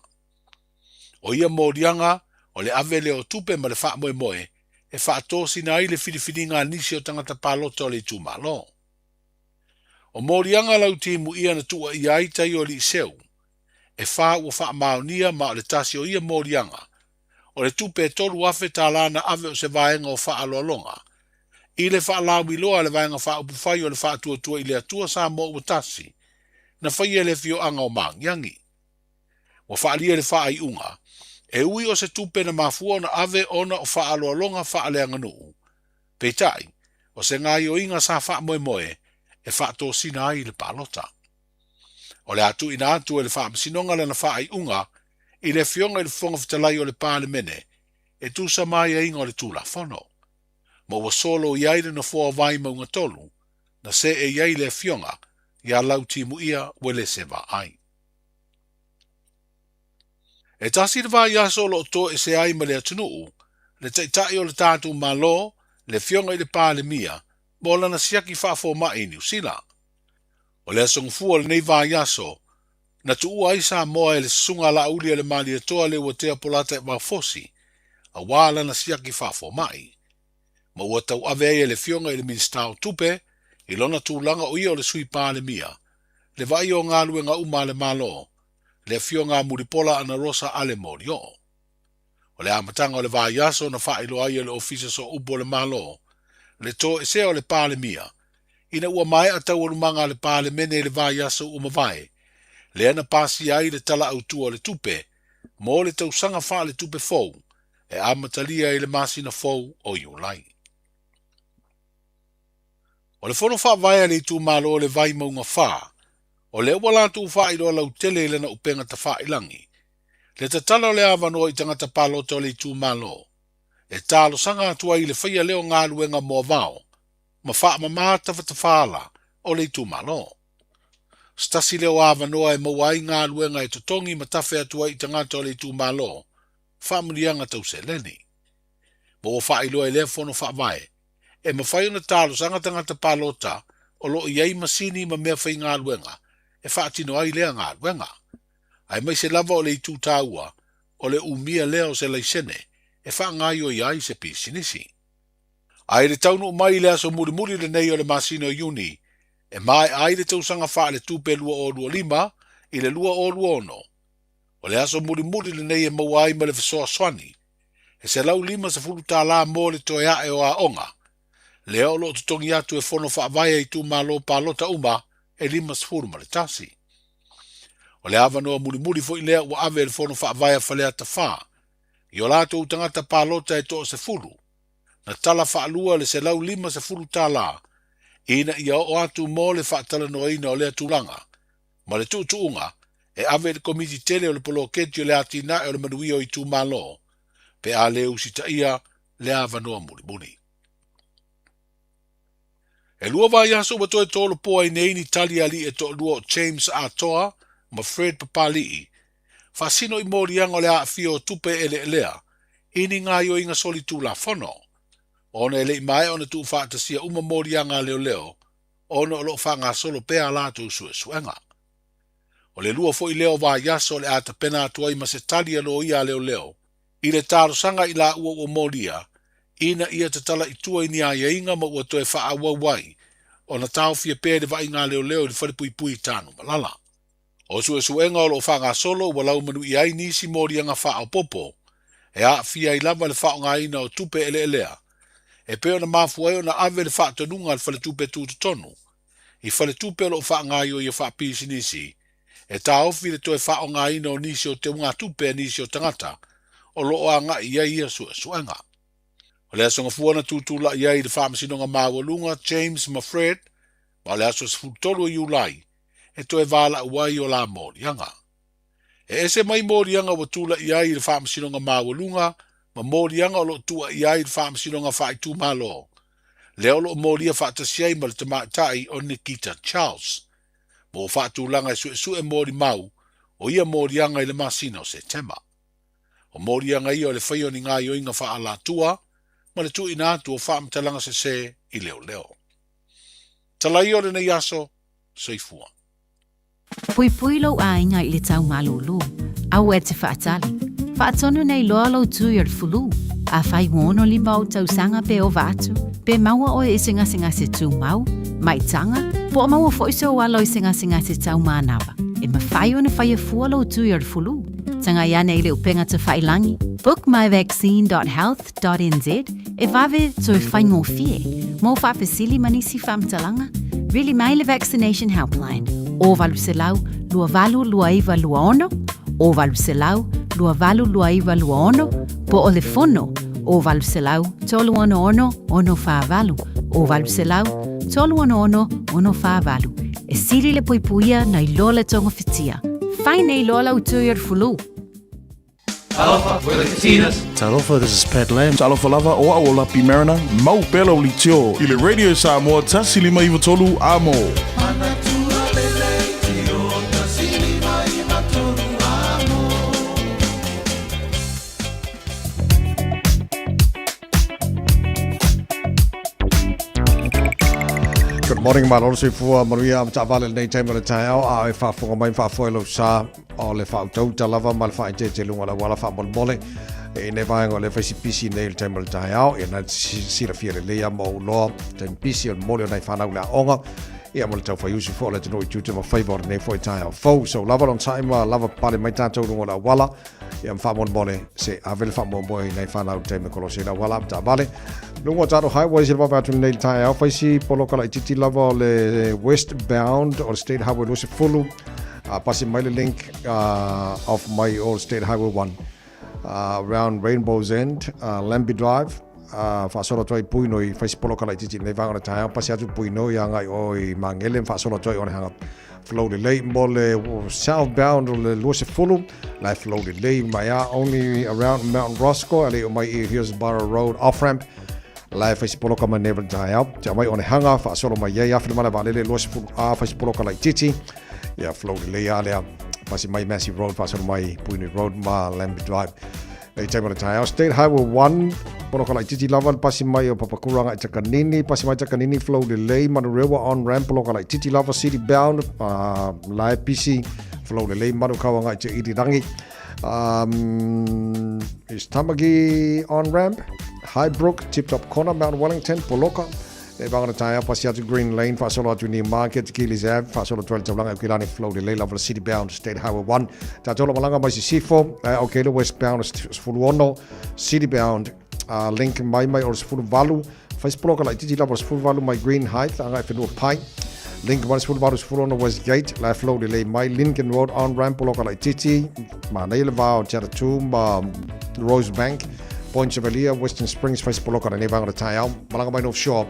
O ia moliaga o le ave lea o tupe ma le faamoemoe e faatosina ai le filifiliga a nisi o tagata palota o le itumalo. O moliaga Lautimuia na tuuaia ai Taioaliiseu, e 4 ua faamaonia ma o le tasi o ia moliaga, o le tupe e $3,000 na ave o se vaega o faaaloaloga i le faalauiloa a le Vaega Faaupufai o le Faatuatua i le Atua Samoa ua tasi, na faia e le afioaga o Magiagi. Ua faaalia le faaiuga, e ui o se tupe na mafua ona ave ona o faaaloaloga faaleaganuu, peitai, o se gaoioiga sa faamoemoe e faatosina ai le palota. O le a tuuina atu e le Faamasinoga lana faaiuga i le Afioga i le Fofoga Fetalai o le Palemene e tusa ma aiaiga o le Tulafono, ma ua solo i ai le nofoa o Vaimauga 3 na seei ai le Afioga ia Lautimuia Uelese Vaai. E tasi le vaiaso o lo o toese ai ma le atunuu, le Taitai o le tatou Malo, le Afioga i le Palemia, mo lana siaki faafomai i Niu Sila. O le aso gafua o lenei vaiaso, na tuua ai Samoa e le Susuga a Laauli a le Malietoa Leuatea Polataivao Fosi, aua lana siaki faafomai. Ma ua tauave ai e le Afioga i le Minisita o Tupe, i lona tulaga o ia o le Sui Palemia, le vaaia o galuega uma a le Malo, le Afioga a Mulipola Anarosa Ale Molioo. O le amataga o le vaiaso na faailoa ai e le Ofisa Sooupu o le Malo le toesea o le Palemia ina ua maea taualumaga a le Palemene i le vaiaso ua mavae, lea na pasia ai le Tala Autu o le Tupe mo le tausaga faaletupe fou e amatalia i le masina fou o Iulai. O le Fono Faavae a le itumalo o le Vaimauga 4, o lea ua latou faailoa lautele i lana upega tafailagi, le tatala o le avanoa i tagata palota o le itumalo, e talosaga atu ai i le faia lea o galuega moavao ma faamama tafatafaala o le itumalo. Se tasi lea o avanoa e maua ai galuega e totogi ma tafe atu ai i tagata o le itumalo faamanuiaga tau seleni. Ma ua faailoa e lea fono faavae, e mafai ona talosaga tagata palota o lo o i ai masini ma mea faigaluega e faatino ai lea galuega, aemaise lava o le itu taua o le umia lea o se laisene e faagaoioi ai se pisinisi. A i le taunuu mai i le aso mulimuli lenei o le masina o Iuni, e maea ai le tausaga faaletupe 2025 i le 2026, O le aso mulimuli lenei e maua ai ma le fesoasoani e $150 mo le toe ae o aoga, lea o lo o totogi atu e fono faavae a itumalo palota uma e 51. O le avanoa mulimuli foi lea ua ave e le fono faavae a Faleata 4 i o latou tagata palota e toasefulu, na tala faalua le $150 ina ia oo atu mo le faatalanoaina o lea tulaga ma le tuutuuga e ave i le Komiti tele o le Poloketi o le Atinae o le Manuia o Itumalo pe a le usitaia le avanoa mulimuli. E lua vaiaso ua toe tolopo ai nei ni tali alii e toalua o James Atoa ma Fred Papali'i, faasino i moliaga o le aafia o tupe eleelea i ni gaoioiga solitulafono, ona e le i maea ona tuufaatasia uma moliaga a leoleo ona o lo o faagasolo pea a latou suesuega. O le lua foi lea o vaiaso o le a tapena atu ai ma se tali a loia a leoleo i le talosaga i laua ua molia ina ia tatala i tua i ni aiaiga ma ua toe faaauau ai ona taofia pea i le vaaiga a leoleo i le falepuipui i Tanumalala. O suesuega o lo o faagasolo ua laumanuia ai nisi moliaga faaopoopo e aafia ai lava le faaaogaina o tupe eleelea e pei ona mafua ai ona ave le faatonuga a le Faletupe Tutotonu i faletupe o lo o faagaoioia faapisinisi e taofi le toe faaaogaina o nisi o teugatupe a nisi o tagata o lo o agai i ai ia suesuega. O le aso Gafua na tutulai ai i le Faamasinoga Maualuga James ma Fred, ma o le aso 13 o Iulai e toe valaau ai o la moliaga. E ese mai moliaga ua tulai ai i le Faamasinoga Maualuga ma moliaga o lo o tuuaia ai i le Faamasinoga Faaitumalo, lea o lo o molia faatasi ai ma le tamaitai o Nikita Charles, ma ua faatulaga e suesue molimau o ia moliaga i le masina o Setema. O moliaga ia o le faia o ni gaoioiga faaalatua ma le tuuina atu o faamatalaga sese i leoleo. Tala ia o lenei aso, soifua. Puipui lou aiga i le tau malūlū. Aua e te faatali. Faatonu nei loa lou tui o le fulu. Afai ua 65 ou tausaga pe ova atu, pe maua oe i se gasegase tumau, maitaga, po o maua foi sou alo i se gasegase tau manava, e mafai ona faia fua lou tui o le fulu. Tagai ane i le upega tafailangi, bookmyvaccine.health.nz, e vave toe faigofie. Mo faafesili ma nisi faamatalaga, vili mai le Vaccination Helpline. 0800 282926, 0800 282926, po o le fono 0800 366 648, 0800 366 648. E sili le puipuia nai lo le togofitia. Fai nei loa lau tui o le fulu. Talofa, we're the Katinas. Talofa, this is Pat Lam. Talofa lava o au o Lapi Mariner, mau pea lau litio i le Radio Samoa 153 Amo. Good morning, malo le soifua manuia a mataavale lenei taimi o le taeao a e faafofoga mai ma faafoe lou sa o le faautauta lava ma le faaeteete i luga o le auala faamolemole i nei vaega o le fai si pisi nei i le taimi o le taeao ia na silafia lelei a ma ou loa taimi pisi o le momoli o nai fanau i le aoga ia ma le taufaiusu foi o le atunuu i tiute ma faiva o lenei foi taeao fou. So lava lona taima ma lava pale mai tatou i luga o le auala ia ma faamolemole se ave le faamoemoe i nai fanau i le taimi e kolosi ai le auala ma taavale. Luga o tatou highways i le vave atu nei i le taeao, fai si poloka laitiiti lava o le westbound o le State Highway 20, a pasi mai le link off mai o le State Highway 1 around Rainbow's End, Lambie Drive, faasolo atu ai Puinoi, fai si poloka laitiiti i lenei vaega o le taeao, pasi atu Puinoi agai o i Magele ma faasolo atu ai Onehanga. Flow lelei mo le southbound o le 20, la e flow lelei mai a only around Mount Roskill, a le o mai i Hillsborough Road off-ramp, la e fai si poloka mai nei taeao. Te mai Onehanga, faasolo mai ai afi le mala vaalele 20 a fai si poloka laitiiti, ia flow lelei a lea, pasi mai Massey Road, faasolo mai Puinui Road ma Lambie Drive. Nei taimi o le taeao, State Highway 1, poloka laitiiti lava le pasi mai o Papakura agai Takanini, pasi mai Takanini flow lelei, Manurewa on ramp, poloka laitiiti lava, city bound, lae pisi, flow lelei, Manukau agai te Irirangi. Is Tamaki on ramp, Highbrook, Tip Top Corner, Mount Wellington, poloka. E vanga na taeao, pasi atu Green Lane, faasolo atu Newmarket, Keelys Ave, faasolo atu ai le taulaga i Aukilani, flow lelei lava le city bound State Highway 1. Tatou la malaga mai Sisifo, okay le westbound 16, city bound link mai mai o le 18, fai se poloka laitiiti lava o le 18 mai Green Heights, agai whenua pai. Link mai le 18 16 Westgate, la flow lelei mai Lincoln Road on ramp poloka laitiiti, manaia le va o Te Atatū ma Rosebank, Point Chevalier, Western Springs, fai se poloka lenei vaega o le taeao. Malaga mai North Shore,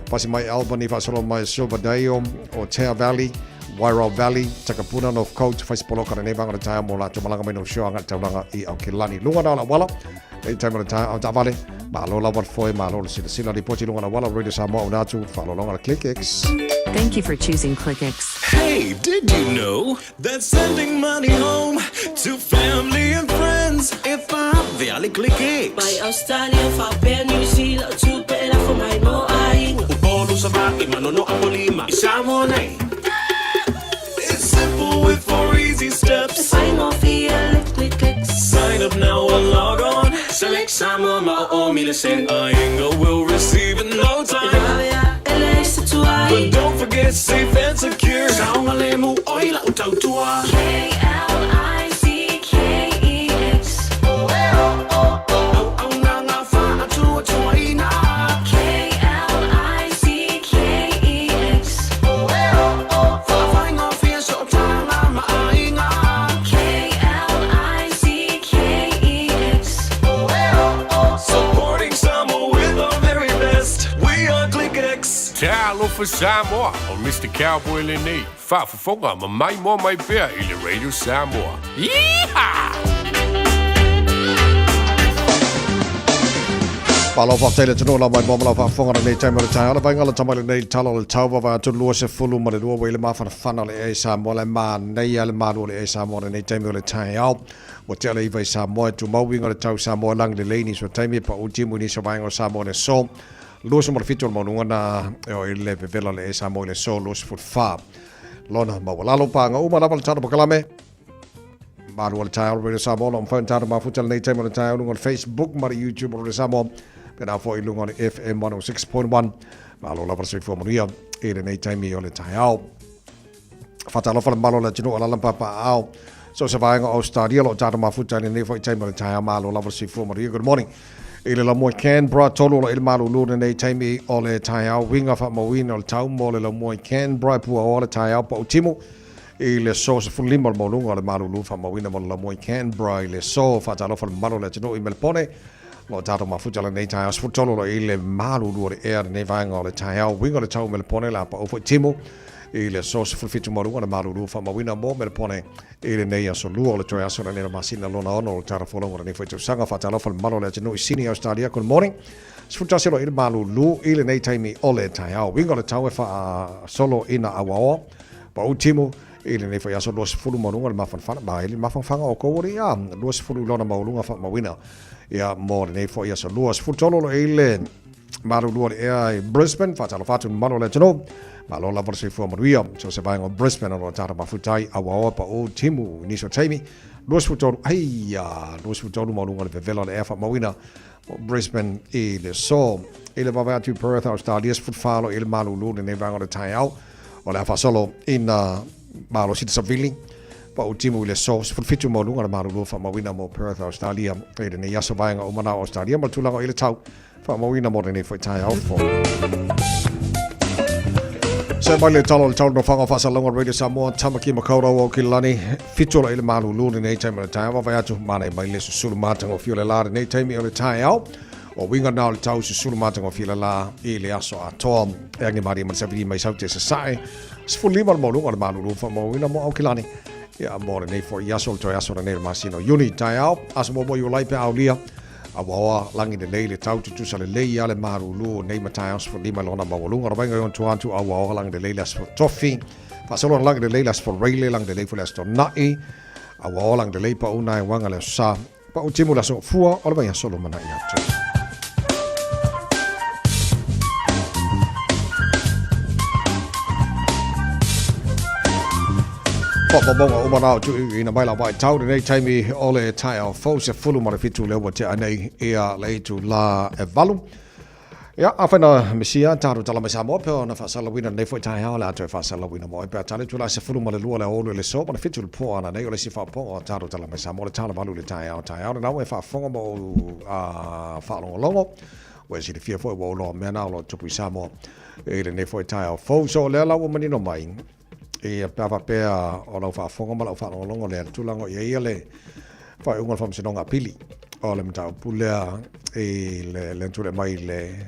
pasi mai Albany, faasolo mai Silverdale, o Tea Valley, Wairau Valley, Takapuna, North Coast, fai se poloka lenei vaega o le taeao mō lātou malaga mai North Shore agai le taulaga i Aokelani. Luga na o le auala, nei taimi o le taeao, taavale, malo lava le foe, malo le silasila, ripoti luga o le auala, Radio Samoa una atu, faaaloaloga le ClickX. Thank you for choosing ClickX. Hey, did you know that sending money home to family and friends e vale ClickX? Mai Australia, faapea New Zealand, o tupe e lafo mai mo aiga. Upolu, Savaii, Manono, Apolima, i Samoa nei. It's simple with 4 easy steps. E faigofie le ClickX. Sign up now or log on. Select Samoa ma o o mile sen. Aiga will receive in no time. E vave a e leai se tuai. But don't forget safe and secure. Saogalemu oi lau tautua. K-L-I-C-K-E-X. Auaunaga faatuatuaina. K-L-I-C-K-E-X. Faafaigofie sootaga ma aiga. K-L-I-C-K-E-X. Supporting Samoa with our very best. We are ClickX. Talofa Samoa, o Mister Cowboy lenei, faafofoga ma maimoa mai pea i le Radio Samoa. Yeehaw! Malo faafetai le atunuu lau maimoa ma lau faafofoga lenei taimi o le taeao. Le vaaiga lata mai lenei tala o le tau vavae atu 22 ua i le mafanafana o le ea i Samoa la e manaia le malu o le ea i Samoa lenei taimi o le taeao. Ua tea le iva i Samoa e tumau uiga o le tau Samoa lagi lelei nisi o taimi e pau timu i nisi o vaega o Samoa i le aso. 27 o le maualuga na e o i le vevela o le ea i Samoa i le aso 24. Lona maualalo paaga uma lava le tatou pakalame. Malu o le taeao o Radio Samoa, lo mafai ona tatou mafuta lenei taimi o le taeao i luga o le Facebook ma le YouTube o Radio Samoa, pena foi i luga o le FM 106.1. Malo lava le soifua manuia i lenei taimi o le taeao. Faatalofa le malo o le atunuu alaala ma papaaao. So se vaega o Australia lo o tatou mafuta i lenei foi taimi o le taeao. Malo lava le soifua manuia. Good morning. I le laumua Canberra, tolu o lo o i le malulu lenei taimi o le taeao. Uiga faamauina o le tau mo le laumua i Canberra e puaoa le taeao pau timu. I le aso 15 o le maualuga o le malulu faamauina mo le laumua i Canberra i le aso faatalofa le mamalu o le atunuu i Melepone. O lo o tatou mafuta lenei taeao 13 lo i le malulu o le ea lenei vaega o le taeao uiga o le tau Melepone la pau foi timu i le aso 17 maualuga o le malulu faamauina mo Melepone i lenei aso lua o le toe aso lenei o le masina lona ono o le tala folauga o lenei foi tausaga. Faatalofa le mamalu o le atunuu i Sydney, Australia. Good morning. 11 lo i le malulu i lenei taimi o le taeao. Uiga o le tau e faasolo ina auaoa pau timu i lenei foi aso 20 maualuga le mafanafana ma le mafanafana o kou o ia 20 lona maualuga faamauina ia mo lenei foi aso 23 lo i le malulu o le ea i Brisbane. Faatalofa atu mamalu o le atunuu, malo lava le soifua manuia. So se vaega o Brisbane o lo o tatou mafutai auaoa pau timu i nisi o taimi 23 ai 23 maualuga le vevela o le ea faamauina o Brisbane i le aso. I le vavae atu i Perth, Australia, 14 lo i le malulu lenei vaega o le taeao o le a faasolo ina malosi le savili pau timu i le aso 17 maualuga le malulu faamauina mo Perth, Australia i lenei aso vaega uma na o Australia ma le tulaga i le tau faamauina mo lenei foi taeao fou. Se mai le talo le tau no whanga whasalonga Radio Samoa, Tamaki Makaurau o Kilani, whitola i le malulu lenei taimi o le taeao, vavai atu mana mai le susulu mātanga o fio le la lenei taimi o le taeao. O winga nā o le tau susulu mātanga o fio le la i le aso atoa. E angi maria ma le savili mai sau te sasae. 15 le maualuga o le malulu faamauina mo Aukilani. Ia mo lenei foi aso le toe aso lenei le masina o Iuni. Taeao, aso muamua Iulai pe aulia. Auaoa lagi lelei le tau tutusa lelei ia le malulu nei ma taeao 15 lona maualuga. Ravaiga i ona tua atu auaoa lagi lelei le aso tofi. Faasolo lagi lelei le aso Reile lagi lelei foi le aso Tona'i. Auaoa lagi lelei pa una e wanga le aso Sa. Pa u timu le aso Fua o le vai aso lumana'i atu. Whakamonga uma rā o tuuina mai la vai tau lenei taimi o le taeao fou se fulu ma le fitu le ua tea nei ia le itu la e valu. Ia, a whaina misia, tātou tala mai Samoa, peo na whaasalawina nei foi taeao le atu e whaasalawina mo e pea tale tula se fulu ma le lua le olu le so ma le fitu le po ana nei o le si whaaponga o tātou tala mai Samoa le tala valu le taeao taeao le nau e whaafonga mo a whaalongolongo. Ua e silafia foi ua uloa mea na o lo tupu i Samoa i lenei foi taeao fou. So lea la ua manino mai Ia, pe a faapea o lau faafofoga ma lau faalogologo lea le tulaga o i ai ia le faaiuga o le Faamasinoga Apili o le mataupu lea i le le tulai mai i le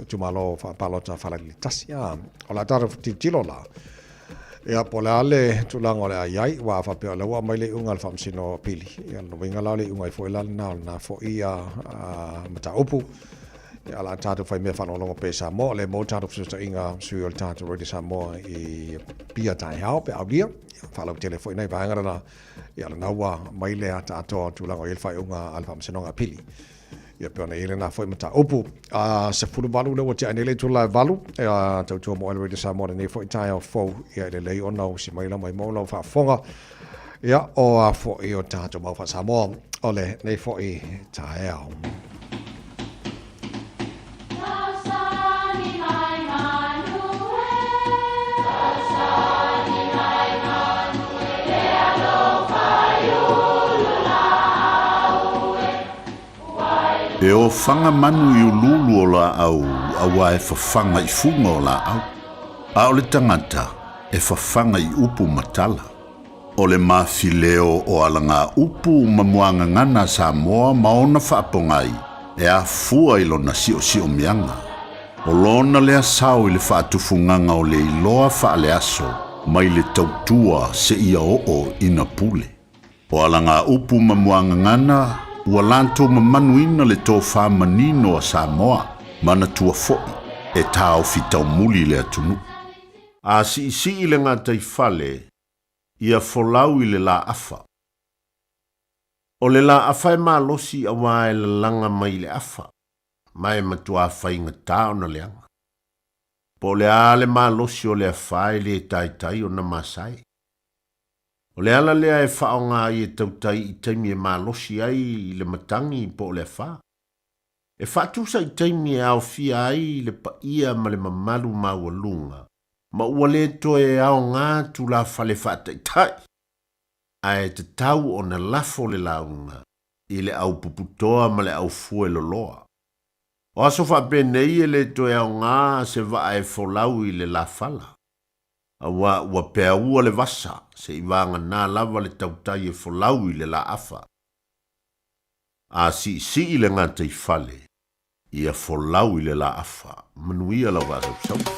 itumalo faapalota Falealili 1. O le a tatou tilotilo la, ia po o le a le tulaga o le a i ai, aua a faapea o lea ua aumai le iuga a le Faamasino Apili, ia lona uiga la o le iuga ai foi la lena o lena foi mataupu. Ia, o le a tatou fai mea faalogologo pea i Samoa, o lea e maua tatou fesootaiga sui o le tatou Radio Samoa i Apia taeao pe aulia. Ia, faalautele foi nai vaega lena. Ia, lena ua mai le ata atoa o tulaga o i ai le faaiuga a le Faamasinoga Apili. Ia, pei ona i ai lena foi mataupu. A 18 lea ua tea nei le itula e 8, ia, tautua mo le Radio Samoa lenei foi taeao fou. Ia, e lelei ona usi mai lau mai mo lau faafofoga. Ia, o a foi o tatou mau faa-Samoa o lenei foi taeao. E ofaga manu i uluulu o laau auā e fafaga i fuga o laau, a o le tagata e fafaga i upu ma tala. O le mafileo o alagaupu ma muagagana a Samoa ma ona faapogai e afua i lona siosiomiaga. O lona lea sao i le faatufugaga o le iloa faaleaso mai le tautua seia oo ina pule. O alagaupu ma muagagana ua latou mamanuina le tofa manino a Samoa, manatua foi e taofi taumuli le atunuu. A siisii le gataifale, ia folau i le laafa. O le laafa e malosi auā e lalaga mai i le afa, ma e matuā faigata ona leaga. Po o le a le malosi o le afā e lē taitai ona masae. O le ala lea e faaaoga ai e tautai i taimi e malosi ai le matagi po o le afā. E faatusa i taimi e aofia ai le paia ma le mamalu maualuga, ma ua lē toe aoga tulafale faataita'i, ae tatau ona lafo le lauga i le aupuputoa ma le aufue loloa. O aso faapenei e lē toe aoga se vaa e folau i le lafala. Auā ua peaua le vasa, seivagana lava le tautai e folau i le laafa. A siisii le gataifale, ia folau i le laafa. Manuia lau vaasausauga.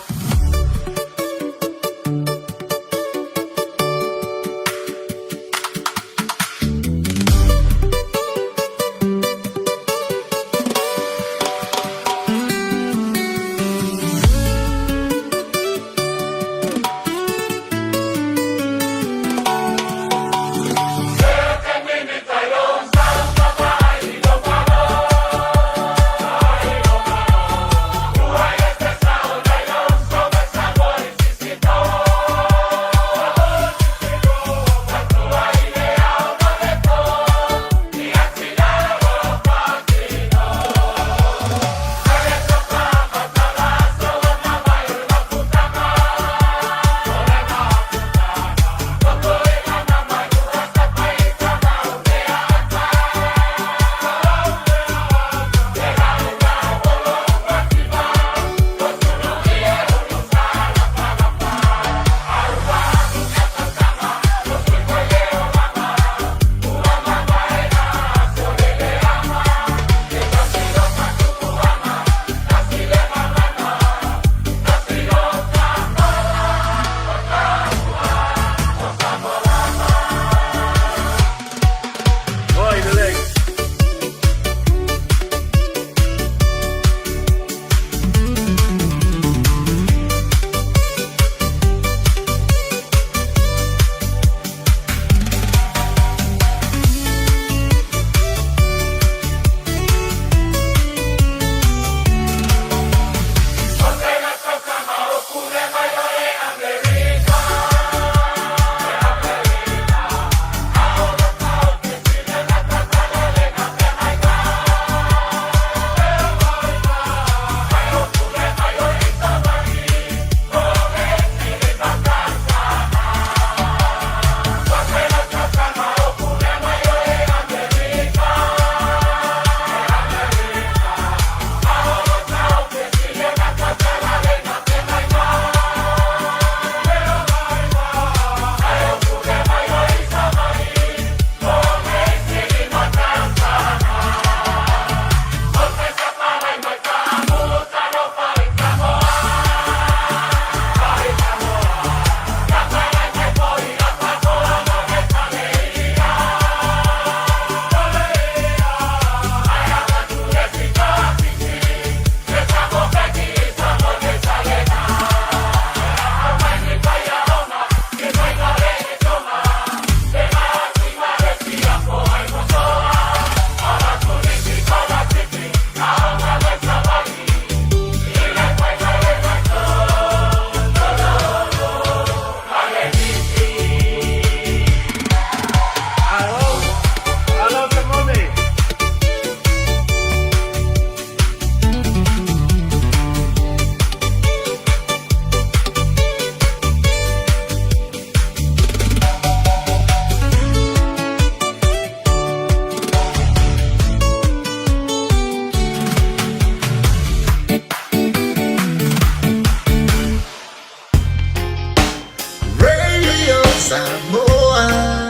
Radio Samoa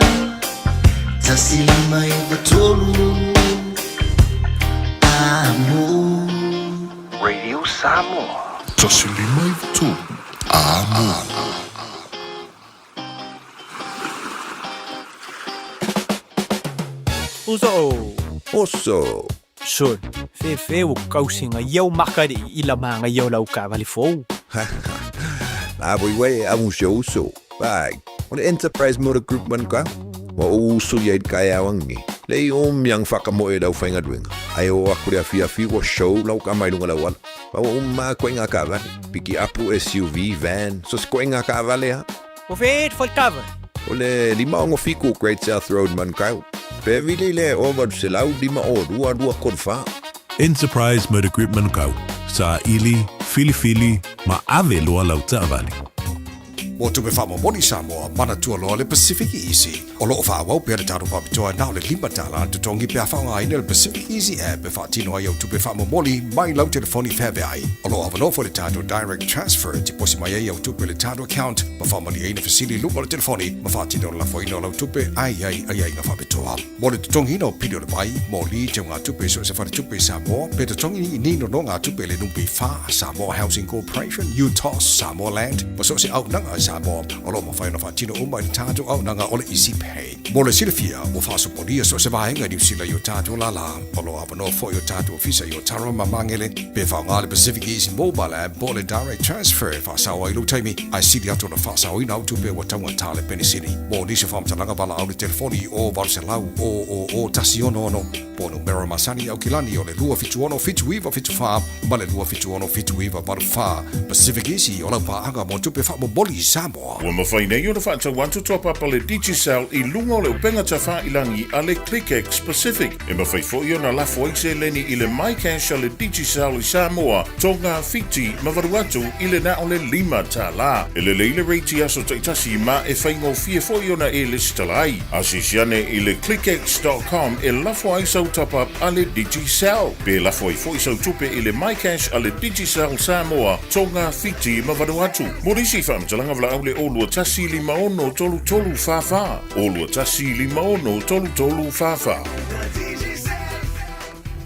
159 Amo. Radio Samoa. 159 Amo. Uso. Oso. Sol, fefe ua kausiga i au makali'i i la magaia o lau taavale fou. La voi uai e amu si ou uso. Vai, o le Enterprise Motor Group Manukau. Ua ou uso ia i le taeao angi. Lei o miang whakamoe lau whaingaluenga. Ai o aku le afiafi ua show lau ka mai lunga lau ala. Pa ua uma koe ngā kaavale. Piki apu SUV, van, so se koe ngā kaavale ha. O fed foi taavale. O le 567 Great South Road Manukau. Pe vili le 805 02 2 34. Enterprise Motor Group Manukau, saili, filifili ma ave loa lau taavale. Mo tupe faamomoli i Samoa, manatua loa le Pacific Easy. O lo o faaauau pea le tatou faapitoa na o le $5 le totogi pe a faaaogaina le Pacific Easy app e faatino ai au tupe faamomoli mai lau telefoni feaveai. O lo o avanoa foi le tatou Direct Transfer e tiposi mai ai au tupe i le tatou account ma faamalieina fesili i luga o le telefoni ma faatino le lafoina o lau tupe a i ai aiaiga faapitoa. Mo le totogiina o pili o le vai, moli, teugatupe i so o se faletupe i Samoa, pe totogi ni nonogatupe i le NPF, Samoa Housing Corporation, UTOS, Samoa Land, ma so o se auaunaga i Samoa, o lo o mafai ona faatino uma i le tatou auaunaga o le Easy Pay. Mo le silafia, ua faasopolia so o se vaega i Niu Sila i o tatou lālā. O lo o avanoa foi o tatou ofisa i Otara ma Magele, pe faaaoga le Pacific Easy Mobile App po o le Direct Transfer e faasao ai lou taimi, ae sili atu ona faasaoina au tupe ua taugata le penisini. Mo nisi o faamatalaga valaau i le telefoni i o 800 000 166 po o numera masani i Aukilani o le 276 7974 ma le 276 7984. Pacific Easy o lau paaga mo tupe faamomoli i Samoa. Ua mafai nei ona faatau atu toapapa le Digicel i luga o le upega tafailangi a le ClickX Pacific. E mafai foi ona lafo ai seleni i le MyCash a le Digicel i Samoa, Tonga, Fiti ma Vanuatu i le na o le $5. E lelei le rate i aso taitasi ma e faigofie foi ona e lesitala ai. Asiasi ane i le clickx.com e lafo ai sau top-up a le Digicel. Pe lafo ai foi sau tupe i le MyCash a le Digicel Samoa, Tonga, Fiti ma Vanuatu. Mo nisi faamatalaga valaau le 021 56 33 44, 021 56 33 44.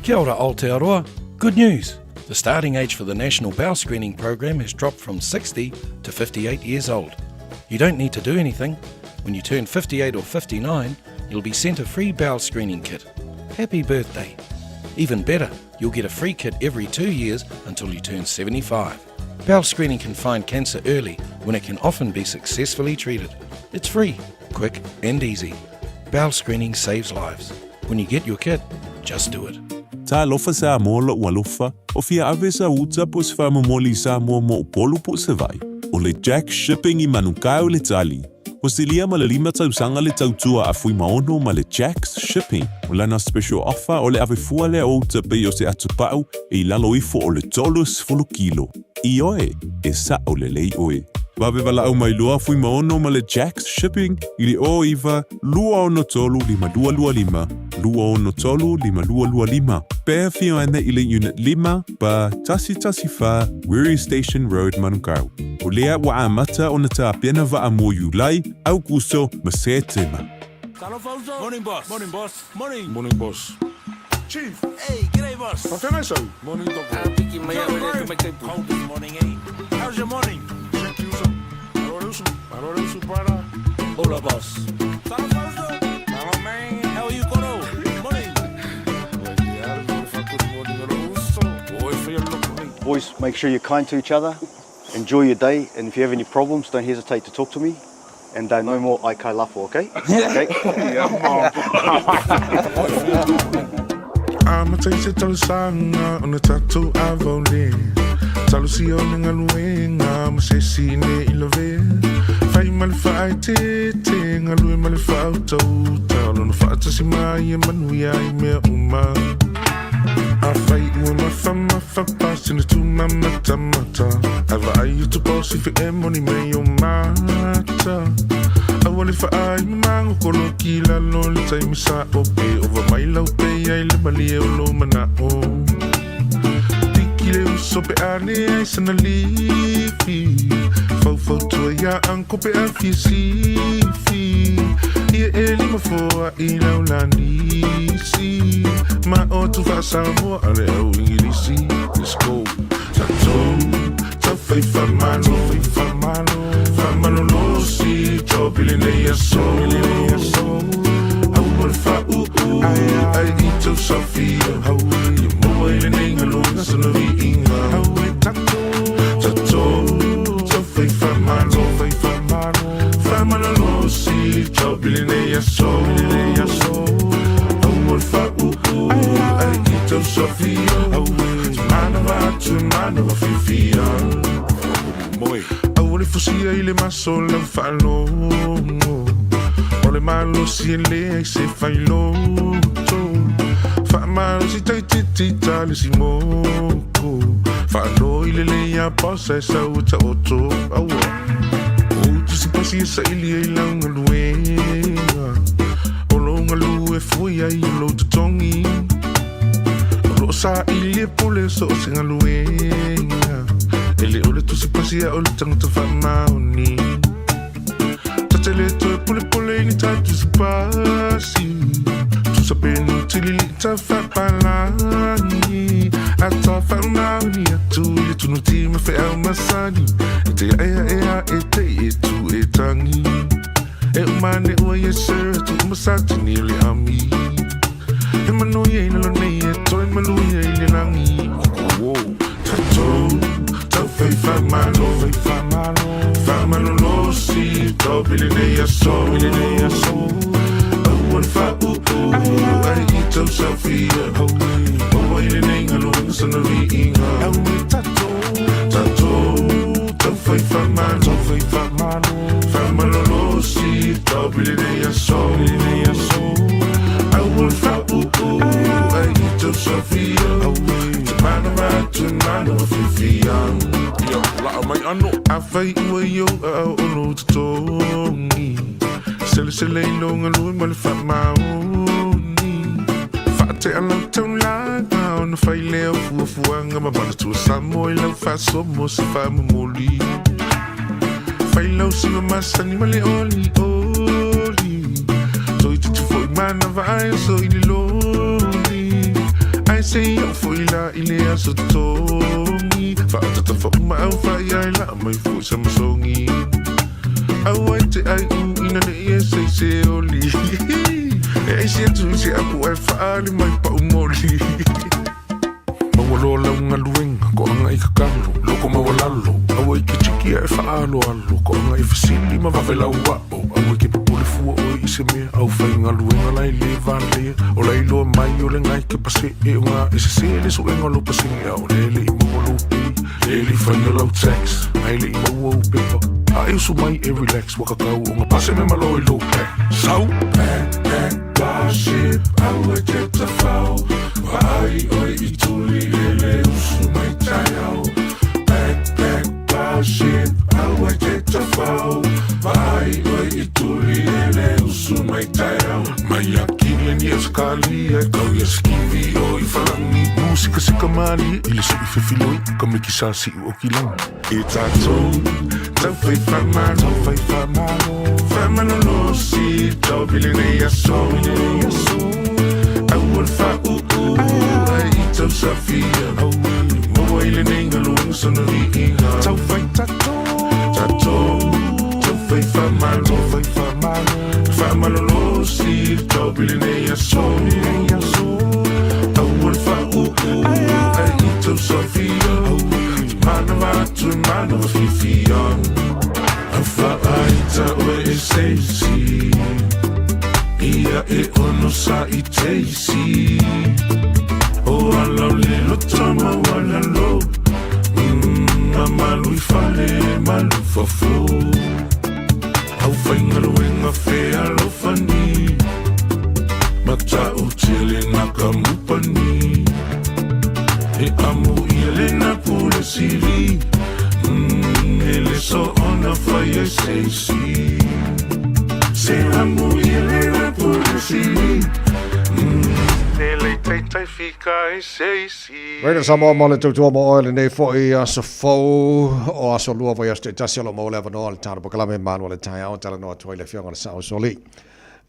Kia ora Aotearoa. Good news! The starting age for the National Bowel Screening Program has dropped from 60 to 58 years old. You don't need to do anything. When you turn 58 or 59, you'll be sent a free bowel screening kit. Happy birthday! Even better, you'll get a free kit every 2 years until you turn 75. Bowel screening can find cancer early when it can often be successfully treated. It's free, quick, and easy. Bowel screening saves lives. When you get your kit, just do it. Talofa Samoa lo'u alofa, o fia ave sa uta po o se faamomoli i Samoa mo Upolu po o Savaii. O le Jack Shipping i Manukau le tali. Ua silia ma le 5 tausaga le tautua a Fuimaono ma le Jack's Shipping. O lana special offer o le ave fua lea o uta pei o se atupa'u e i lalo ifo o le 30 kilo. Ioe, e sa'o lelei oe. Vave valaau mai loa Fuimaono ma le Jack's Shipping i le 09 263 5225, 263 5225. Pe afio ane i le Unit 5, ba 114 Wiri Station Road, Manukau. O lea ua amata ona tapena vaa mo Iulai, Aukuso ma Setema. Talofa uso. Morning boss. Morning boss. Morning. Morning boss. Chief. Hey, g'day boss. Faafegai sau. Morning Doc. Ah, piki mai au e le tamaitai pule. Cold this morning, eh? How's your morning? Check you uso. Alo le uso. Alo le uso para. Hola boss. Talofa uso. Hello man. How are you koro? Morning. Boys, make sure you're kind to each other. Enjoy your day, and if you have any problems, don't hesitate to talk to me. And no more aikai lafo, okay? Okay. Amata i se talosaga ona tatou avaole Talosia o le galuega ma se isi ne i lavea Fai ma le faaeteete, galue ma le faautauta Lona faatasi mai e manuia ai mea uma Afai ua mafamafa pasina tumamatamata Ae vaai atu po sifi e moni mai o mata Aua le faai magokolo ki lalo le taimi sa'o Pe ova mai lau pe ai le malie o lou mana'o Piki le uso pe a leai sana lifi Faufautua iā uncle pe a fia sifi Ia e lima foa'i lau lanisi Ma o atu faa-Samoa a le au Igilisi Let's go Tatou taufai faamalo Faamalolosi job i lenei aso Aua le faauu ae i tou saofia Ia maua i lenei galuega sana viiga Tatou taufai faamalo Faamalolosi job i lenei aso Aua le faauu ae i tou saofia Manava atu manava fiafia Aua le fusia i le maso lau faalogo O le malosi e leai se failoto Faamalosi taititi ta le simoko Faaloi lelei a posa e sau e taoto Aua. e saili ai lau galuega. O lou galu e fua i ai o lou totogi. O loo saili e pule so o se galuega. E le o le tusi pasi a o le tagata faamaoni. Ta te le toe pulepule i ni ta tusi pasi. Tusa pe nu tilili ta faapalagi. A ta faamaoni atu i le tunuti ma feau masani. E te aeaea e te i e tu e tangi. E uma ane ua yes sir atu uma satini o le ami. E manuia i lalo nei e toe maluia i le lagi. Wow. Tatou tau fai faamalo faamalolosi tau i lenei aso i lenei aso. Aua le faauu ai i tau saofia. Maua i lenei galuega sana viiga. Tatou tau fai faamalo faamalolosi tau i lenei aso i lenei aso. Aua le faauu ai i tau saofia. Te manawa atu e manawa fiafia. Ia, laa mai ano. Afai ua i ou aao o lou totogi. Selesele i lou galue ma le faamaoni. Faatea lau taulaga ona fai lea o fuafuaga ma manatua Samoa i lau faasoa mo se faamomoli. Fai lau siva masani ma le olioli. Toeitiiti foi manava ae oso i le loli. Ae se i oo foi la i le aso totogi. Faaataata faauma au faaiai laa mai foi sa masogi. Aua e te aiu ina ne i e se i se oli. E aisi atu i se apu ae faaali mai pau moli. Maua loa lau galuega, koaga i kakalo, loko maualalo, aua i ke tiki a e faaaloalo, koaga i fesili ma vave lau ao, aua ke popole fua oe i se mea, au faigaluega la e lē valea, o la iloa mai o le gai ke pasee o ga e sesē le suega o lou pasene a o lea e le i maua lou pay, lea e le i faia lau tax, ga e le i maua ou pepa, a e usu mai e relax, ua kakau o ga pase me malo i lou pack, sau! Pack, pack, Starship, aua te tawhao, Vaai oe i tuli e le usu mai taeao. Pack, pack, Starship, aua te tawhao, Vaai oe i tuli e le usu mai taeao. Mai a Kilian i Ausekalia, e kau ia Skivi o i Whalangi, Musikasika malie i le sui fefiloi, ka mikisa siu o kilangi. E tātou, tau whai whamalo, tau whai whamalo, whamalolosi, tau pili nei aso, nei aso. Aua le whauu, ai i tau safia, maua i lenei galuega sana viiga. Tau whai tātou, tātou, tau whai whamalo, tau whai whamalo, whamalolosi, tau pili nei aso, nei aso. Aua le whauu, ai i tau safia, Manawa atu e manawa fiafia. A whaaita oe e seisi. Ia e ono sa i teisi. O ala o le loto maualalo. A malu i fale malu fafo. Au faigaluega fealofani. Matautia le nakamupani. E amo ia le na pule sili. E le so ona fai e seisi. Se amo ia le na pule sili. E le taitai fika e seisi. Radio Samoa mo le tautua mo oe lenei foi aso fou o aso lua vaiaso taitasi o lo o maua le avanoa le tala polokalame malu o le taeao talanoa atu ai le afioga i le Sao Soli.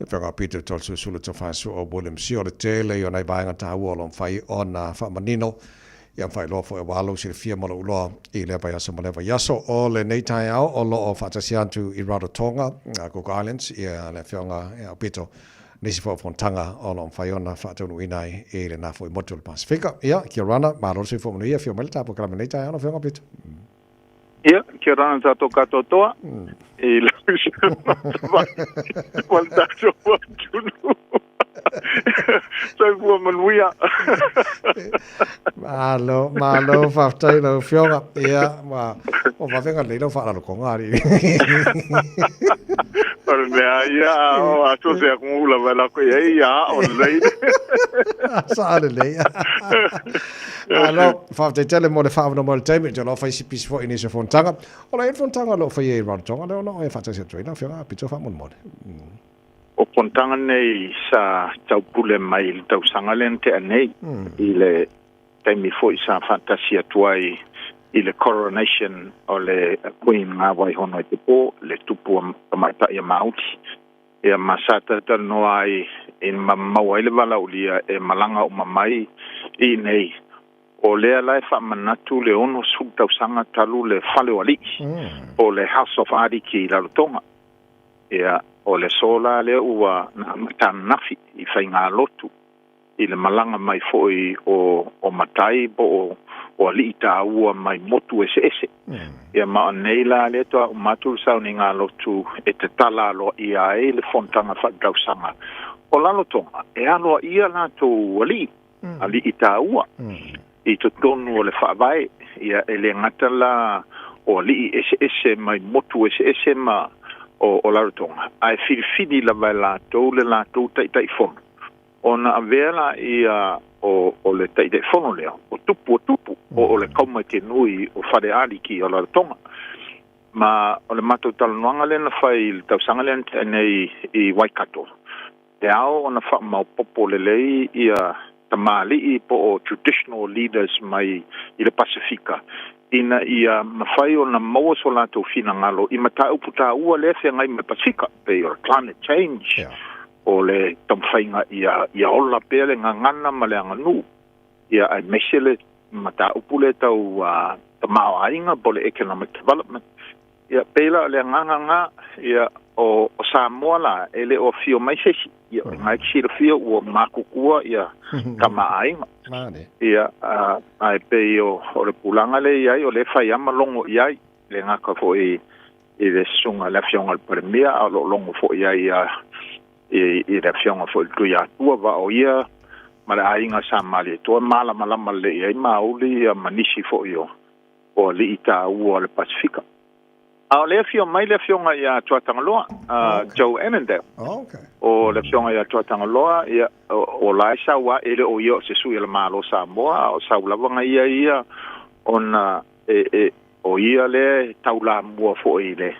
Le afioga a Peter Tolesulusulu Tofaesu'a William Sio le tele i ona i vaega taua o lo o mafai ona faamanino ia ma faailoa foi aua lou silafia ma lou iloa i lea vaiaso ma lea vaiaso. O lenei taeao o lo o faatasi atu i Rarotonga, Cook Islands, ia le afioga ia Aupito, nisi foi o fonotaga o lo o mafai ona faataunuuina ai i lena foi motu o le Pasefika. Ia, kia ora, malo le soifua manuia, afio mai le tapu kalame nei taeao lau afioga Aupito. Ia, kia ora ana tātou katoa i lau ma le tātou atunuu. Soifua manuia. Malo, malo, faafetai lau afioga. Ia, ma, ua vave ona lelei lau faalaloko ari. O le mea ia, o aso se atunuu lava e lako i ai, ia ao lelei. Saʻa lelei. Malo, faafetai tele mo le faaavanoa mai o le taimi, ou te iloa fai si pisi foi i nisi o fonotaga. O lo o i ai le fonotaga o lo o faia i Rarotonga lea o lo o e faatasi atu ai lau Afioga Pito faamolemole. O fonotaga nei sa taupule mai i le tausaga lea na tea nei, i le taimi foi sa faatasi atu ai i le coronation o le Queen Ngā Waihono-i-te-pō, le tupu tamaitai a Māori. Ia ma sa talatalanoa ai i ma maua ai le valaaulia e malaga uma mai i inei. O lea la e faamanatu le 60 tausaga talu le Fale o Alii, po o le House of Ariki i Rarotonga. Ia, o le aso la lea ua na amata ananafi i faigalotu i le malaga mai foi o o matai po o o alii taua mai motu eseese. Ia ma o nei la lea toa uma atu le sauniga lotu e tatala aloaia ai le fonotaga faaletausaga o Lalotoga e aloaia latou alii, alii taua i totonu o le faavae. Ia e le gata la o alii eseese mai motu eseese ma o o Lalotoga, ae filifili lava e latou le latou Taitaifono Ona avea laia o, o le Taitaifono lea, o tupu o tupu, o, o le Kaumaitenui o Falealiki o Rarotonga. Ma o le matou talanoaga lea na fai i le tausaga lea na tea nei i Waikato, e ao ona faamaopoopo lelei ia tamalii po o traditional leaders mai i le Pasefika ina ia mafai ona maua so latou finagalo i mataupu taua lea e feagai ma le Pasefika, pei o le climate change, o le taumafaiga ia ia ola pea le gagana ma le aganuu, ia aemaise le mataupu lea tau tamaoaiga po o le economic development. Ia pei la o le agaga lena, ia o o Samoa la e le o afio mai se isi, ia o lena e te silafia ua matutua ia tama a aiga. Ia ae pei o o le tulaga lea e i ai o lea e fai lava ma logo i ai, e le gata foi i le susuga i le Afioga i le Palemia, a o lo o logo foi i ai ia i, i le Afioga foi i le Tuiatua, va o ia ma le aiga sa Malietoa, malamalama lelei i ai Mauli ia ma nisi foi o, o alii taua o le Pasefika. A o le afio mai le Afioga ia Tuatagaloa, okay. Joe Annandale. Oh, okay. O le Afioga ia Tuatagaloa, ia, o, o la e sau a, e le o ia o se sui o le Malo Samoa, a o sau lava nga ia ia, ona e, e, o ia lea e taulamua foi i le,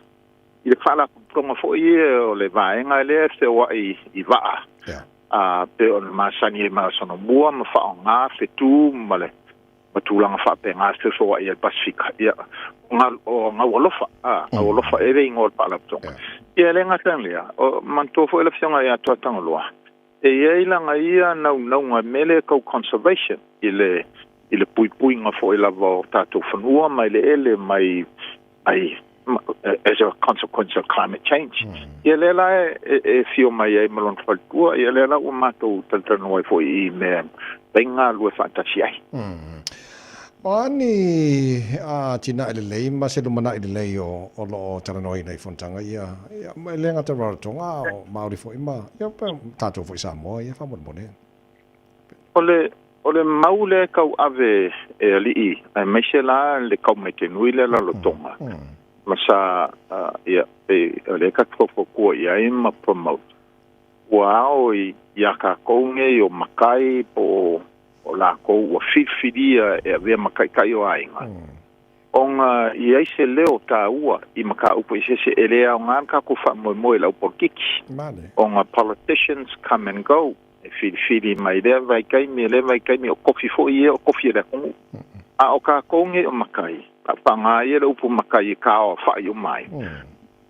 i le faalapotopotoga foi ia o le vaega lea e feoai i vaa, yeah. a, pei ona masani ai mai aso mua ma faaaoga fetu ma le ma tulaga faapena e feosoai ai le Pasefika. Ia, o ngā, o Gaualofa, a, Gaualofa e le igoa o le faalapotopotoga. Ia, e le gata i lea, o, manatua foi le Afioga ia Tuatagaloa, E i ai lana ia naunauga i mea lea tau conservation, i le i le puipuiga foi lava o tatou fanua ma eleele mai ai as a consequence of climate change. Ia lea la e e afio mai ai ma lona faletua, ia lea la ua matou talatalanoa ai foi i mea e galulue faatasi ai. O a ni atinae lelei ma se lumanai lelei o o lo o talanoaina i fonotaga ia, ia e le gata i Rarotonga a o Māori foi ma ia tatou foi Samoa ia faamolemole. O le o le mau lea e tauave e alii aemaise la le kaumaitenui lea Rarotonga ma sa ia pei o lea ta te faufautua i ai ma promote ua ao iā tatou nei o matai po o o lakou ua filifilia e avea ma taitai o aiga, ona i ai se leo taua i mataupu eseese e le aoga le tatou faamoemoe i le au polokiki, ona politicians come and go, e filifili mai lea vaitaimi e lea vaitaimi, o tofi foi ia o tofi a le atunuu. A o tatou nei o matai, a faaaoga ia le upu matai e taaofai uma ai,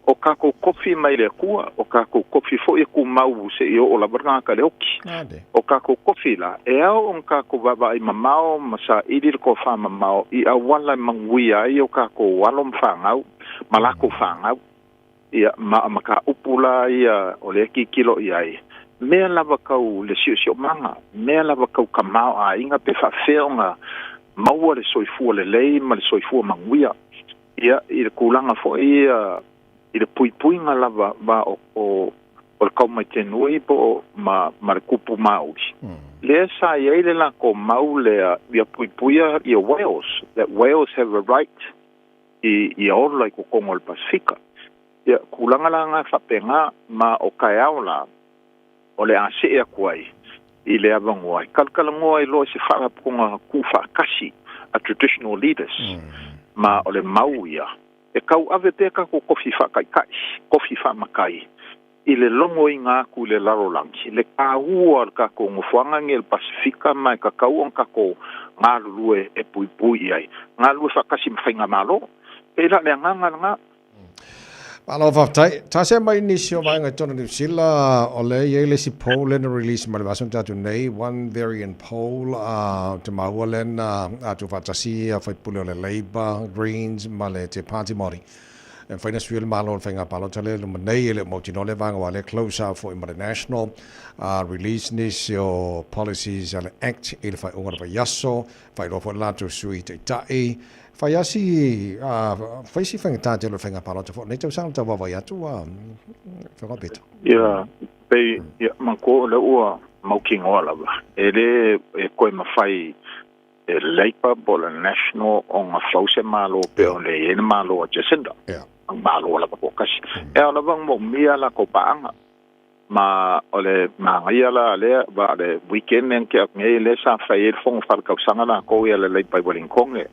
O kākou kofi mai le Akua, o kākou kofi foi e kumau seia oo lava le tagata i le oki. O kākou kofi la, e ao ona kākou vaavaai mamao ma saili le tofamamao i auala e manuia ai o kākou alo ma fanau, ma lakou fanau. Ia, ma o mataupu la ia o lea tilotilo i ai, mea lava tau le siosiomaga, mea lava tau tamaoaiga pe faafefea ona maua le soifua lelei ma le soifua manuia. Ia, i le tulaga foi ia i le puipuiga lava va o, o, o le kaumaitenui po o ma, ma le kupu Māori. Lea sa i ai le latou mau lea ia puipuia ia whales, that whales have a right i, ia ola i totonu o le Pasefika. Ia, kulaga la ga faapegā ma o kaeao la o le a see aku ai i le avanoa e talatalanoa ai loa i se faalapotopotoga tuufaatasi a traditional leaders ma o le mau ia e tauave pea tatou tofi faataita'i tofi faamatai i le logoina atu i le lalolagi le tāua o le tatou nofoaga nei o le Pasefika ma e tatau ona tatou galulue e puipui i ai galulue faatasi ma faigamalo. E pei la o le agaga lena. Malo faafetai. Tasia mai nisi o vaega i totonu o Niu Sila, o lea e i ai le isi poll lea na release mai le vaiaso na tea atu nei, one variant poll, ou te maua lea na tuufaatasi ia faipule o le Labour, Greens ma le Te Pāti Māori. E mafai ona suia le Malo o le faiga palota lea i luma nei, e le o mautinoa lea vaega aua o lea e close lava foi ma le National. Release nisi o policies a le Act i le faaiuga o le vaiaso, faailoa foi le latou sui taitai. Fai lava si, fai si faigata tele o le faiga palota foi o lenei tausaga le tau vaavaai atu ua feogai pito. Ia, pei, ia, manatua o lea ua mautinoa lava, e le e toe mafai e Labour po o le National ona fau se Malo pei ona i ai le Malo a Jacinda. Malo lava toatasi. E ao lava ona moomia a latou paaga. Ma o le manaia la lea, aua o le weekend lea na tea atu nei lea sa fai ai le fono faaletausaga latou ia le Labour i Wellington.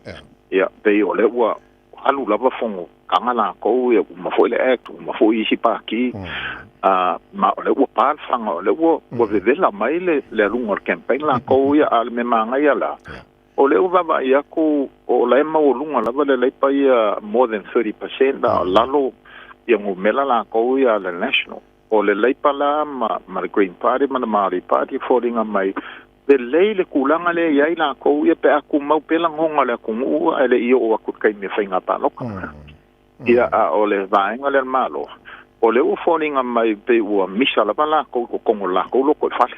Ia, pei o lea ua alu lava fonotaga latou ia, uma foi le Act, uma foi isi pati, ma o lea ua pa le faga, o lea ua vevela mai le aluga o le campaign latou ia, a o le mea manaia la, o lea ua vaavaai atu o la e maualuga lava le Labour ia more than 30%, a o lalo ia numera latou ia a le National. O le Labour la ma le Green Party ma le Māori Party e foliga mai lelei le tulaga lea e i ai latou ia pe a tumau pea lagona o le atunuu ae le i oo atu i le taimi o faiga palota. Ia, a o le vaega lea a le Malo, o lea ua foliga mai pei ua misa lava latou i totonu o le latou lotoifale.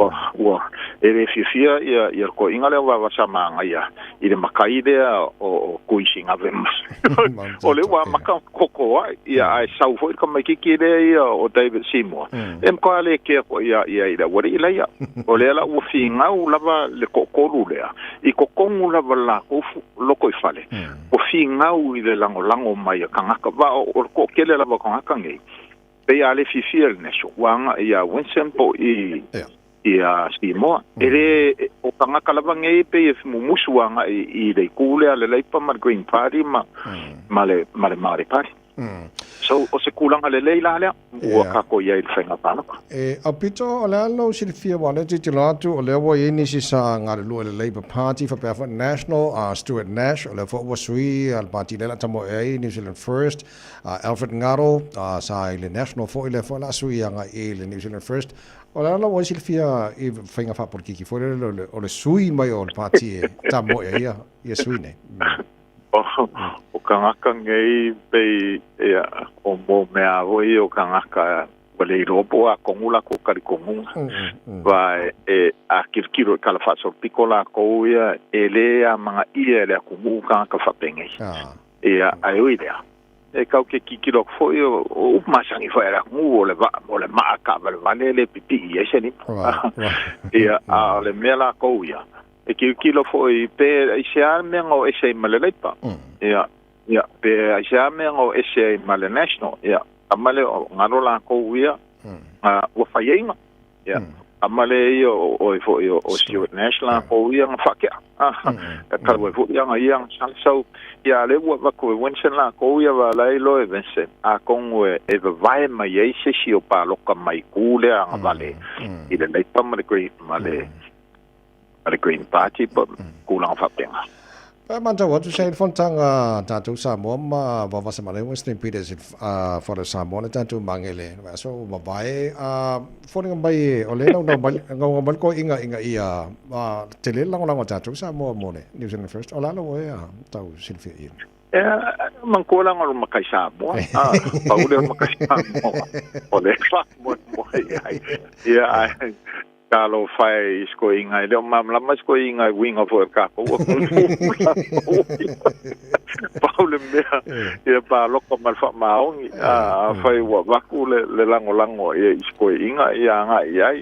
Ua, e le fiafia ia le toeaina lea o Vavasamagaia i le matai lea o Tuisigave ma o lea ua amata ona toto ai, ia, ae sau foi le tamaitiiti lea ia o David Seymour, e matua le kea foi ia ia i le aualii laia. O lea la ua finau lava le toatolu lea i totonu lava o le latou lotoifale, ua finau i le lagolago mai a tagata, aua o le toatele lava o tagata nei, pei a le fiafia i le National, ua agai ia Winston po o i ia Seymour. E le, o tagata lava nei pei e mumusu agai i le itu lea a le Labour ma le Green Party ma, ma le, ma le Māori Party. So, o se tulaga lelei la lea ua tatou i ai i le faiga palota. E aupito, o le a lou silafia aua o lea e tilotilo atu, o lea ua i ai nisi sa galulue i le Labour Party faapea foi National, Stuart Nash, o lea foi ua sui le pati lea o le a tamoe ai, New Zealand First, Alfred Ngaro, sa i le National foi, lea foi o le a sui agai i le New Zealand First. O le a lou ai silafia i faiga faapolitiki foi lele o le sui mai o le pati e tamoe ai ia sui nei? O tagata nei pei ia o mo mea foi o tagata ua le iloa po o a tonu latou talitonuga. Aua e a tilotilo i le tala faasolopito latou ia e le amanaia e le atunuu tagata faapenei. Ia ae ui lea, e tau te tilotilo atu foi o upu masani foi a le atunuu o le vaa o le maa taavalevale e le pipii ai se lima. Ia a o le mea latou ia E tilotilo foi pe aisea le mea na o ese ai ma le Labour. Ia, ia, pe aisea le mea na o ese ai ma le National. Ia, a le o galo lakou ia, ua faiaina. Ia, a ma le ia o oe foi o Stuart Nash lakou ia na faatea. E tau ai foi ia ia na sala. So, ia, lea ua avatu e Winston lakou ia wa la e iloa e Winston, atonu e vavae mai ai se isi o paloka mai ku lea agavale i le Labour ma le Green, ma le a le Green Party po tulaga faapena. E matau atu sa i le fonotaga a tatou Samoa ma vavasa ma le Western Peters i le Fale o Samoa le tatou magele le vaiaso ua mavae a foliga mai o lea naunau mai naunau mai le toeaiina ina ia tele le lagolago a tatou Samoa mo le New Zealand First o le a lou ea tau silafia i ai? Ea manatua leaga o le matai Samoa a pau lea o le matai Samoa o lea e faamoemoe i ai ia ae Talofa e i si toeaina, e le o malamalama si toeaina i uiga foi o le tatou atunuu. Pau le mea, ia palota ma le faamaoni. Afai ua avatu le lagolago i si toeaina, ia agai i ai.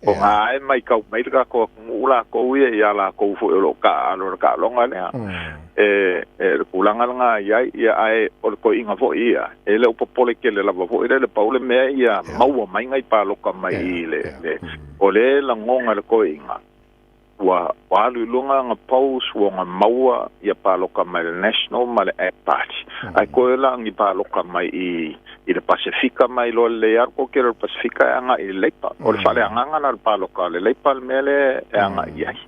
O ngā e mai kau mai le tatou atunuu lakou ia iā lakou foi o loo taaalo i le taaloga lea. E e le tulaga lena i ai, ia ae o le toeaina foi ia, e le o popole tele lava foi lea i le pau le mea ia maua mai nai paloka mai i le le o lea e lagona e le toeaina ua ua alu i luga ana polls ua ona maua ia paloka mai le National ma le Act Party. Ae toe la ni paloka mai i i le Pasefika mai loa lelei lava le toatele o le Pasefika e agai i le Labour. O le faaleagaga la o le paloka a le Labour le mea lea e agai i ai.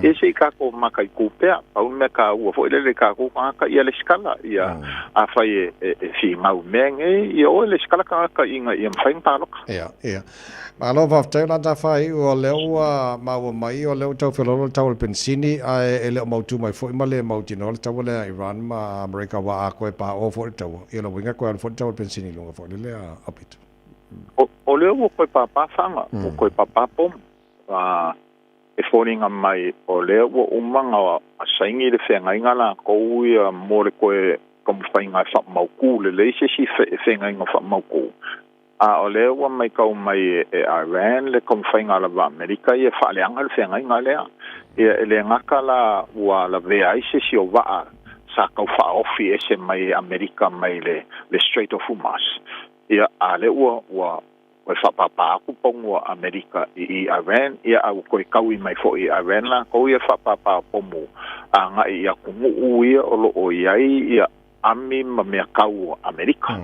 Ia se i tatou mataitu pea, pau le mea taua foi lele i tatou tagata ia lesitala, ia afai e e finau i mea nei, ia o e lesitala tagata ina ia mafai ona paloka. Ia, ia. Malo faafetai o le a faaiu o lea ua maua mai o lea ua tau feoloolo le tau o le penisini ae e le o mautu mai foi ma le mautinoa le taua lea a Iran ma Amerika aua a toe paoa foi le taua, ia lona uiga e toe alu foi le tau o le penisini i luga foi lele a Aupito. O lea ua toe pāpā faga, ua toe pāpā pomu. E foliga mai o lea ua uma ona saini le feagaiga lakou ia mo le toe taumafaiga e faamautū lelei se isi feagaiga faamautū. A o lea ua matau mai e Iran le taumafaiga lava a Amerika ia e faaleaga le feagaiga lea. Ia e le gata la ua lavea ai se isi o vaa sa tau faaofi ese mai e Amerika mai le le Strait of Hormuz, ia a lea ua ua toe faapāpā atu pomu a Amerika i i Iran, ia a ua toe taui mai foi e Iran latou ia faapāpā pomu agai i atunuu ia o lo o i ai ia ami ma mea kau o Amerika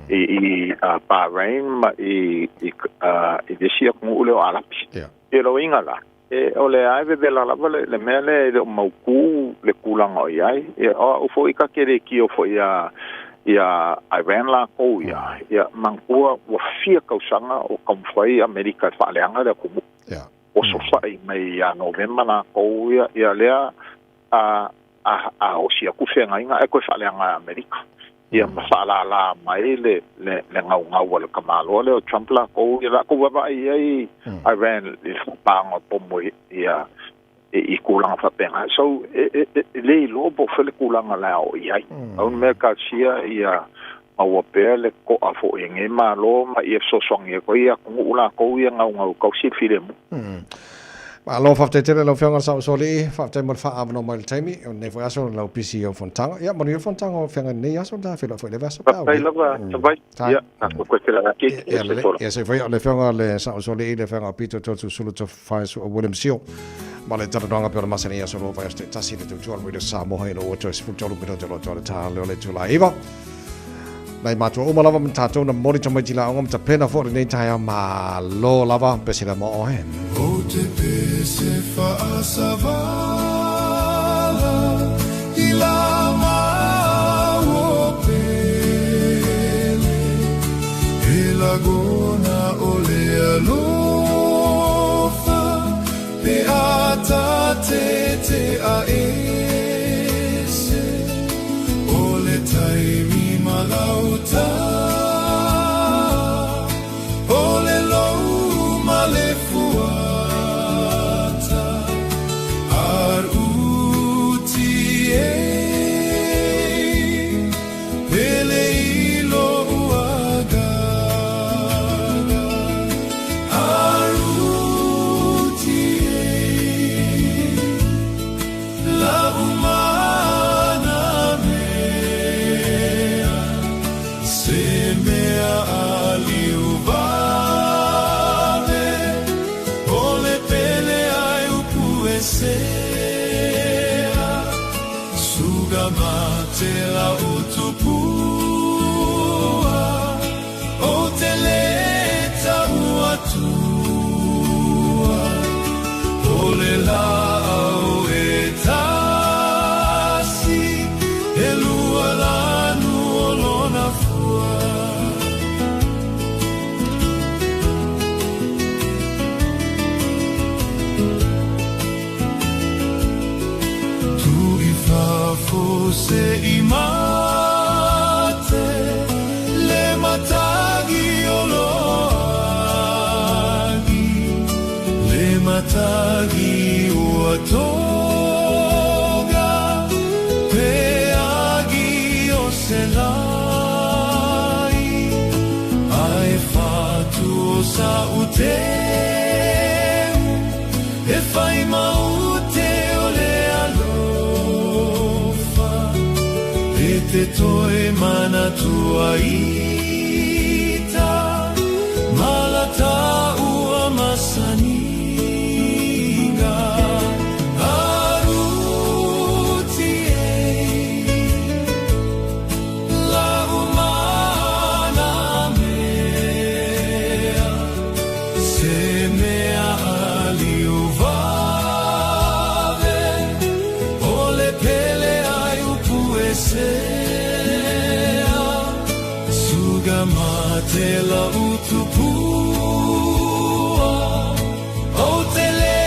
i i Bahrain ma i i i le isi atunuu lea o Arapi. Ia lou uiga la, e o lea e vevela lava le le mea lea e le o mautū le tulaga o i ai. Ia o au foi ta te le tio foi ia ia Iran lakou ia, ia manatua ua fia tausaga o taumafai Amerika e faaleaga le atunuu. Osofai mai ia Novema lakou ia, ia lea a a a osi atu feagaiga ae toe faaleaga e Amerika. Ia ma faalālā mai le le le gaugau a le tamaloa lea o Trump lakou ia latou vaavaai i ai Iran i le faapāga o pomu ia i i tulaga faapena. So e e e le iloa po o fea le tulaga o le a oo i ai. Pau le mea talosia ia maua pea le toa foi e nei Malo ma ia fesoasoani atu ai i atunuu latou ia gaugau tausi le filemu. Malo faafetai tele lau Afioga i le Saoasoalii, faafetai mo le faaavanoa mai i le taimi o lenei foi aso lau pisi i au fonotaga. Ia manuia le fonotaga o feagai lenei aso ta feiloai foi i le vaiaso pe a Faafetai lava Tavai. Ia tatou toe feiloai ake i le aso. Ia se foi o le Afioga i le Saoasoalii le Afioga Pito Toeolesulusulu Tofaesu William Sio ma le talanoaga pei ona masani i aso lua vaiaso taitasi i le tautua o le Radio Samoa ina ua toe 13 minute o lo o le ta lea o le itula e 9. Nai matua uma lava ma tatou na momoli tamaiti laoga ma tapena foi lenei taeao malo lava pese la mo oe. O te pese faasavala i la maua pele, E lagona o le alofa pe a tatete a ese, O le taimi malauta, O le lou ma le fuata, RUTA, Pele i lou agaga, RUTA, Lau mana mea, Se mea a liu vave, O le pele ai upu e sea, Suga mate la utupua, O te le tau atua, O le laau e tasi, E lua lanu o lona fua. Tu i fafo se i mate, Le matagi o lo agi, Le matagi ua toga, Pe agi o se lai, Ae fatu o sa utega. matua ita ma la taua masaniga. Aruti e lau mana mea, se mea aliu vave, o le pele ai upu e sea. Suga mate la utupua, o te le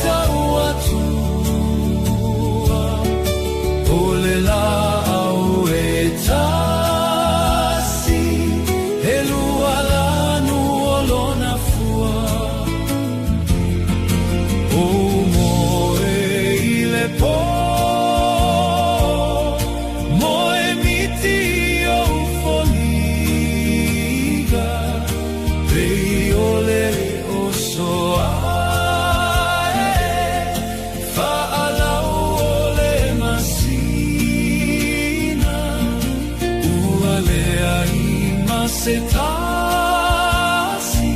tau atua, o le laau e tasi, e lua lanu o lona fua. O moe i le pō, moe miti ou foliga, pei o le oso ae, faalau o le masina, ua leai ma se tasi,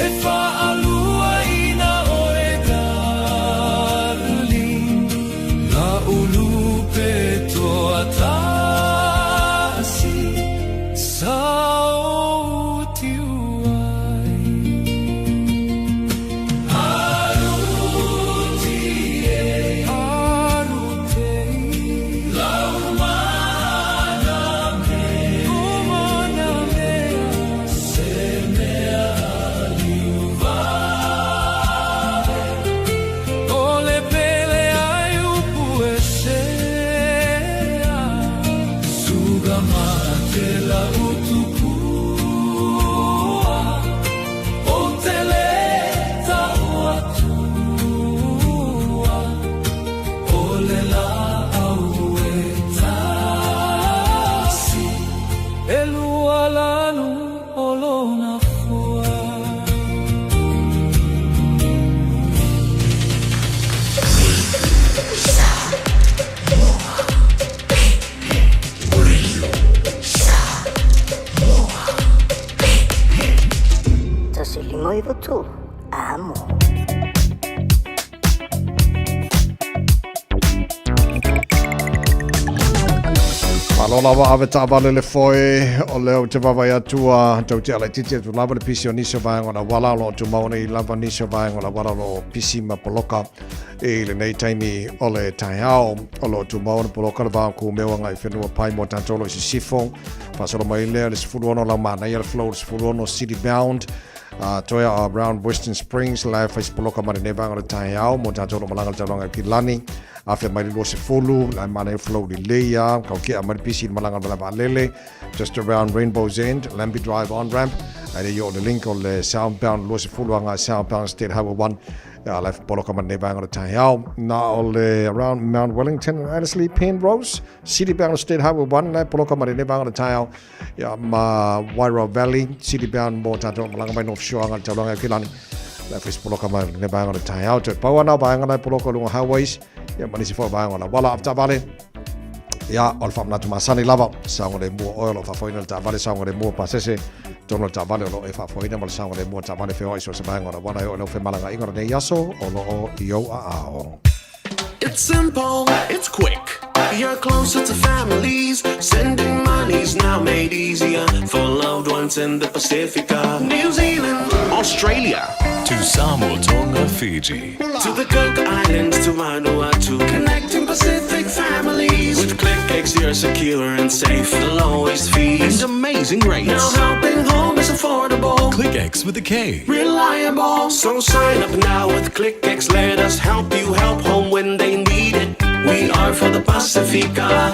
e faaluaina oe darling, la'u lupe toatasi, sa ou tiu ai. Aruti e, arute lau mana mea, mana mea, se mea aliu vave, o le pele ai upu e sea, suga mate la utupua, o te le tau atua, o le laau e tasi, e lua lanu o lona fua. 1 5 9 3. Amo. Malo lava ave taavale le foe o lea ou te vaavaai atu a tou te alaititi atu lava le pisi o nisi o vaega o le auala o lo o tumau nei lava nisi o vaega o le auala o lo o pisi ma poloka i lenei taimi o le taeao. O lo o tumau ona poloka le va o Kumeu agai i Whenuapai mo tatou o lo o i sisifo. Faasolo mai lea le 16 Laumanaia le flow le 16 City Bound toe a around Western Springs la e fai se poloka ma lenei vaega o le taeao mo tatou o lo o malaga i le taulaga i Kilani. Afe mai le 20, la e manaia flow lelei a, kau kea mai le pisi i le malaga o le vaalele, just around Rainbow's End, Lambie Drive on ramp, ai le i o le link o le southbound 20 agai southbound State Highway 1, a la e poloka ma lenei vaega o le taeao. Na o le around Mount Wellington, Annesley, Penrose, City bound State Highway 1, la e poloka ma lenei vaega o le taeao, ia ma Wairau Valley, City bound mo tatou malaga mai North Shore agai le taulaga i Kilani. La e fai se poloka mai lenei vaega o le taeao. Toe pau ana o vaega la e poloka o luga highways, ia ma nisi foi o vaega o le auala avetaavale. Ia, o le faamanatu masani lava, saogalemu o oe o lo o faafoeina le taavale, saogalemu o pasese, totonu o le taavale o lo o e faafoeina ma le saogalemu o taavale feoai i so o se vaega o le auala e oo i lau femalagaaiga o lenei aso o lo o i ou aao. It's simple, it's quick. You're closer to families. Sending money's now made easier for loved ones in the Pacifica, New Zealand, Australia, To Samoa, Tonga, Fiji. To the Cook Islands, to Vanuatu, connecting Pacific families. With ClickX, you're secure and safe. The lowest fees and amazing rates. Now helping home is affordable. ClickX with a K. Reliable. So sign up now with ClickX. Let us help you help home when they need it. We are for the Pacifica.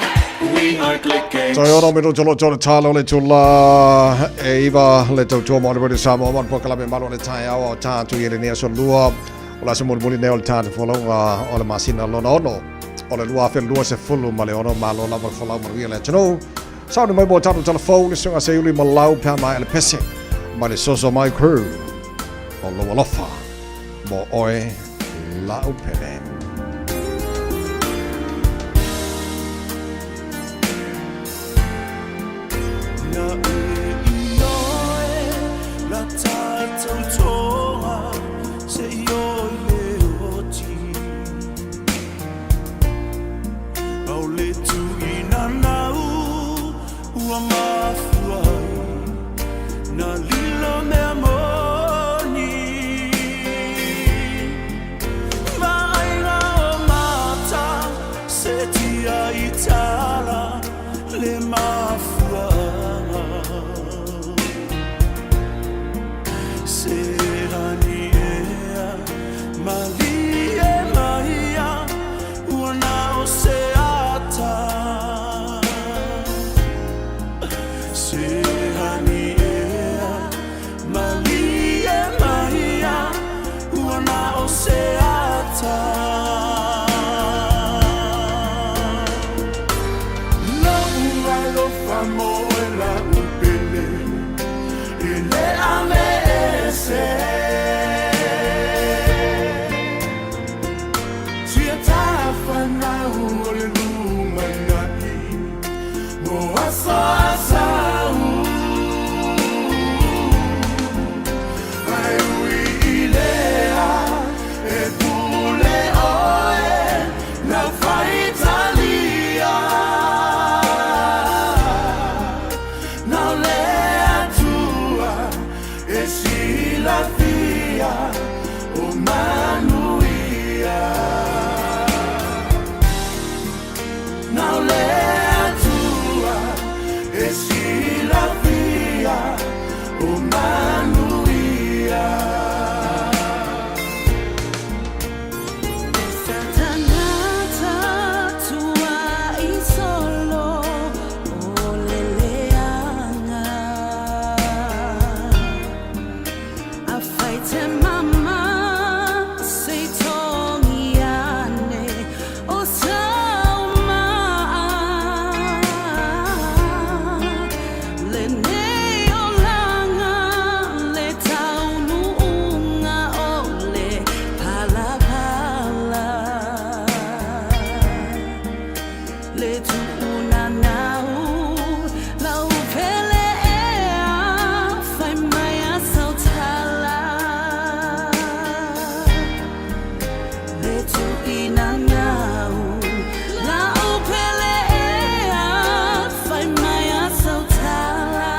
We are ClickX. Toe ono minuto lo tole talo le tula e iwa le tautua mo le Radio Samoa mo le polokalame malo o le taeao o tātou i lenei aso lua o le aso mulimuli nei o le tātou folauga o le masina lona ono o le 2026 ma le ono malo lava le folau manuia le atunuu. Sauni mai mo tātou tala fou le suiga Seiuli ma lau pea mai le pese mai le soso mai crew o lou alofa mo oe la'u pele. lani ea Malie maia Ua na o se ata Lou alofa mo e lau pele E le ave ese Sia tafanau o le lumanai Mo aso a sau Ae ui i lea e pule oe Lau faitalia Na o le Atua e silafia o manuia Na o le Atua e silafia o manuia Se tagata tuai solo o le leaga Afai te mama se i togi ane o sau maa Lenei olaga le taunuuga o le palapala Le tuunanau lau pele ea fai mai a sau tala Le tuinanau lau pele ea fai mai a sau tala.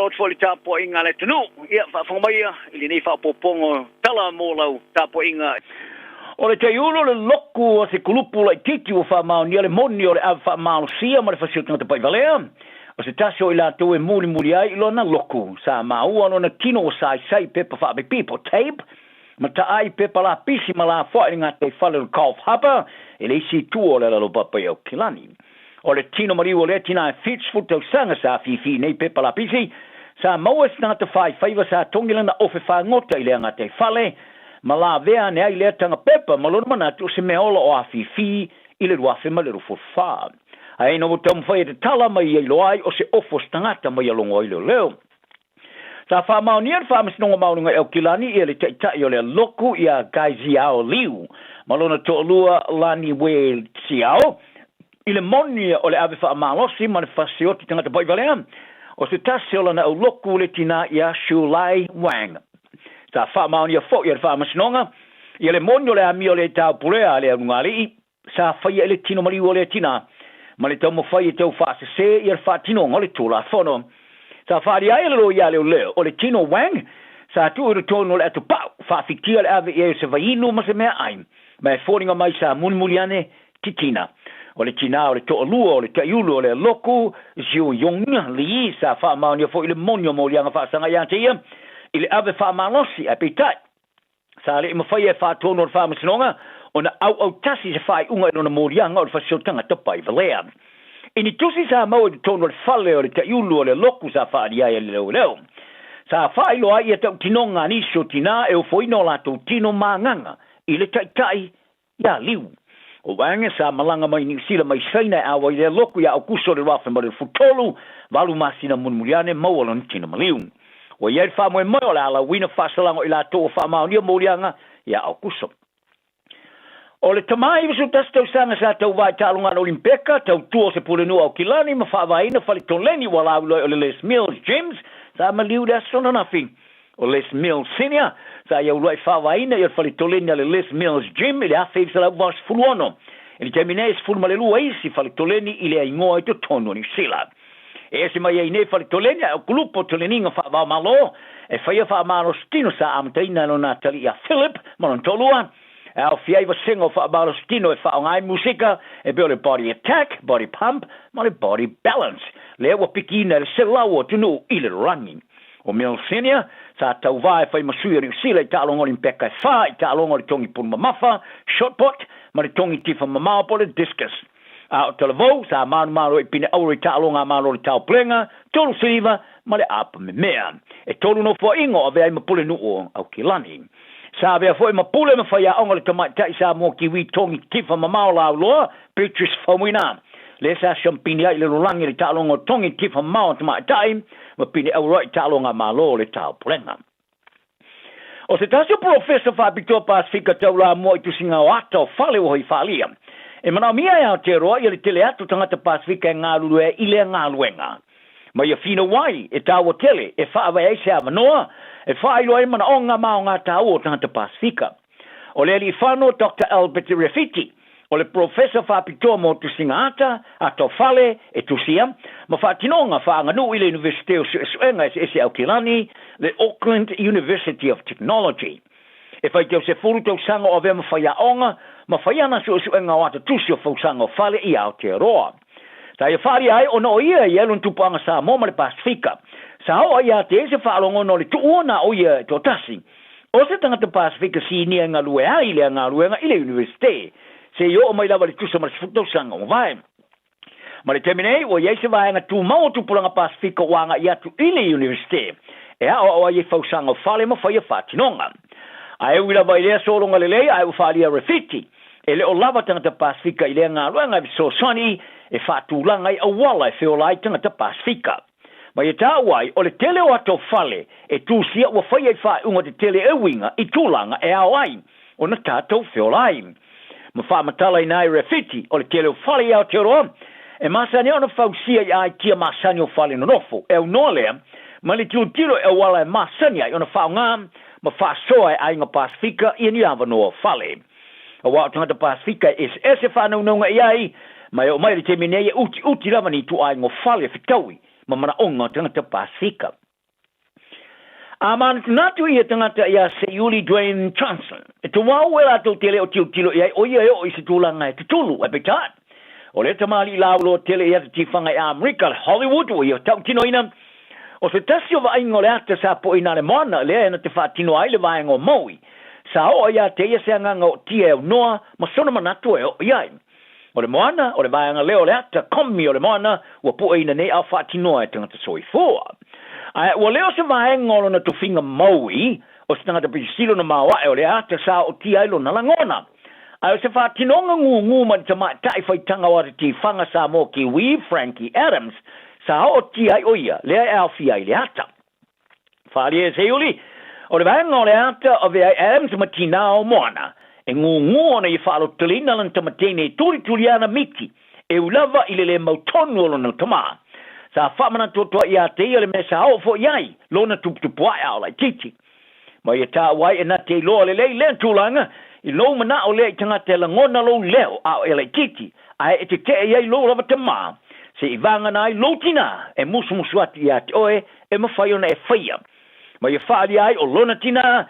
Faatalofa atu foi i le tapuaiga a le atunuu. Ia, faafofoga maia i lenei faaopoopoga o tala mo lau tapuaiga. O le taiulu o le loku o se kulupu laitiiti ua faamaonia le moni o le ave faamalosia ma le fasi o tagata paivalea. O se tasi o i latou e mulimuli ai i lona loku, sa maua lona tino ua saisai i pepa faapipi po tape, ma taai pepa lapisi ma lafoai i le gataifale o le Coffs Harbour i le isi itu o le Alalaupapa i Aukilani. O le tino maliu o lea tina e 70 tausaga sa afifi i nei pepa lapisi, sa maua e se tagata faifaiva sa togi lana ofe fagota i lea gataifale, ma lavea ane ai lea taga pepa ma lona manatu o se mea ola o afifi i le 2024. Ae ina ua taumafai e tatala mai ia iloa ai o se ofo se tagata ma ia logo ai leoleo. Sa faamaonia le Faamasinoga Maualuga i Aukilani ia le taitai o lea loku ia Gai Xiao Liu ma lona toalua Lani Wei Xiao i le moni o le ave faamalosi ma le fasioti tagata paivalea o se tasi o lana auloku le tinā ia Xu Lai Wang. Sa faamaonia foi e le Faamasinoga ia le moni o le amio le taupulea a le alugalii sa faia i le tino maliu o lea tinā ma le taumafai e tau faasesē ia le faatinoga o le Tulafono. Sa faaalia ai e le loia leoleo o le tino Wang sa tuu i totonu o le atopau, faafitia le ave i ai o se vaiinu ma se meaai, ma e foliga mai sa mulimuli ane titina. O le tinā o le toalua o le taiulu o le loku Xiu Yong Li sa faamaonia foi le moni o moliaga faasaga ia te ia i le ave faamalosi, ae peitai, Sa le i mafai e faatonu o le Faamasinoga ona auautasi se faaiuga i lona moliaga o le fasioti tagata paivalea. I ni tusi sa maua i totonu o le fale o le taiulu o le loku sa faaalia ai e le leoleo, sa faailoa ai ia tautinoga a nisi o tinā e ofoina o latou tino ma agaga i le taitai iā Liu. O Wang sa malaga mai Niu Sila mai Saina e ʻauai lea loku iā ʻAukuso o le 2023, valu masina mulimuli ane maua lona tino maliu. Ua i ai le faamoemoe o le a lauina faasalaga o i latou ua faamaonia moliaga iā ʻAukuso. O le tama 91 tausaga sa tauvā i taaloga a le Olimpeka, tautua o se pulenuu o Aukilani ma faavaeina fale toleni ua lauiloa ai o le Les Mills Gyms, sa maliu i le aso ananafi. O Les Mills Senior, sa ia uluai faavaeina i o le fale toleni a le Les Mills Gym i le 1986. I le taimi nei e 12 isi fale toleni i lea igoa i totonu o Niu Sila. E ese mai ai nei fale toleni ae o kulupu o toleniga faavaomalo e faia faamalositino sa amataina e lona atalii a Philip ma lona toalua, e aofia ai vasega o faamalositino e faaaoga ai musika e pei o le Body Attack, Body Pump ma le Body Balance, lea ua pikiina e le 100 o atunuu i le lalolagi. O Mills Senior, sa tauvā e fai ma sui o Niu Sila i taaloga Olimpeka e whā, i taaloga o le tongi pulu mamafa, shot put, ma le tongi tifa mamao po o le discus. A o Talavou, sa manumalo i pine auro i taaloga a Malo o le Taupulega, tolu siliva ma le apa memea. E tolu nofoaiga o avea ai ma pulenuu o Aukilani. Sa avea foi ma pule ma faiaoga le tamaitai Samoa Kiwi tongi tifa mamao lauloa, Beatrice Faumuina. Lea sa siampini ai i le lalolagi le taaloga o tongi tifa mamao a tamaitai ma pine auro ai i taaloga a Malo o le Taupulega. O se tasi o polofesa faapitoa Pasefika taulamua i tusiga o ata o fale ua hoi faalia. E manaomia e Aotearoa ia le tele atu o tagata Pasefika e galulue ai i lea galuega. Ma ia finau ai e taua tele e faavae ai se avanoa e faailoa ai manaoga ma aoga taua o tagata Pasefika. O le alii-fano Doctor Albert Rewhiti, o le polofesa faapitoa mo tusiga ata, ata o fale, e tusia, ma faatinoga faaaganuu i le Iunivesite o Suesuega Eseese Aukilani, le Auckland University of Technology. E faitau 10 tausaga o avea ma faiaoga ma fai ana suesuega o ata tusi o fausaga o fale i Aotearoa. Sa ia faaalia ai ona o ia i ai lona tupuaga Samoa ma le Pasefika. Sa oo ai ia te ia se faalogo ona o le tuua na o ia e toatasi. O se tagata Pasefika sinia e galue ai i lea galuega i le Iunivesite, seia oo mai lava i le tusa ma le 10 tausaga ua mavae. Ma le taimi nei, ua i ai se vaega tumau o tupulaga Pasefika ua agai atu i le Iunivesite e aoao ai i fausaga o fale ma faia faatinoga. Ae ui lava i lea sologa lelei ae ua faaalia Rewhiti, e le o lava tagata Pasefika i lea galuega e fesoasoani e faatulaga ai auala e feola ai tagata Pasefika. Ma ia taua ai, o le tele o ata o fale e tusia ua faia i faaiuga tetele e uiga i tulaga e ao ai ona tatou feola ai. Ma faamatalaina ai Rewhiti, o le tele o fale i Aotearoa e masani ai ona fausia i aitia masani o fale nonofo, e aunoa lea ma le tilotilo e auala e masani ai ona faaaoga ma faasoa e aiga Pasefika ia ni avanoa o fale. Aua o tagata Pasefika e eseese faanaunauga i ai, ma e oo mai i le taimi nei e utiuti lava ni ituaiga o fale e fetaui ma manaoga o tagata Pasefika. A manatunatu ia tagata iā Seiuli Dwayne Johnson, e tuau e latou te le o tilotilo i ai o ia e oo i se tulaga e tutulu, ae peitai, o lea tamalii lauloa tele i ata tifaga i Amerika, le Hollywood, ua ia tautinoina, o se tasi o vaaiga o le ata sa poina a le moana lea e na te faatino ai le vaega o Maui, sa oo iā te ia se agaga ootia e aunoa ma sona manatu e oo i ai. O le moana, o le vaega lea o le ata komi o le moana ua pueina nei ao faatinoa e tagata soifua. Ae ua le o se vaega o lona tofiga maui o se tagata pisilo na maoae o le ata sa ootia ai lona lagona. Ae o se faatinoga gūgū mai le tamaitai faitaga o ata tifaga Samoa Kiwi Frankie Adams sa ootia ai o ia lea e aofia ai le ata. Faaalia e Seiuli, o le vaega o le ata avea ai Adams ma tinā o Moana, e gūgū ona ia faalototeleina lana tamateine e tulituli ana miti, e ui lava i le lē mautonu o lona tamā. Sa faamanatu atu ai iā te ia le mea sa oo foi ai lona tuputupuae a o laitiiti. Ma ia tāua ai e na te iloa lelei lea tulaga, i lou manaʻo lea i tagata e lagona lou leo a o e laitiiti, ae e teteʻe i ai lou lava tamā, se i vāgana ai lou tinā e musumusu atu iā te oe e mafai ona e faia. Ma ia faaalia ai o lona tinā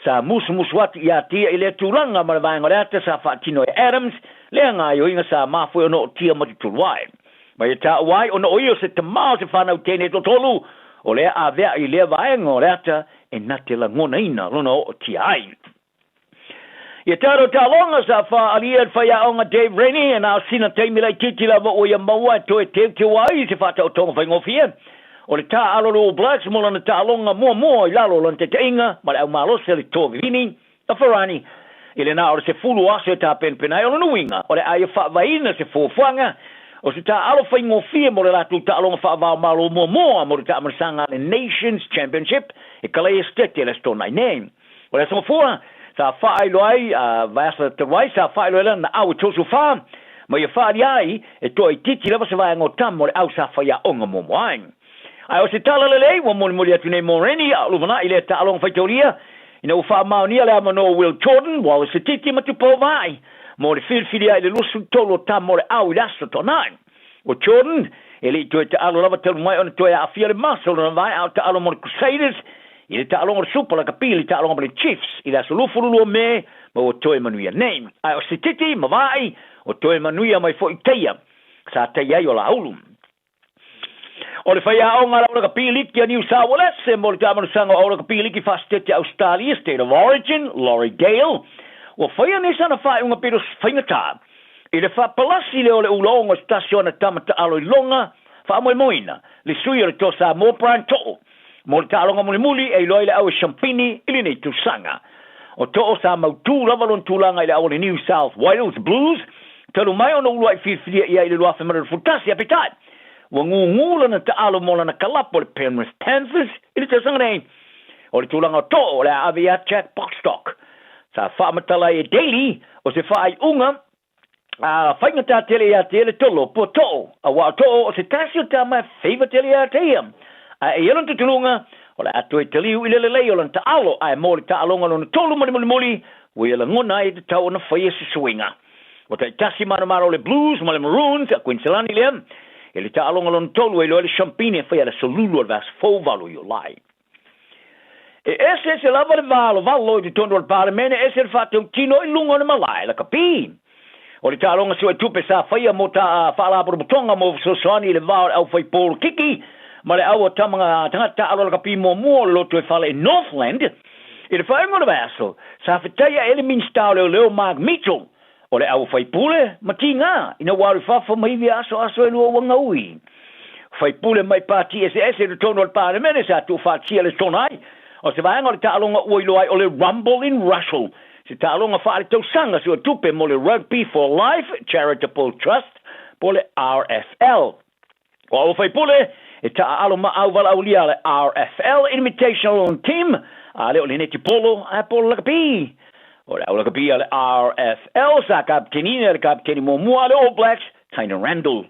sa musumusu atu iā te ia i lea tulaga ma le vaega o le ata sa faatino e Adams lea gaoioiga sa mafoe ona ootia ma tutulu ai. Ma ia tāua ai ona o ia o se tamā o se whānau tēnei totolu, o lea avea i lea vaega o le ata e na te lagonaina lona ootia ai. Ia tātou taaloga sa faaalia e le faiaoga Dave Rennie e na o sina taimi laitiiti lava ua ia maua e toe teuteu ai i se faataotoga faigofie o le taaalo o le All Blacks mo lana taaloga muamua i lalo o lana taitaiga ma le aumalosi a le Toa Vivini a Farani i le na o le 10 o aso e tapenapena ai. O lona uiga o le a ia faavaeina se fuafuaga o se taaalo faigofie mo le latou taaloga faavaomalo muamua mo le taamanasaga a le Nations Championship e kalaia Setete i le Aso Toonai nei. O le Aso Gafua sa faailoa ai a vaiaso talu ai sa faailoa ai lana au e 34 ma ia faaalia ai e toaitiiti lava se vaega o tama o le au sa faiaoga muamua ai. Ae o se tala lelei ua molimoli atu nei mo Rennie a o lumanai lea taaloga faitaulia ina ua faamaonia le avanoa o Will Jordan, Wallace Sititi ma Tupou Vaai mo le filifili ai i le 23 o tama o le au i le Aso Toonai. O Jordan, e le i toe taalo lava talu mai ona toe aafia le masa o lona vae a o taalo mo le Crusaders i le taaloga o le Super Lakapi i le taaloga ma le Chiefs i le aso 22 Me ma ua toe manuia nei. Ae o Sititi ma Vaai o toe manuia mai foi teia sa taia ai o Laulu. O le faiaoga a le Au Lakapi Liki a Niu Saualese mo le taamanusaga o Au Lakapi Liki Faasetete Ausetalia, State of Origin, Laurie Gale, ua faia nei sana faaiuga pito faigata i le faapalasi lea o le ulaoga o se tasi o ana tama taalo i loga faamoemoeina le sui o le Toa Samoa Brian To'o mo le taaloga mulimuli e iloa ai le au e Champini i lenei tausaga. O To'o sa mautū lava lona tulaga i le au o le New South Wales Blues talu mai ona uluai filifilia ia i le 2021, ae peitai ua gūgū lana taalo mo lana kalapo le Penrith Panthers i le tausaga nei. O le tulaga o To'o o le a ave iā Jack Boxstock. Sa faamatala ai e Daly o se faaiuga a faigata tele iā te ia le tolo po To'o, auā o To'o o se tasi o tama e feiva tele iā te ia. Ae e ia lona tutuluga, o le a toe taliu i le lelei o lana taalo, ae mo le taaloga lona tolu ma le mulimuli, ua ia lagona ai e tatau ona faia se suiga. Ua taitasi manomano le Blues ma le Maroons a Kuiniselani lea, i le taaloga lona tolu e iloa ai le Champine e faia le Aso Lulu o le vaiaso fou 8 Iulai. E eseese lava le valovalo i totonu o le Palemene, ese le faatautino i luga o le malae lakapi. O le taaloga suetupe sa faia mo ta faalapotopotoga mo fesoasoani i le va o le aufaipolokiki ma le au o tama tagata taalo lakapi muamua o le loto e fale i Northland i le faaiuga o le vaiaso, sa fetaia e le Minisita o Leoleo Mark Mitchell O le au faipule ma tigā ina ua alu i fafo ma ivi asoaso e lua ua gaui. Faipule mai pati eseese i totonu o le Palemene sa tuufaatasia le sona ai o se vaega o le taaloga ua iloa ai o le Rumble in Russell, se taaloga faaletausaga suetupe mo le Rugby for Life Charitable Trust po o le RFL. O au faipule e taaalo ma au valaaulia a le RFL Invitational Team, a le o le netipolo ae po o le lakapi. O le au lakapi a le RFL sa kapiteniina e le kapiteni muamua a le All Blacks, Taina Randall.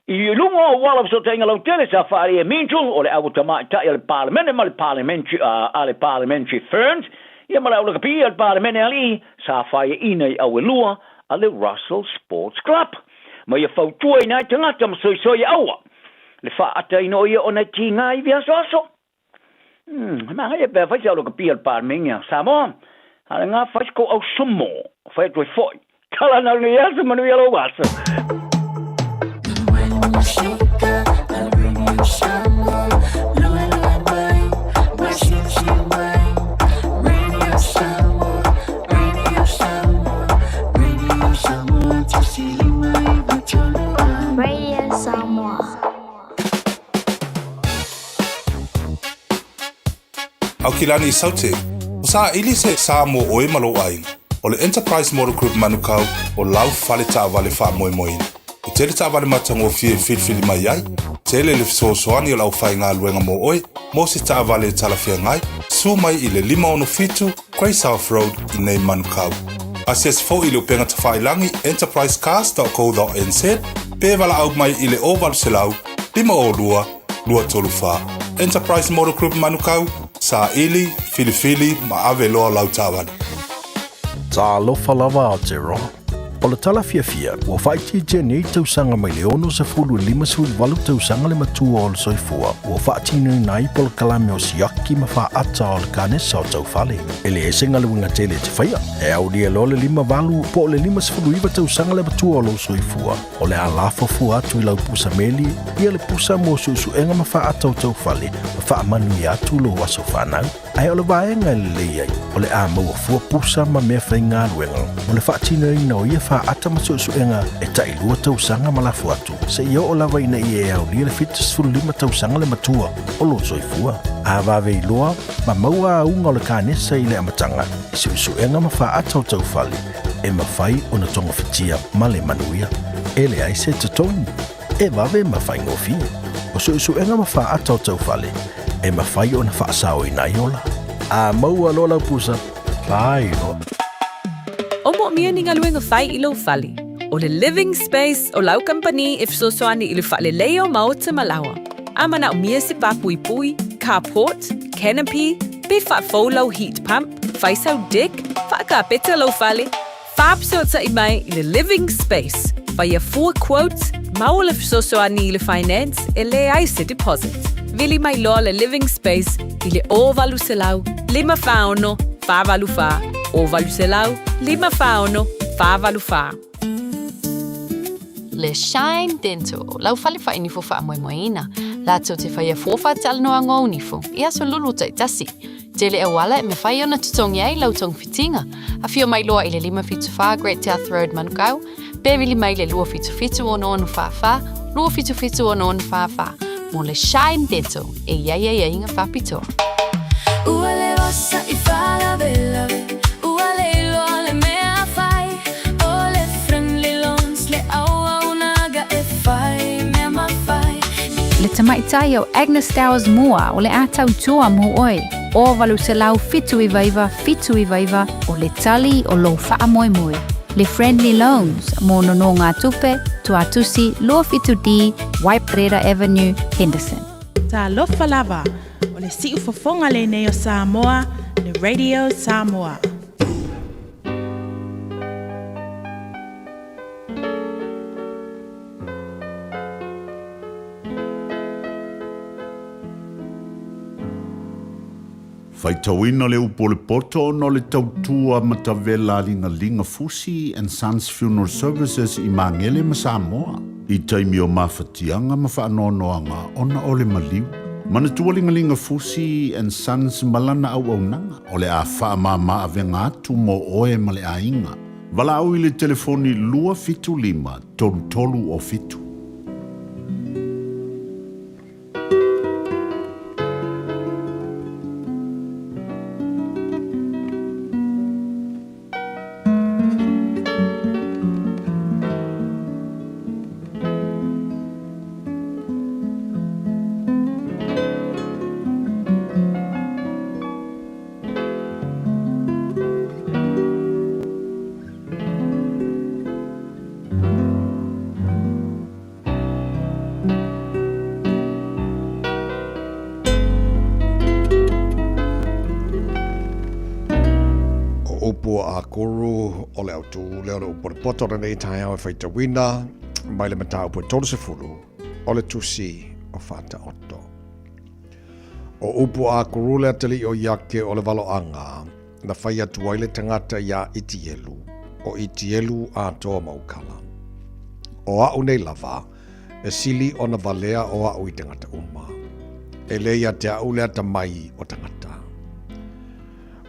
I luga o auala fesootaiga lautele sa faaalia e Mitchell o le au tamaitai a le Palemene ma le Parliamentary, a le Parliamentary Ferns, ia ma le au lakapi a le Palemene alii sa faiaina i au e lua a le Russell Sports Club. Ma ia fautuaina ai tagata ma soisoi e aua le faaataina o ia ona e tiga ivi asoaso. E magaia pe afai se alo kapia le Palemene a Samoa, a le ga fai se kou ausomo, fai atu ai foi. Tala na lenei aso, manuia lou aso. Radio Samoa. Aukilani Saute, o saili se sa mo oe ma lou aiga. O le Enterprise Motor Group Manukau o lau fale taavale faamoemoeina. E tele taavale matagofie e filifili mai ai, tele le fesoasoani o le aufaigaluega mo oe mo se taavale e talafeagai, susu mai i le 567 Grey South Road i nei Manukau. Asiasi foi i le upega tafailagi enterprisecars.co.nz pe valaau mai i le 0800 502 234. Enterprise Motor Group Manukau, saili, filifili ma ave loa lau taavale. Talofa lava Aotearoa. O le tala fiafia, ua faaitiitia nei tausaga mai le 60 i le 58 tausaga le matua o le soifua ua faatinoina ai polokalame o siaki ma faata o le kanesa o taufale. E leai se galuega tele e te faia, e aulia loa le 58 po o le 59 tausaga le matua o lou soifua, o le a lafo fua atu i lau pusa meli ia le pusa mo suesuega ma faata o taufale ma faamanuia atu lou aso fanau. Ae o le vaega e lelei ai, o le a maua fua pusa ma mea faigaluega mo le faatinoina o ia faata ma suesuega e tailua tausaga ma lafo atu, seia oo lava ina ia e aulia le 75 tausaga le matua o lou soifua. A vave iloa ma maua auga o le kanesa i le amataga i suesuega ma faata o taufale, e mafai ona togafitia ma le manuia. E leai se totogi. E vave ma faigofie. O suesuega ma faata o taufale, e mafai ona faasaoina ai ola. A maua loa lau pusa, pai loa. O moomia ni galuega fai i lou fale. O le Living Space o lau kamupani e fesoasoani i le faaleleia o maota ma laoa. A manaomia se pāpuipui, carport, canopy, pe faafou lau heat pump, fai sau deck, faakapeta lou fale, Faafesootai mai i le Living Space, faia fua quote, maua le fesoasoani i le finance e leai se deposit. Vili mai loa le Living Space i le 0800 546 484, 0800 546 484. Le Shine Dental, lau fale faainifo faamoemoeina, latou te faia fua faatalanoaga o nifo i aso lulu taitasi. Tele auala e mafai ona totogi ai lau togafitiga. Afio mai loa i le 574 Great South Road, Manukau, pe vili mai le 277 6644, 277 6644 mo le Shine Dental e i ai aiaiga faapitoa. Ua le osa i faalavelave, ua le iloa le mea fai, o le Friendly Loans le auaunaga e fai mea mafai. Le tamaitai o Agnes Towers Moore o le a tautua mo oe, o 879 799 o le tali o lou faamoemoe. Le Friendly Loans mo nonogatupe, Tuatusi 27D, Waiparera Avenue, Henderson. Talofa lava, o le siufofoga lenei o Samoa, le Radio Samoa. Faitauina le upu o le poto ona o le tautua matavela a Ligalinga Fusi and Sons Funeral Services i Magele ma Samoa i taimi o mafatiaga ma faanoanoaga ona o le maliu. Manatua Ligalinga Fusi and Sons ma lana auaunaga o le a faamama avega atu mo oe ma le aiga. Valaau i le telefoni 275 33 o 7. O upu a Kuru o le autu lea o le upu o le poto o lenei taeao e faitauina mai le mataupu e 30 o le tusi o Faataoto. O upu a Akuru le atalii o Iake o le valoaga na fai atu ai le tagata iā Itielu, o Itielu atoa ma Ukala. O a'u nei lava, e sili ona valea o a'u i tagata uma. E le ia te a'u le atamai o tagata.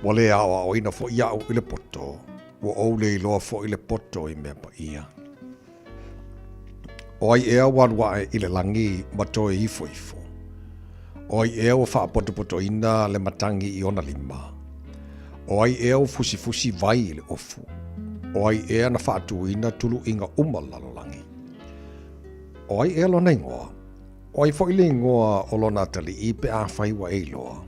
Ua le aoaoina foi a'u i le poto, ua ou le iloa foi le poto i mea paia. O ai ea ua alu ae i le lagi ma toe ifo ifo? O ai ea ua faapotopotoina le matagi i ona lima? O ai ea ua fusifusi vai i le ofu? O ai ea na faatuina tuluiga uma o le lalolagi? O ai ea lona igoa? O ai foi le igoa o lona atalii pe afai ua e iloa?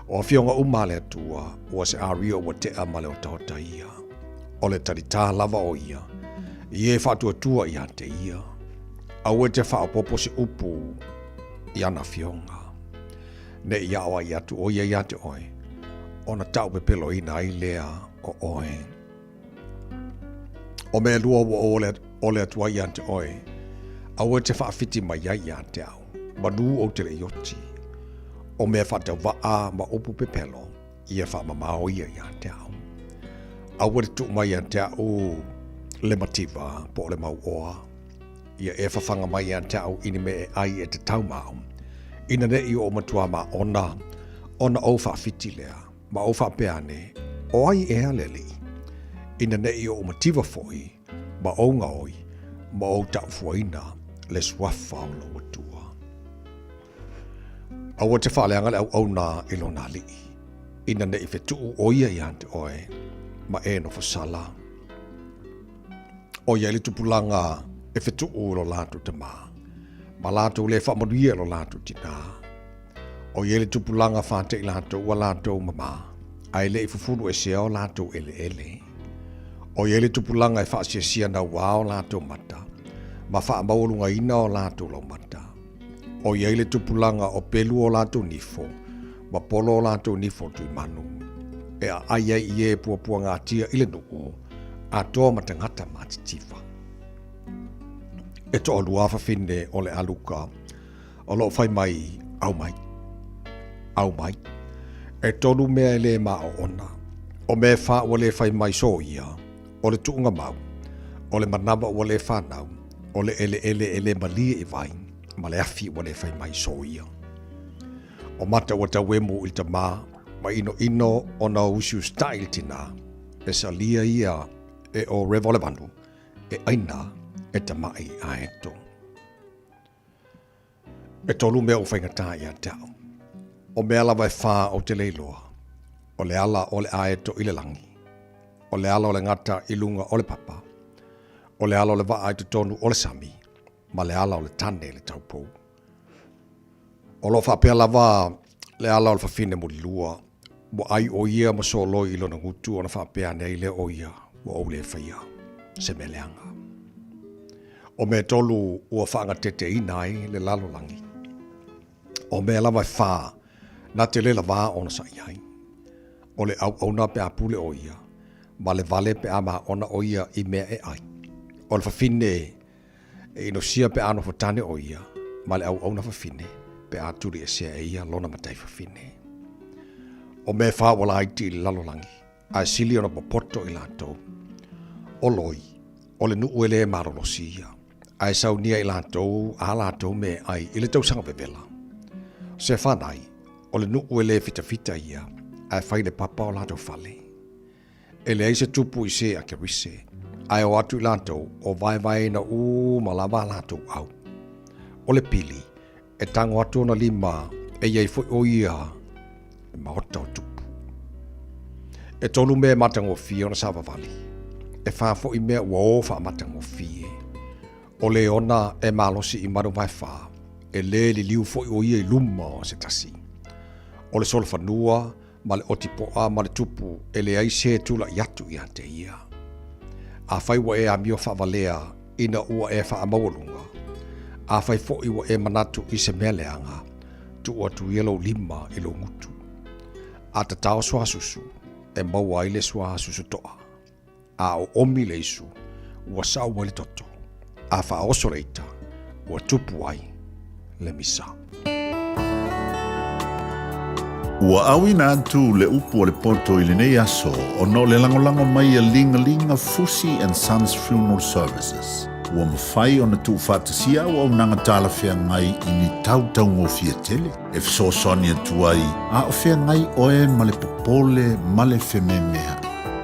O afioga uma a le Atua, ua se ario ua tea ma le otaota ia. O le talitā lava o ia, i e faatuatua ia te ia. Aua e te faaopoopo se upu i ana afioga. Ne i aoai atu o ia ia te oe, ona taupepeloina ai lea o oe. O mea e lua ua ou ole atu ai ia te oe, aua e te faawhiti mai ai ia te au, manu ou te le i oti. O mea faatauvaa ma upu pepelo, ia faamamao ia ia te au. Aua e te tuu mai ia te au le mativa po o le mauoa, ia e fafaga mai ia te au i ni mea e ai e te taumao, ina ne i ou matua maona, ona ou faawhiti lea. Ma ou faapea ane, O ai ea le Alii? Ina ne i ou mativa foi, ma ou gaoi, ma ou taufuaina le suafa o lou Atua. Aua te faaleaga le auauna i lona alii, ina ne i fetuu o ia ia te oe, ma e nofo sala. O i ai le tupulaga e fetuu i lo latou tamā, ma latou le faamanuia i lo latou tinā. O i ai le tupulaga fāteʻi latou ua latou mamā, a e le i fufulu esea o latou eleele. O i ai le tupulaga e faasiasia nauā o latou mata, ma faamaualugaina o latou laumata. O i ai le tupulaga o pelu o latou nifo, ma polo o latou nifo tuimanu, e aʻai ai i e puapuagatia i le nuu, atoa ma tagata matitiva. E toalua fafine o le aluka, O lo o fai mai, Au mai. Au mai. E tolu mea e le maoona. O mea e fa ua le fai mai soia, o le tuuga mau, o le manawa ua le fanau, o le eleele e le malie i vai, ma le afi ua le fai mai soia. O mata ua tauemu i le tamā, ma inoino ona usiusitai i le tinā, e salia ia e o rewa o le vanu, e aina e tamaʻi aeto. E tolu mea ua faigata ia te au. O mea lava e fa ou te le iloa, o le ala o le aeto i le lagi, o le ala o le gata i luga o le papa, o le ala o le vaa i totonu o le sami, ma le ala o le tane i le taupou. O lo o faapea lava le ala o le fafine mulilua, ua ai o ia ma soloi i lona gutu ona faapea ane ai lea o ia ua ou le faia se mea leaga. O mea tolu ua faagateteina ai le lalolagi. O mea lava e fa na te le lavā ona saʻi ai. O le auauna pe a pule o ia, ma le vale pe a maona o ia i mea e ai. O le fafine e inosia pe a nofo tane o ia, ma le auauna fafine pe a tuli esea e ia lona matai fafine. O mea e fa ua laiti i le lalolagi, ae sili ona popoto i latou. O loi, o le nuu e le malolosi ia, ae saunia i latou a latou mea e ai i le tausaga vevela. Se whanai, o le nuu e le fitafita ia, ae fai le papa o latou fale. E leai se tupu i se a Kerise, ae o atu i latou o vaevaeina uma lava a latou au. O le pili, E tango atu ona lima, e i ai foi o ia i maota o tupu. E tolu mea e matagofie ona savavali, e fa foi mea ua o faamatagofie. O le ona e malosi i manu vaefa, e le liliu foi o ia i luma o se tasi. O le solofanua ma le otipoa ma le tupu e leai se tulaʻi atu ia te ia. Afai ua e amio faavalea ina ua e faamaualuga, afai foi ua e manatu i se mea leaga, tuu atu ia lou lima i lou gutu. A tatao suasusu, e maua ai le suasusu toa. A oomi le isu, ua sau ai le toto. A faaoso le ita, ua tupu ai le misa. Ua auina atu le upu a le poto i lenei aso ona o le lagolago mai a Ligalinga Fusi and Sons Funeral Services. Ua mafai ona tuufaatasia auaunaga talafeagai i ni tau taugofie tele e fesoasoani atu ai a o feagai oe ma le popole ma le fememea'i.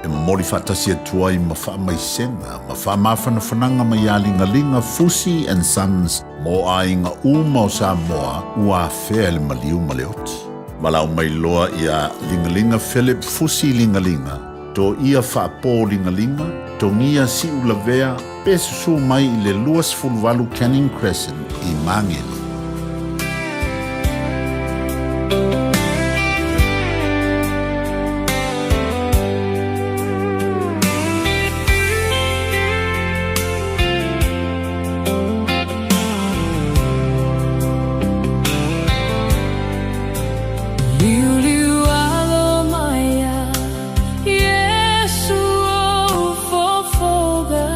E momoli faatasi atu ai ma faamaisega ma faamafanafanaga mai ia Ligaliga Fusi and Sons mo aiga uma o Samoa ua afea e le maliu ma le oti. Valaau mai loa iā Ligaliga Philip Fusi Ligaliga, Toia Faapo Ligaliga, Togia Siulavea pe susū mai i le 28 Canning Crescent i Magele. Liuliu alo mai a Iesu ou fofoga,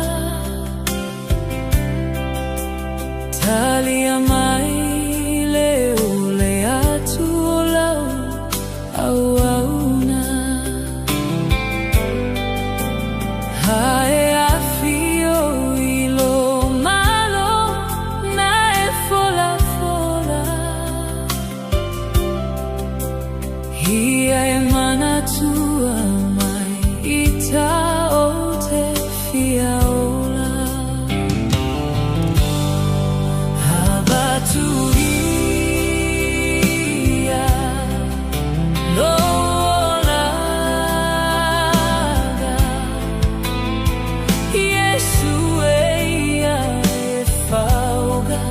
Talia mai le ule atu o lau auauna. Hae afio i lo malo na e folafola. Ia e manatua mai i ta ou te fia ola. Avatu ia lo olaga. Iesu e ia e faoga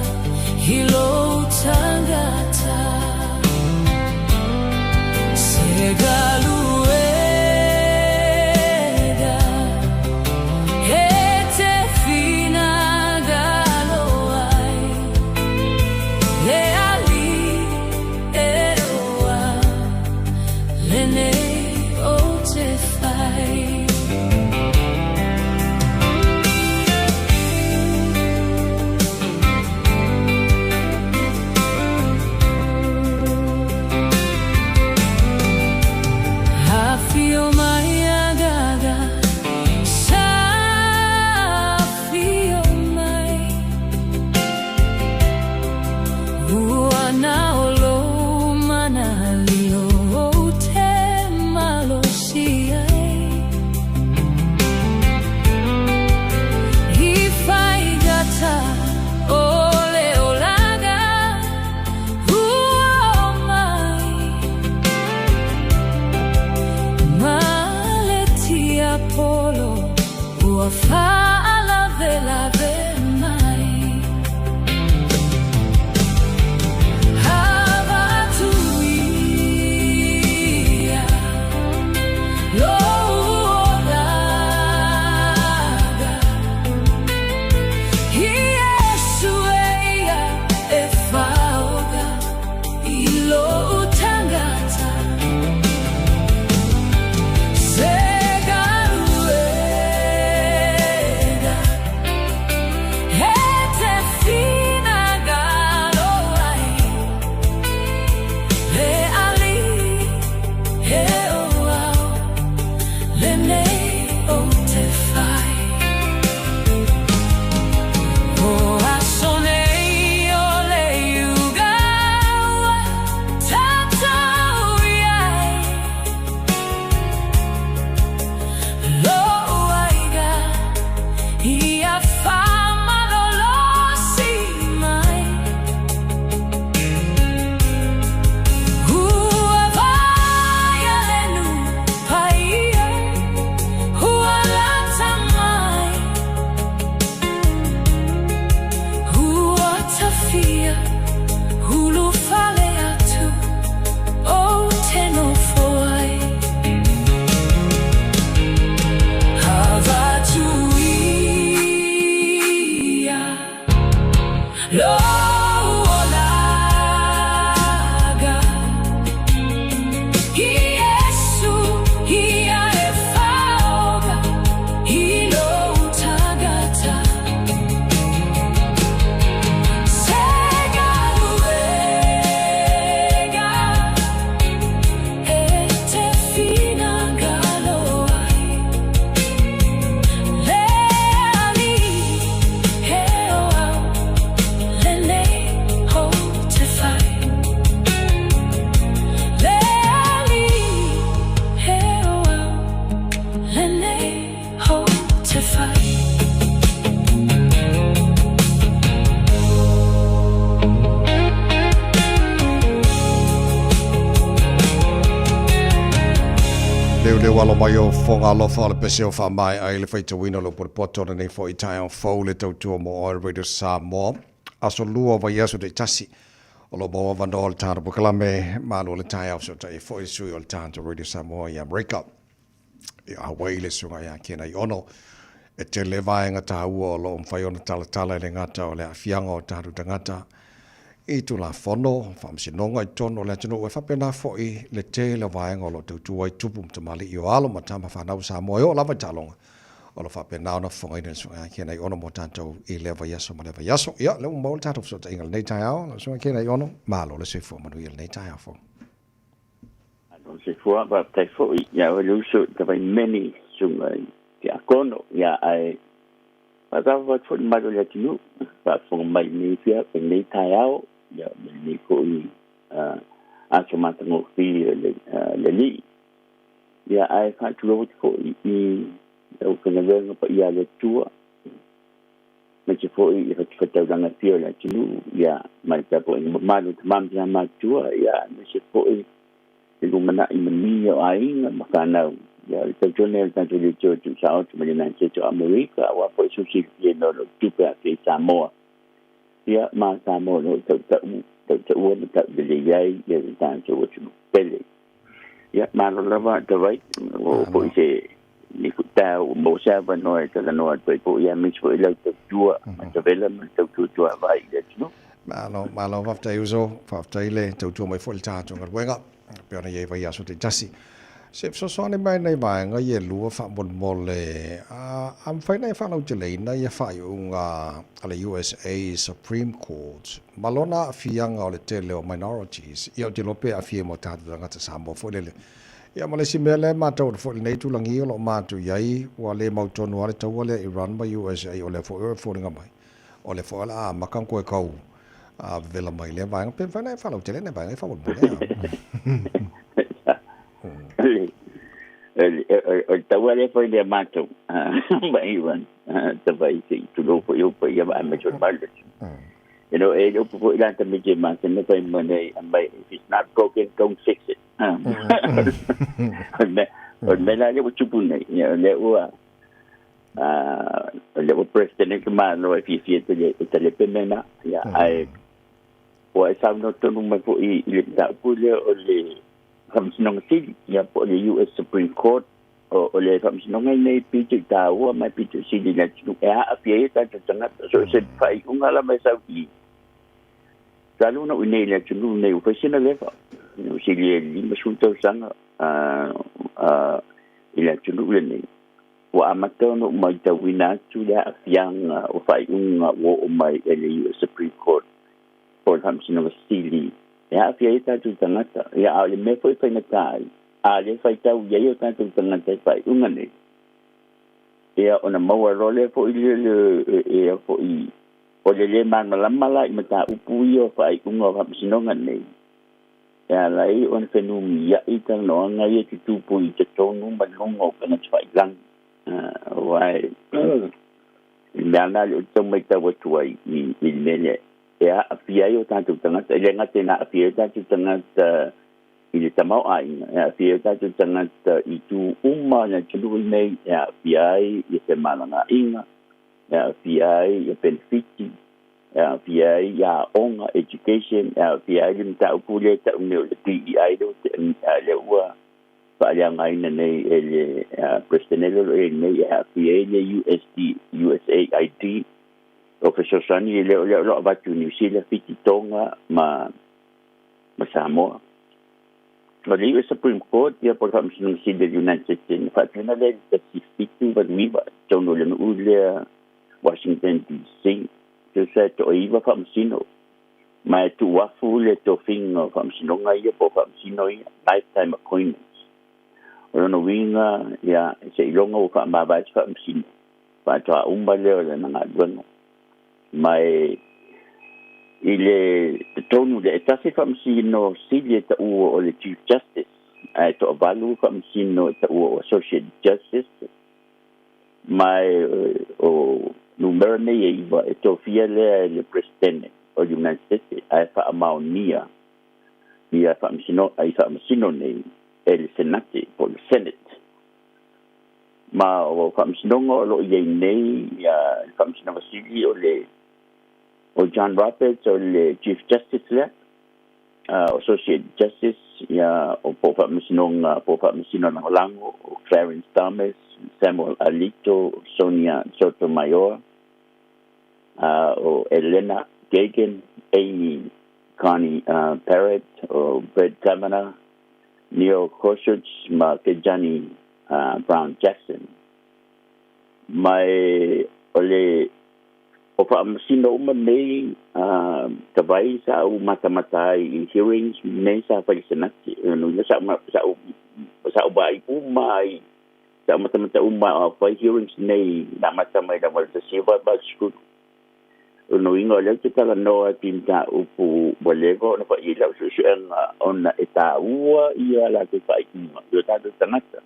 i lou tagata. Se galuega e te finagalo ai, le Alii e o au lenei ou te fai. Afio mai agaga, sa afio mai. Ua na o lou mana lilo ou te malosi ai. I faigata o le olaga ua oo mai. Ma le tiapolo ua faalavelave mai. Avatu ia lou olaga. Iesu e ia e faoga i lou tagata. Se galuega e te finagalo ai, le Alii e o au lenei ou te fai. O aso nei o le iuga ua tatou i ai. Lou aiga ia faamalolosi mai. Ua vaia le nuu paia ua lata mai. Ua tafia ulufale atu ou te nofo ai. Avatu ia lou olaga. Iesu ia e faoga i lou tagata. Se galuega Leuleu alo mai o fofoga alofa o le pese o faamaea ai le faitauina o le upu o le poto o lenei foi taeao fou le tautua mo oe Radio Samoa. Aso Lua o vaiaso taitasi o lo o maua avanoa o le tatou polokalame malu o le taeao fesootai ai foi le sui o le tatou Radio Samoa i Amerika. I Hawaii le susuga ia Kenai Ono. E tele vaega taua o lo o mafai ona talatala e le gata o le aafiaga o tatou tagata i Tulafono, Faamasinoga i totonu o le atunuu e faapena foi le tele o vaega o lo o tautua ai tupu ma tamalii o alo ma tama fanau o Samoa e oo lava i taaloga o lo o faapena ona fofogaina e le Susuga ia Kenai Ono mo tatou i lea vaiaso ma lea vaiaso. Ia, lea ua maua le tatou fesootaiga i lenei taeao, lau Susuga Kenai Ono, malo le soifua manuia i lenei taeao fou. Malo le soifua, faafetai foi ia oe le uso i Tavaimene susuga i Tiakono, ia ae faatalofa atu foi i le mamalu o le atunuu faafofoga mai i lenei afiafi, lenei taeao, ia ma lenei foi aso matagofie o le Alii. Ia ae faatulou atu foi i le aufaigaluega paia a le Atua, aemaise foi i fatafaitaulaga e fia o le atunuu, ia, ma le tapuaiga mamalu a tama ma tina matutua, ia, aemaise foi le lumanai manuia o aiga ma fanau. Ia, o le tautua lenei a le tatou Leitio e tuusao atu mai le United States o Amerika, aua foi sou silafia i mea o lo o tutupu e aafia i Samoa, ia, ma Samoa o lo o tautau, tautaua ma taulelei ai ia le tatou atunuu pele. Ia, malo lava, Tavai, ua oo foi se ni ku tau mo se avanoa e talanoa atu ai foi, aemaise foi lau tautua matavela ma le tautua tuavai i le atunuu. Malo, malo, faafetai uso, faafetai le tautua mai foi i le tatou galuega, pei ona i ai vaiaso taitasi. Se fesoasoani mai nei vaega ia e lua faamolemole, a, a mafai ona e faalauteleina ia faaiuga a le USA Supreme Court ma lona aafiaga o le tele o minorities, ia ou te iloa pe aafia ai ma o tatou tagata Samoa foi lele. Ia ma le isi mea lea e matau atu foi i lenei tulagi o lo o matou i ai, ua le mautonu lava le taua lea Iran ma USA, o lea foi e foliga mai, o lea foi o le a amata ona toe tau vevela mai lea vaega. Pe mafai ona e faalautele nai vaega ia faamolemole a? O le taua lea foi lea matou ma Iran, tawai se i tulou foi o paia ma aemaise o le malu atu. You know, e le upu foi la tamaiti e masani fai mai nei, aumai, if it's not broken, don't fix it. O le mea la lea ua tupu nei, o lea ua o lea ua president le Malo e fiafia e talepe mea na, ia, ae ua e saunoa tonu mai foi i le mataupu lea o le Faamasinoga Sili, ia, po o le US Supreme Court, o le faamasinoga lenei pito i taua ma e pito i sili i le atunuu e aafia ai o tatou tagata. So se faaiuga lava e sau i i, talu ona ou i inei i le atunuu lenei ua fai sina leva, ua sili e 50 tausaga i le atunuu lenei, ua amata ona ou matauina atu le aafiaga o faaiuga ua oo mai e le US Supreme Court po o le Faamasinoga Sili e aafia ai o tatou tagata. Ia, a o le mea foi e faigata ai, A le faitau i ai o tatou tagata i faaiuga nei, ia ona maua loa lea foi le, ia foi, o le lē malamalama la i mataupu ia o faaiuga o faamasinoga nei, e ala ai ona fenumiaʻi talanoaga ia tutupu i totonu ma luga o upega tafailagi. Aua e i le mea lena lea ou te tau maitau atu ai i le mea lea e aafia ai o tatou tagata, e le gata ina aafia ai o tatou tagata i le tamaoaiga, e aafia ai o tatou tagata i itu uma o le atunuu lenei, e aafia ai ia femalagaaiga, e aafia ai ia penefiti, e aafia ai ia aoga, education, e aafia ai le mataupu lea e tau nei o le DEI lea ua faaleaogaina nei e le Peresetene lea o lo o i ai nei, e aafia ai le USD, USAID, o fesoasoani lea o lo o avatu i Niu Sila, Fiti, Tonga ma ma Samoa. O le US Supreme Court, ia po o le Faamasinoga Sili a le United States, na faatuina lea i le 1789 i totonu o le nuu lea Washington DC. Tusa e toaiva faamasino, ma e tuuafu le tofiga o faamasinoga ia po o faamasino ia, lifetime appointments. O lona uiga, ia, seiloga ua faamavae se faamasino, faatoa uma lea o lana galuega. Ma e i le totonu lea, e tasi faamasino sili e taua o le Chief Justice, ae toavalu faamasino e taua o Associate Justice, ma e o numera nei e iva e tofia lea e le Peresetene o le United States, ae faamaonia ia faamasino, ai faamasino nei e le Senate po o le Senate. Ma o faamasinoga o loo i ai nei ia le Faamasinoga Sili o le o John Roberts o le Chief Justice lea, Associate Justice ia o po faamasinoga po faamasino lagolago o Clarence Thomas, Samuel Alito, Sonia Sotomayor, o Elena Kagan, Amy Coney Barrett, o Brett Kavanaugh, Neil Gorsuch ma Ketanji Brown Jackson. Ma e o le o faamasino uma nei tavai sa u matamata ai i hearings nei sa fai senati no ia sa sa sa vaai uma ai sa matamata uma o fai hearings nei na mata mai la volta siva ba school no inga le te tala noa tinta upu ua leva ona faaiai lau suesuega ona e tāua ia latou faaiuga i o tatou tagata.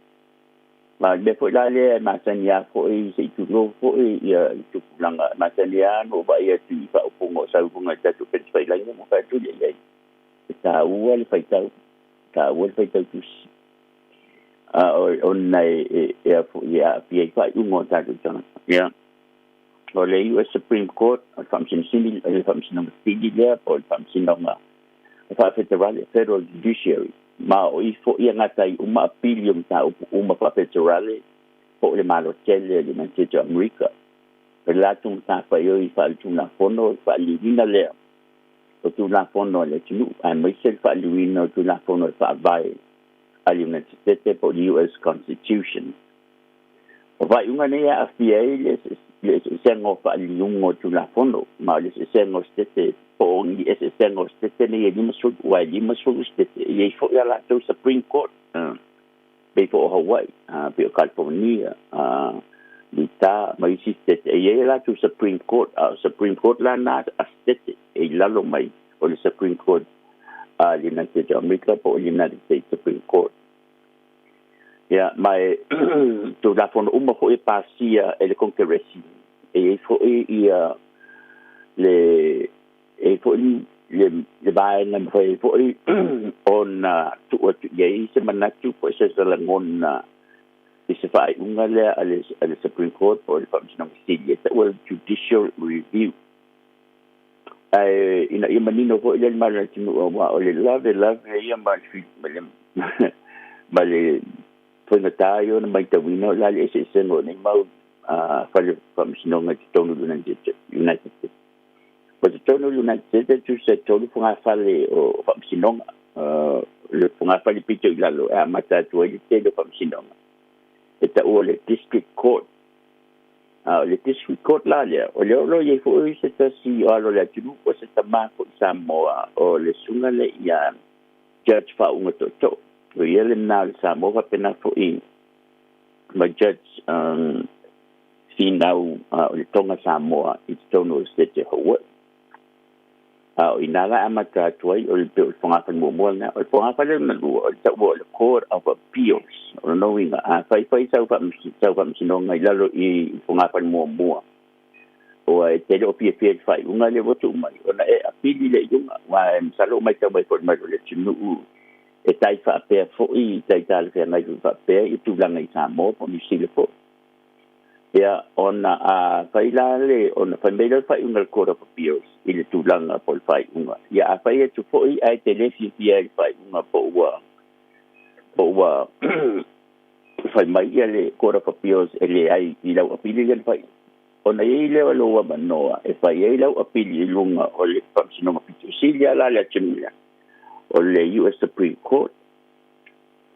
Ma le mea foi la lea e masani a foi se i tulou foi ia le tupulaga e masani a ona ou vaai atu i faaupuga o saunoaga i tatou fetafailaina ma fai atu ia i ai e tāua le faitau, tāua le faitau tusi a ona e e a foi e aafia ai faaiuga o tatou tagata. Ia o le US Supreme Court, o le Faamasino Sili, o le Faamasinoga Sili lea po o le Faamasinoga Faafeterale, Federal Judiciary, ma o i fo'i e gata ai uma apili o mataupu uma faafeterale po o le Malo tele o le United States o Amerika. O le latou matafaioi faaletulafono o le faaliliuina lea o Tulafono a le atunuu, aemaise le faaliliuina o Tulafono e faavae a le United States po o le US Constitution. O faaiuga nei e aafia ai le eseesega o faaliliuga o Tulafono, ma o le eseesega o Setete po o ni eseesega o Setete nei e 50, aua e 50 Setete e i ai foi a latou Supreme Court, pei foi o Hawaii, pei o California, Utah ma isi Setete e i ai a latou Supreme Court, a o Supreme Court la na a Setete e i lalo mai o le Supreme Court a le United States of America po o le United States Supreme Court. Ia, ma e Tulafono uma foi e pasia e le Konekeresi, e i ai foi ia le e i foi le le vaega e mafai ai foi ona tuu atu i ai se manatu po o se lagona i se faaiuga lea a le a le Supreme Court po o le Faamasinoga Sili e taua le Judicial Review. Ae ina ia manino foi lea i le malo o le atunuu aua o le lavelave ia ma le ma le faigata ia ona matauina o le a le eseesega o nei mau fale faamasinoga i totonu o le United States. O totonu o le United States e tusa e tolu fogafale o faamasinoga. Le fogafale pito i lalo e amata atu ai le tele o faamasinoga e taua o le District Court. A o le District Court la lea, o lea o lo o i ai foi se tasi o alo o le atunuu po o se tama foi Samoa o le susuga lea ia Judge Faauuga Tootoo. O ia lena o le Samoa faapena foi ma Judge Finau o le Tonga Samoa i totonu o le State o Hawaii. A o i ina la e amata atu ai o le pei o le fogafale muamua lena. O le fogafale lona lua o le taua o le Court of Appeals. O lona uiga a faifai sau faamasinoga i lalo i le fogafale muamua, ua e te le o fiafia i le faaiuga lea ua tuu mai, ona e apili lea i luga. Aua e masalo ua matau mai foi i le malu o le atunuu e tai faapea foi, tai talafeagai foi faapea i tulaga i Samoa po o Niu Sila foi. Ia, ona a fai la le, ona fai mai lea o le faaiuga a le Court of Appeals i le tulaga po o le faaiuga. Ia, a fai atu foi ae te le fiafia i le faaiuga po ua, po ua fai mai ia le Court of Appeals e leai i lau apili lea na fai, ona i ai lea o lou avanoa e fai ai lau apili i luga o le Faamasinoga Pito Sili a la le atunuu lea, o le US Supreme Court.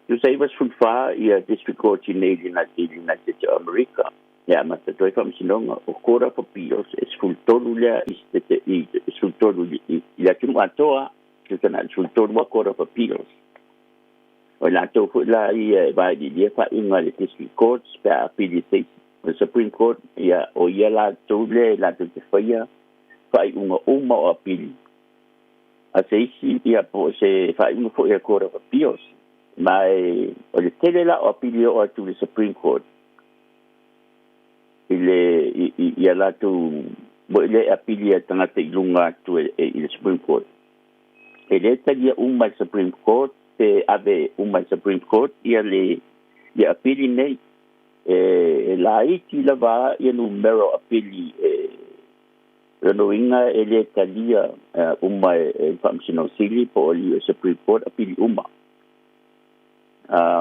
Tusa 94 ia District Court i nei i le United States o Amerika e amata atu ai faamasinoga o Court of Appeals e 13 lea i i 13 i le atunuu atoa, tusa na o le 13 a Court of Appeals. O i latou foi la ia e vailiilia faaiuga a le District Courts pe a apili i se isi. O le Supreme Court, ia, o ia latou lea e latou te faia faaiuga uma o apili a se isi, ia, po o se faaiuga foi a le Court of Appeals. Ma e, o le tele la o apili e oo atu i le Supreme Court i le i, i, i a latou moi lea e apili a tagata i luga atu e, e, i le Supreme Court. E le talia uma e le Supreme Court pe ave uma e le Supreme Court ia le ia apili nei. E laiti lava ia numera o apili e lona uiga e lē talia uma e le Faamasinoga Sili po o le US Supreme Court apili uma.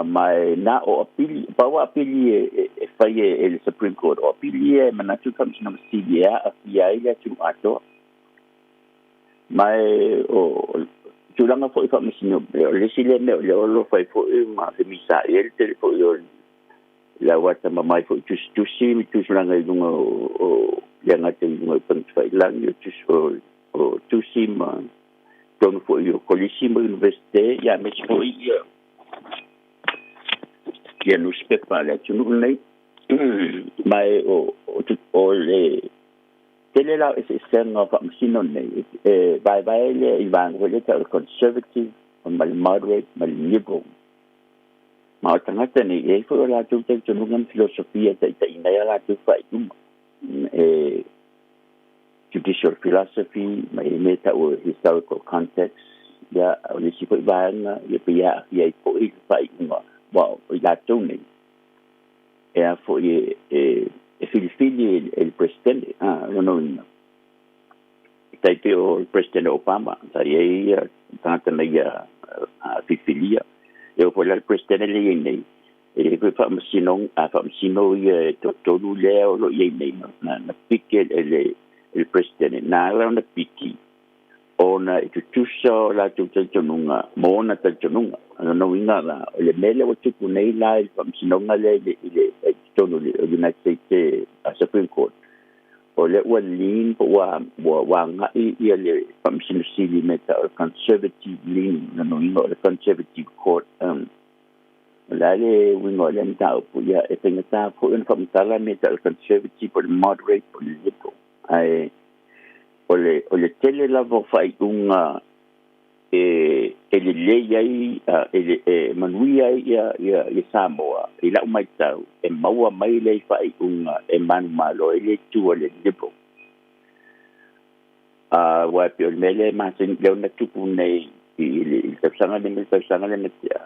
Ma e na o apili, pau apili e fai e le Supreme Court, o apili ia e manatu le Faamasinoga Sili e aafia ai le atunuu atoa. Ma e o tulaga foi faamasino, o le isi lea mea o lea o alofa ai foi ma femisa'i ai le tele foi o le auatamamai foi tusitusi ma tulaga i luga o le agata i luga o upegatafailagi o tusi o tusi ma tonu foi o kolisi ma universite ia aemaise foi ia ia nusipepa a le atunuu lenei. Ma e o le tele la o eseesega o faamasino nei e vaevae lea i vaega foi lea tau o le conservative ma le moderate ma le liberal. Ma o tagata nei, e i ai foi o latou talitonuga ma filosofia e taitaiina ai a latou faaiuga e judicial philosophy ma e mea tau o historical context, ia o le isi foi vaega ia pei e aafia ai foi le faaiuga aua o i latou nei e a foi e filifili e le Peresetene. A lona uiga e tai pei o le Peresetene Obama sa i ai ia tagata na ia filifilia e oo foi la le Peresetene lea e i ai nei e i ai foi faamasino a faamasino ia e toatolu lea o lo o i ai nei na piki e le Peresetene na ala ona piki ona e tutusa o latou talitonuga ma ona talitonuga. O lona uiga la, o le mea lea ua tupu nei la i le faamasinoga lea i le, i le, i totonu o le United States Supreme Court, o lea ua lean po ua, ua, ua agai ia le Faamasino Sili i mea tau o le conservative leaning, o lona uiga o le conservative court. O le a le uiga o lea mataupu? Ia, e faigata foi ona faamatala mea tau o le conservative po o le moderate po o le liberal. Ae o le, o le tele lava o faaiuga e, e lelei ai, e, e manuia ai ia, ia, ia Samoa, i lau matau, e maua mai lea i faaiuga e manumalo ai le itu a le Liberal. Aua e pei o le mea lea e masani, lea na tupu nei i le, i le tausaga lea ma le tausaga lea na tea,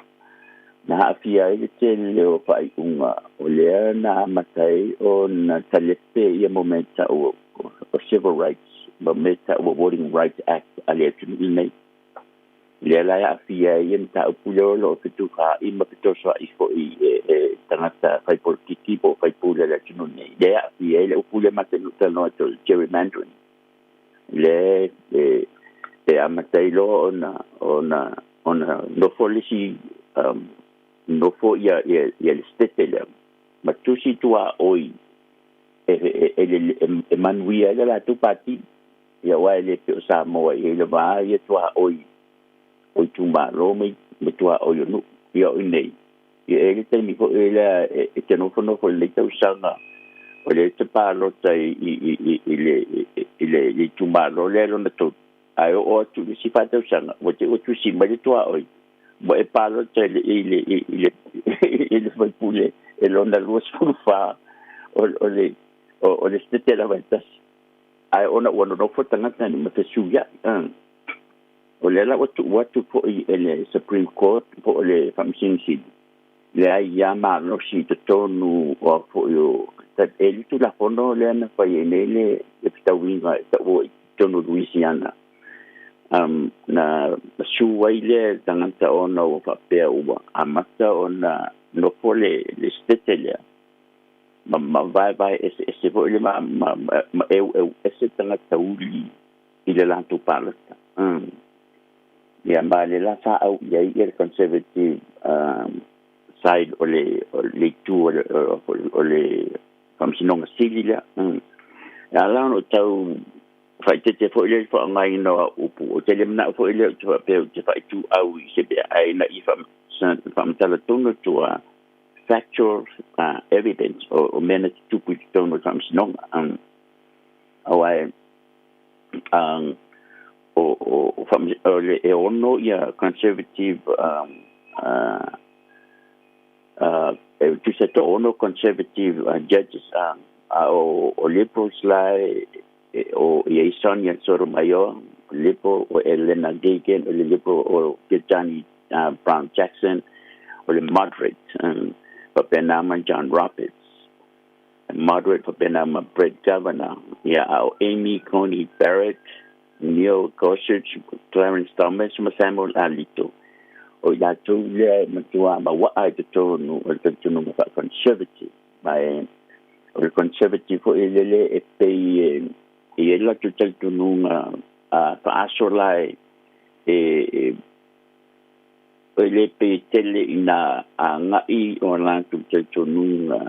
na aafia ai le tele o faaiuga o lea na amata ai ona talepe ia mo mea tau o civil rights ma mea tau o Voting Rights Act a le atunuu lenei. Lea la e aafia ai ia mataupu lea o lo o fetufaai ma fetosoa'i foi e tagata fai polokiki po o faipule a le atunuu lenei. Lea e aafia ai le upu lea masani ona talanoa atu o le gerrymandering. Lea e amata ai loa ona ona nofo le isi nofo ia ia ia le setete lea ma tusi tuaoi e manuia ai le latou pati ia aua e le pei o Samoa e i ai le va ia tuaoi o itumalo ma tuaoi o nuu. Ia o i inei ia e i ai le taimi foi lea e te nofonofo i lenei tausaga o lea e te palota i le itumalo lea lona tolu ae oo atu i le isi faatausaga ua te i ua tusi mai le tuaoi ua e palota i le i le i le i le faipule e lona 24 o le o le setete lava e tasi ae ona ua nonofo tagata ma fesuia'i. O lea la ua tuu atu foi e le Supreme Court po o le Faamasino Sili le aiā malosi i totonu o foi o e le Tulafono lea na fai ai nei le fetauiga e taua i totonu o Louisiana na sue ai lea tagata ona ua faapea ua amata ona nofo le setete lea ma vaevae eseese foi le ma ma eueu ese tagata uli i le latou palota. Ia ma le la sa au i ai ia le conservative side o le itu o le Faamasinoga Sili lea. E ala ona ou tau faaeteete foi lea i le faaaogaina o au upu, ou te le manao foi lea ou te faapea ou te faaituau i se mea, ae ina ia faamatala tonu atu a factual evidence o mea na tutupu i totonu o le Faamasinoga. Aua e o le e ono ia conservative e tusa toaono conservative judges a o liberals la e o i ai Sonia Sotomayor liberal, o Elena Kagan o le liberal, o Ketanji Brown Jackson o le moderate, faapena ma John Roberts. moderate faapena ma Brett Kavanaugh, ia a o Amy Coney Barrett, Neil Gorsuch, Clarence Thomas ma Samuel Alito. O i latou lea e matuā maua'a i totonu o le talitonuga faa-conservative. Ma e o le conservative fo'i lele e pei e e i ai le latou talitonuga a faaso la e e e le pei e tele ina aga'i o latou talitonuga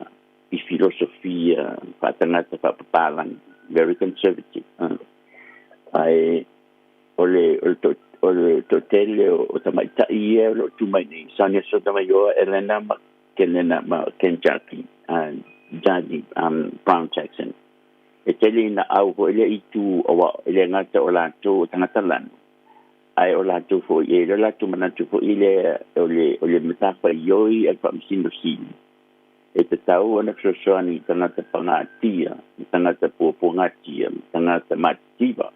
i filosofia faatagata faapapalagi, very conservative. Ae o le o le o le toatele o tamaita'i ia o lo'o tu mai nei, Sonia Sotomayor, Elena ma Kelena ma Ken Jaki, Judge Brown Jackson. E tele ina au fo'i lea itu aua e le gata o latou o tagata lanu, ae o latou fo'i e le latou manatu fo'i lea o le o le matafaioi a le Faamasino Sili e tatau ona fesoasoani i tagata pagatia, ma tagata puapuagatia, ma tagata matitiva.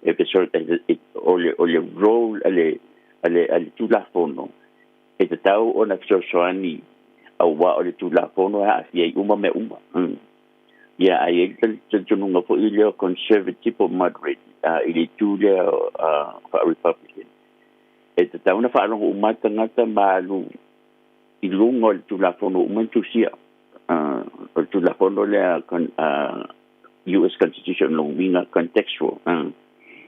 E o le o le role a le a le a le Tulafono e tatau ona fesoasoani auā o le Tulafono e aafia ai uma mea uma. Ia ae i ai le talitonuga foi lea o conservative po o moderate i le itu lea faa-Republican. E tatau ona faalogo uma lava tagata ma alu i luga o le Tulafono uma na tusia. O le Tulafono lea US Constitution lona uiga contextual.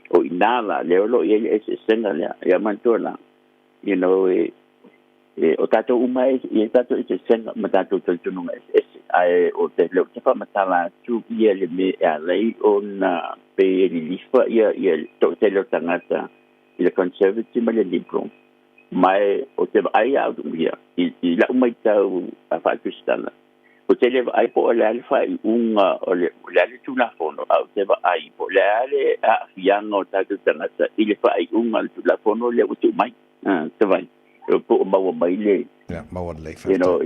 O i ina la lea o lo o i ai le eseesega lea. Ia manatua la, you know, e, e, o tatou uma e i ai tatou eseesega ma tatou talitonuga eseese, ae o te lea ou te faamatala atu ia le mea e ala ai ona pei e lilifa ia ia le toatele o tagata i le Conservative ma le Liberal. Ma e o te vaai au ia i, i lau maitau faa-Tusitala, ou te le vaai po o le a le faaiuga o le, o le a le Tulafono, ae ou te vaai po o le a le aafiaga o tatou tagata i le faaiuga o le Tulafono lea ua tuu mai. Te vaai, po o maua mai le, Ia, maua lelei, you know,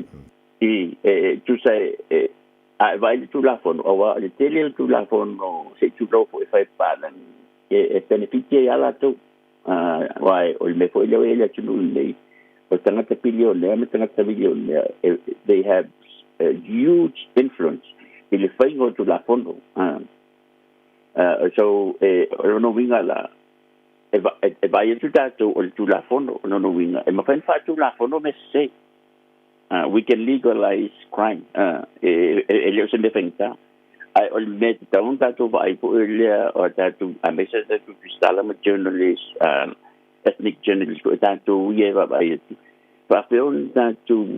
i, e, e tusa e, e, a e vaai i le Tulafono, aua o le tele o le Tulafono se i tulou foi e fai palagi, e, e penefiti ai lava latou. Aua o le mea foi lea ua i ai le atunuu lenei, o tagata pilionea ma tagata milionea, they have a huge influence i le faiga o Tulafono. So, o lona uiga la, e vaai atu tatou o le Tulafono, o lona uiga, e mafai ona faatulafono mea sese. We can legalize crime. E le o se mea faigata. Ae o le mea e tatau ona tatou vaai foi lea o tatou, aemaise a tatou tusitala ma journalist, ethnic journalist foi tatou ia e vaavaai atu, faapea ona tatou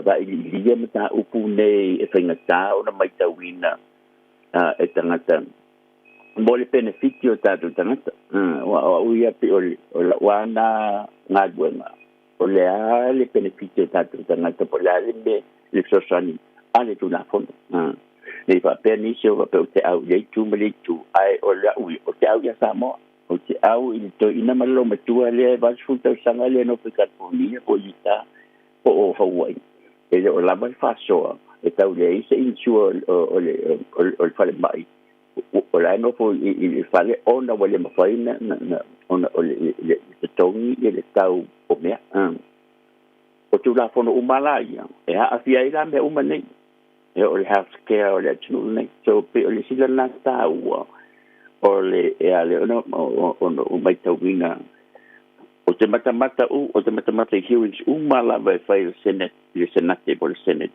vailiilia mataupu nei e faigata ona maitauina e tagata mo le penefiti o tatou tagata. Aua o au ia pei o lau lava na galuega, o le a le penefiti o tatou tagata, po o le a le mea le fesoasoani a le Tulafono. Ne i faapea nisi o faapea ou te au i lea itu ma lea itu, ae o lau ia, ou te au ia Samoa. Ou te au i le toeaina ma le loomatua lea e 80 tausaga lea e nofo i California po o Utah po o Hawaii. E le o lava le faasoa e tau leai se insure o le falemai o la e nofo i le fale ona ua le mafai ona o le totogi le tau o mea. O Tulafono uma la ia, e aafia ai la mea uma nei, e o le health care o le atunuu lenei. So pei o le isi lena taua o le e ale ona ona o maitauina o te matamata u o te matamata i hearings uma lava e fai le Senate, le Senate po le Senate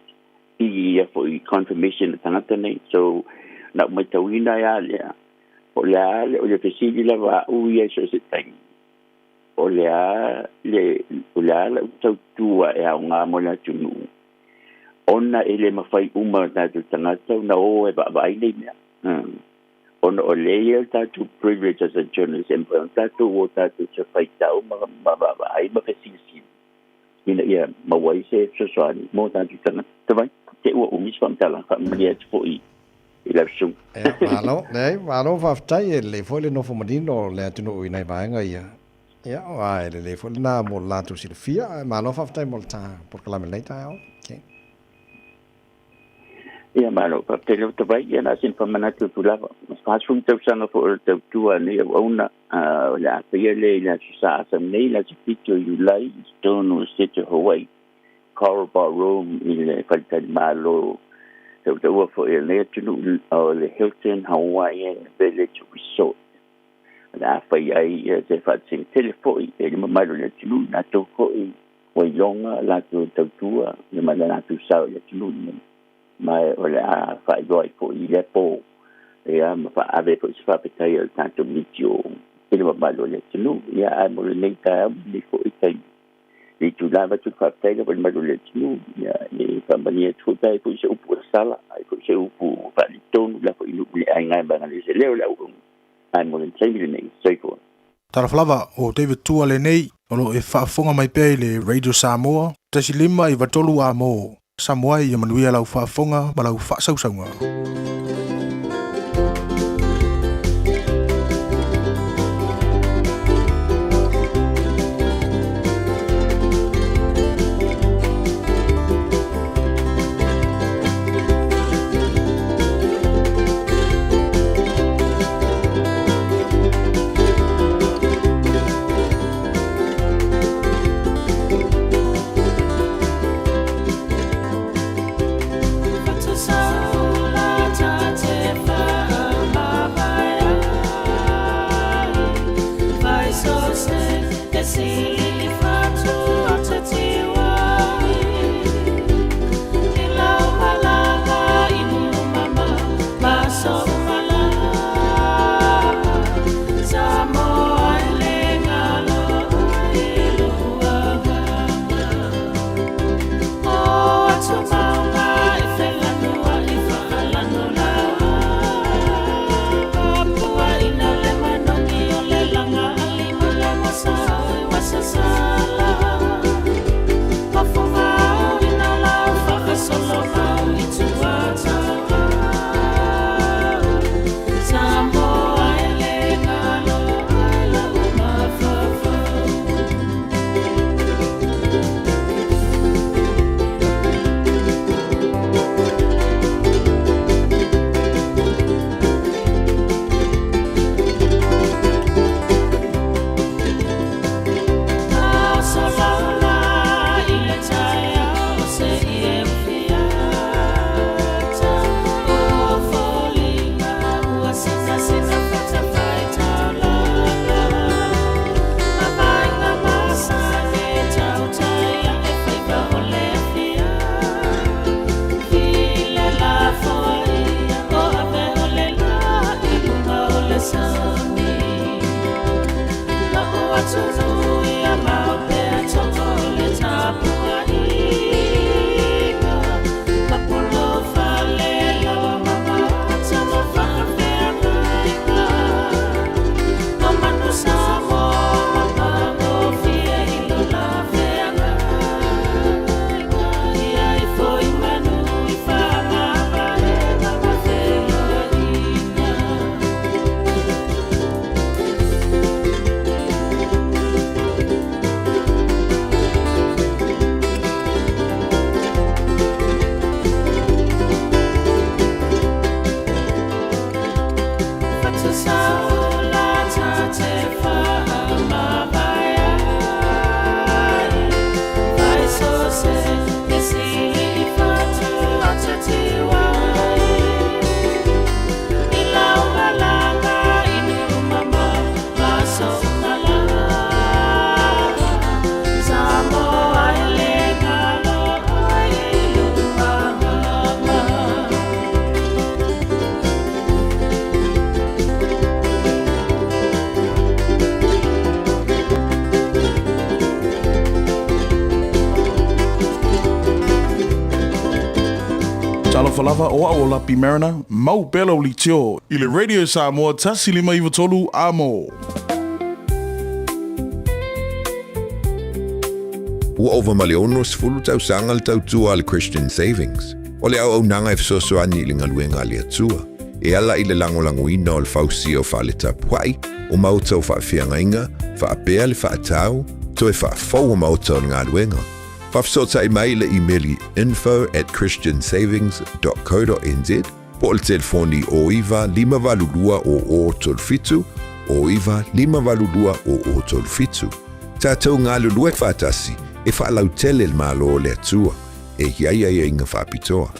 i ia foi confirmation o tagata nei. So na ou maitauina ai a lea, o le a le o le fesili lava a u ia i so o se taimi, o le a le o le a lau tautua e aoga mo le atunuu, ona e le mafai uma o tatou tagata ona o e vaavaai nei mea, ona o lea e i ai le tatou privilege as a journalist e mafai ona tatou o tatou te faitau ma vaavaai ma fesilisili ina ia maua ai se fesoasoani mo tatou tagata. Tavai, te ua umi se faamatalaga, faamalie atu foi i lau susuga. Ia, malo, leai, malo faafetai, e lelei foi le nofo manino o le atunuu i nai vaega ia. Ia, aua e lelei foi lena mo le latou silafia, ae malo faafetai mo le ta polokalame i lenei taeao. Okay. Ia, malo faafetai lava Tavai, ia na o sina faamanatu atu lava. 40 tausaga foi o le tautua a nei auauna, o le a faia lea i le Aso Sa Asa nei, le aso 7 o Iulai i totonu o le State o Hawaii, Coral Ballroom i le faletalimalo Tautaua foi o lenei atunuu o le Hilton Hawaiian Village Resort. O le a fai ai se faatasiga tele foi e le mamalu o le atunuu i latou foi ua iloga latou tautua ma le latou sao i le atunuu lenei. Ma o le a faailoa ai foi i lea po ia ma faaave foi se faafetai a le tatou leitio i le mamalu o le atunuu. Ia ae mo lenei taeao ma lenei foi taimi le itula avatu le faafetai lava i le malu o le atunuu. Ia e faamalie atu foi pe ai foi se upu ua sala, ai foi se upu faaletonu lafo i nuu le aiga e vaega le se leo le auauna. Ae mo le taimi lenei, soifua. Talofa lava, o David Tua lenei, o lo o e faafofoga mai pea i le Radio Samoa, 1.5 93 A mo Samoa ia manuia lau faafofoga ma lau faasausauga. Talofa lava, o au o Lapi Mariner, mau pea lau leitio i le Radio Samoa 1.593 A mo. Ua ova ma le 60 tausaga le tautua a le Christian Savings. O le auaunaga e fesoasoani i le galuega a le Atua, e ala i le lagolagoina o le fausia o fale tapuai, o maota o faafeagaiga, faapea le faatau, toe faafou o maota o le galuega. Faafesootai mai i le imeli info at christiansavings dot co dot nz po o le telefoni 09 582 00 37, 09 582 00 37. Tatou galulue faatasi e faalautele le Malo o le Atua e i ai aiaiga faapitoa.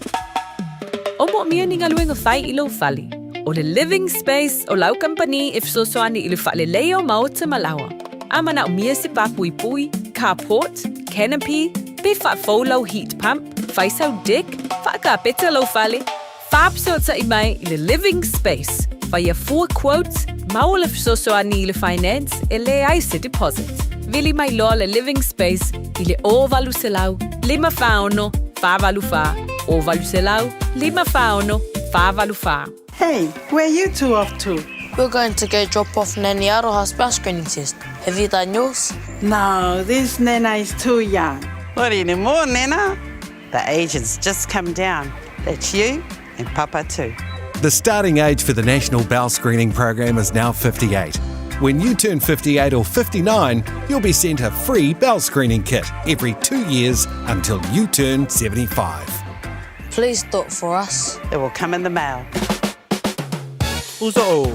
O moomia ni galuega fai i lou fale. O le Living Space o lau kamupani e fesoasoani i le faaleleia o maota ma laoa. A manaomia se pā puipui, carport, canopy, pe faafou lau heat pump, fai sau deck, faakapeta lou fale, faafesootai mai i le Living Space, faia fua quote, maua le fesoasoani i le finance e leai se deposit. Vili mai loa le Living Space i le 0800 546 484, 0800 546 484. Hey, where you two off to? We're going to go drop off Nanny Aroha's bowel screening test. Have you done yours? No, this Nana is too young. Not anymore, Nana. The agent's just come down. That's you and Papa too. The starting age for the National Bowel Screening Program is now 58. When you turn 58 or 59, you'll be sent a free bowel screening kit every two years until you turn 75. Please do it for us. It will come in the mail. Uso.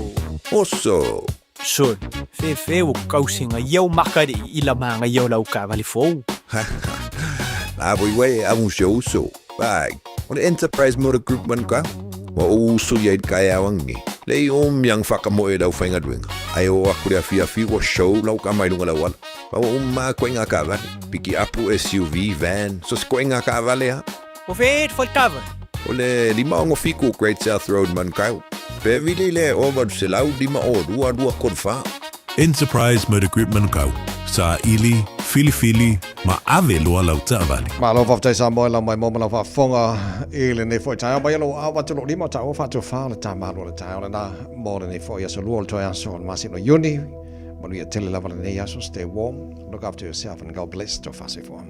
Oso. Son, fefe ua kausiga ia o makaliʻi i la magaia o lau taavale fou. La voi wei a un se uso. Vai, o le Enterprise Motor Group man ka. Ua ou uso ia i le kaeao angi. Le i o miang whakamoe lau whaingaluenga. Ai o aku le afiafi ua show lau ka mai lunga lau ala. Pa ua uma koe ngā kaavale. Piki apu SUV, van, so se koe ngā kaavale ha. O fe e taavale? O le 567 Great South Road Manukau. Pe vili le 0800 52 34. Enterprise Motor Group Manukau, saili, filifili ma ave loa lau taavale. Malo faafetai Samoa i lau maimoa ma lau faafofoga i lenei foi taeao mai lou aao atu lou lima o taua faatuafa o le tamalo o le taeao lena mo lenei foi aso lua o le toe aso o le masina o Iuni. Manuia tele lava lenei aso. Stay warm, look after yourself and God bless. Tofa soifua.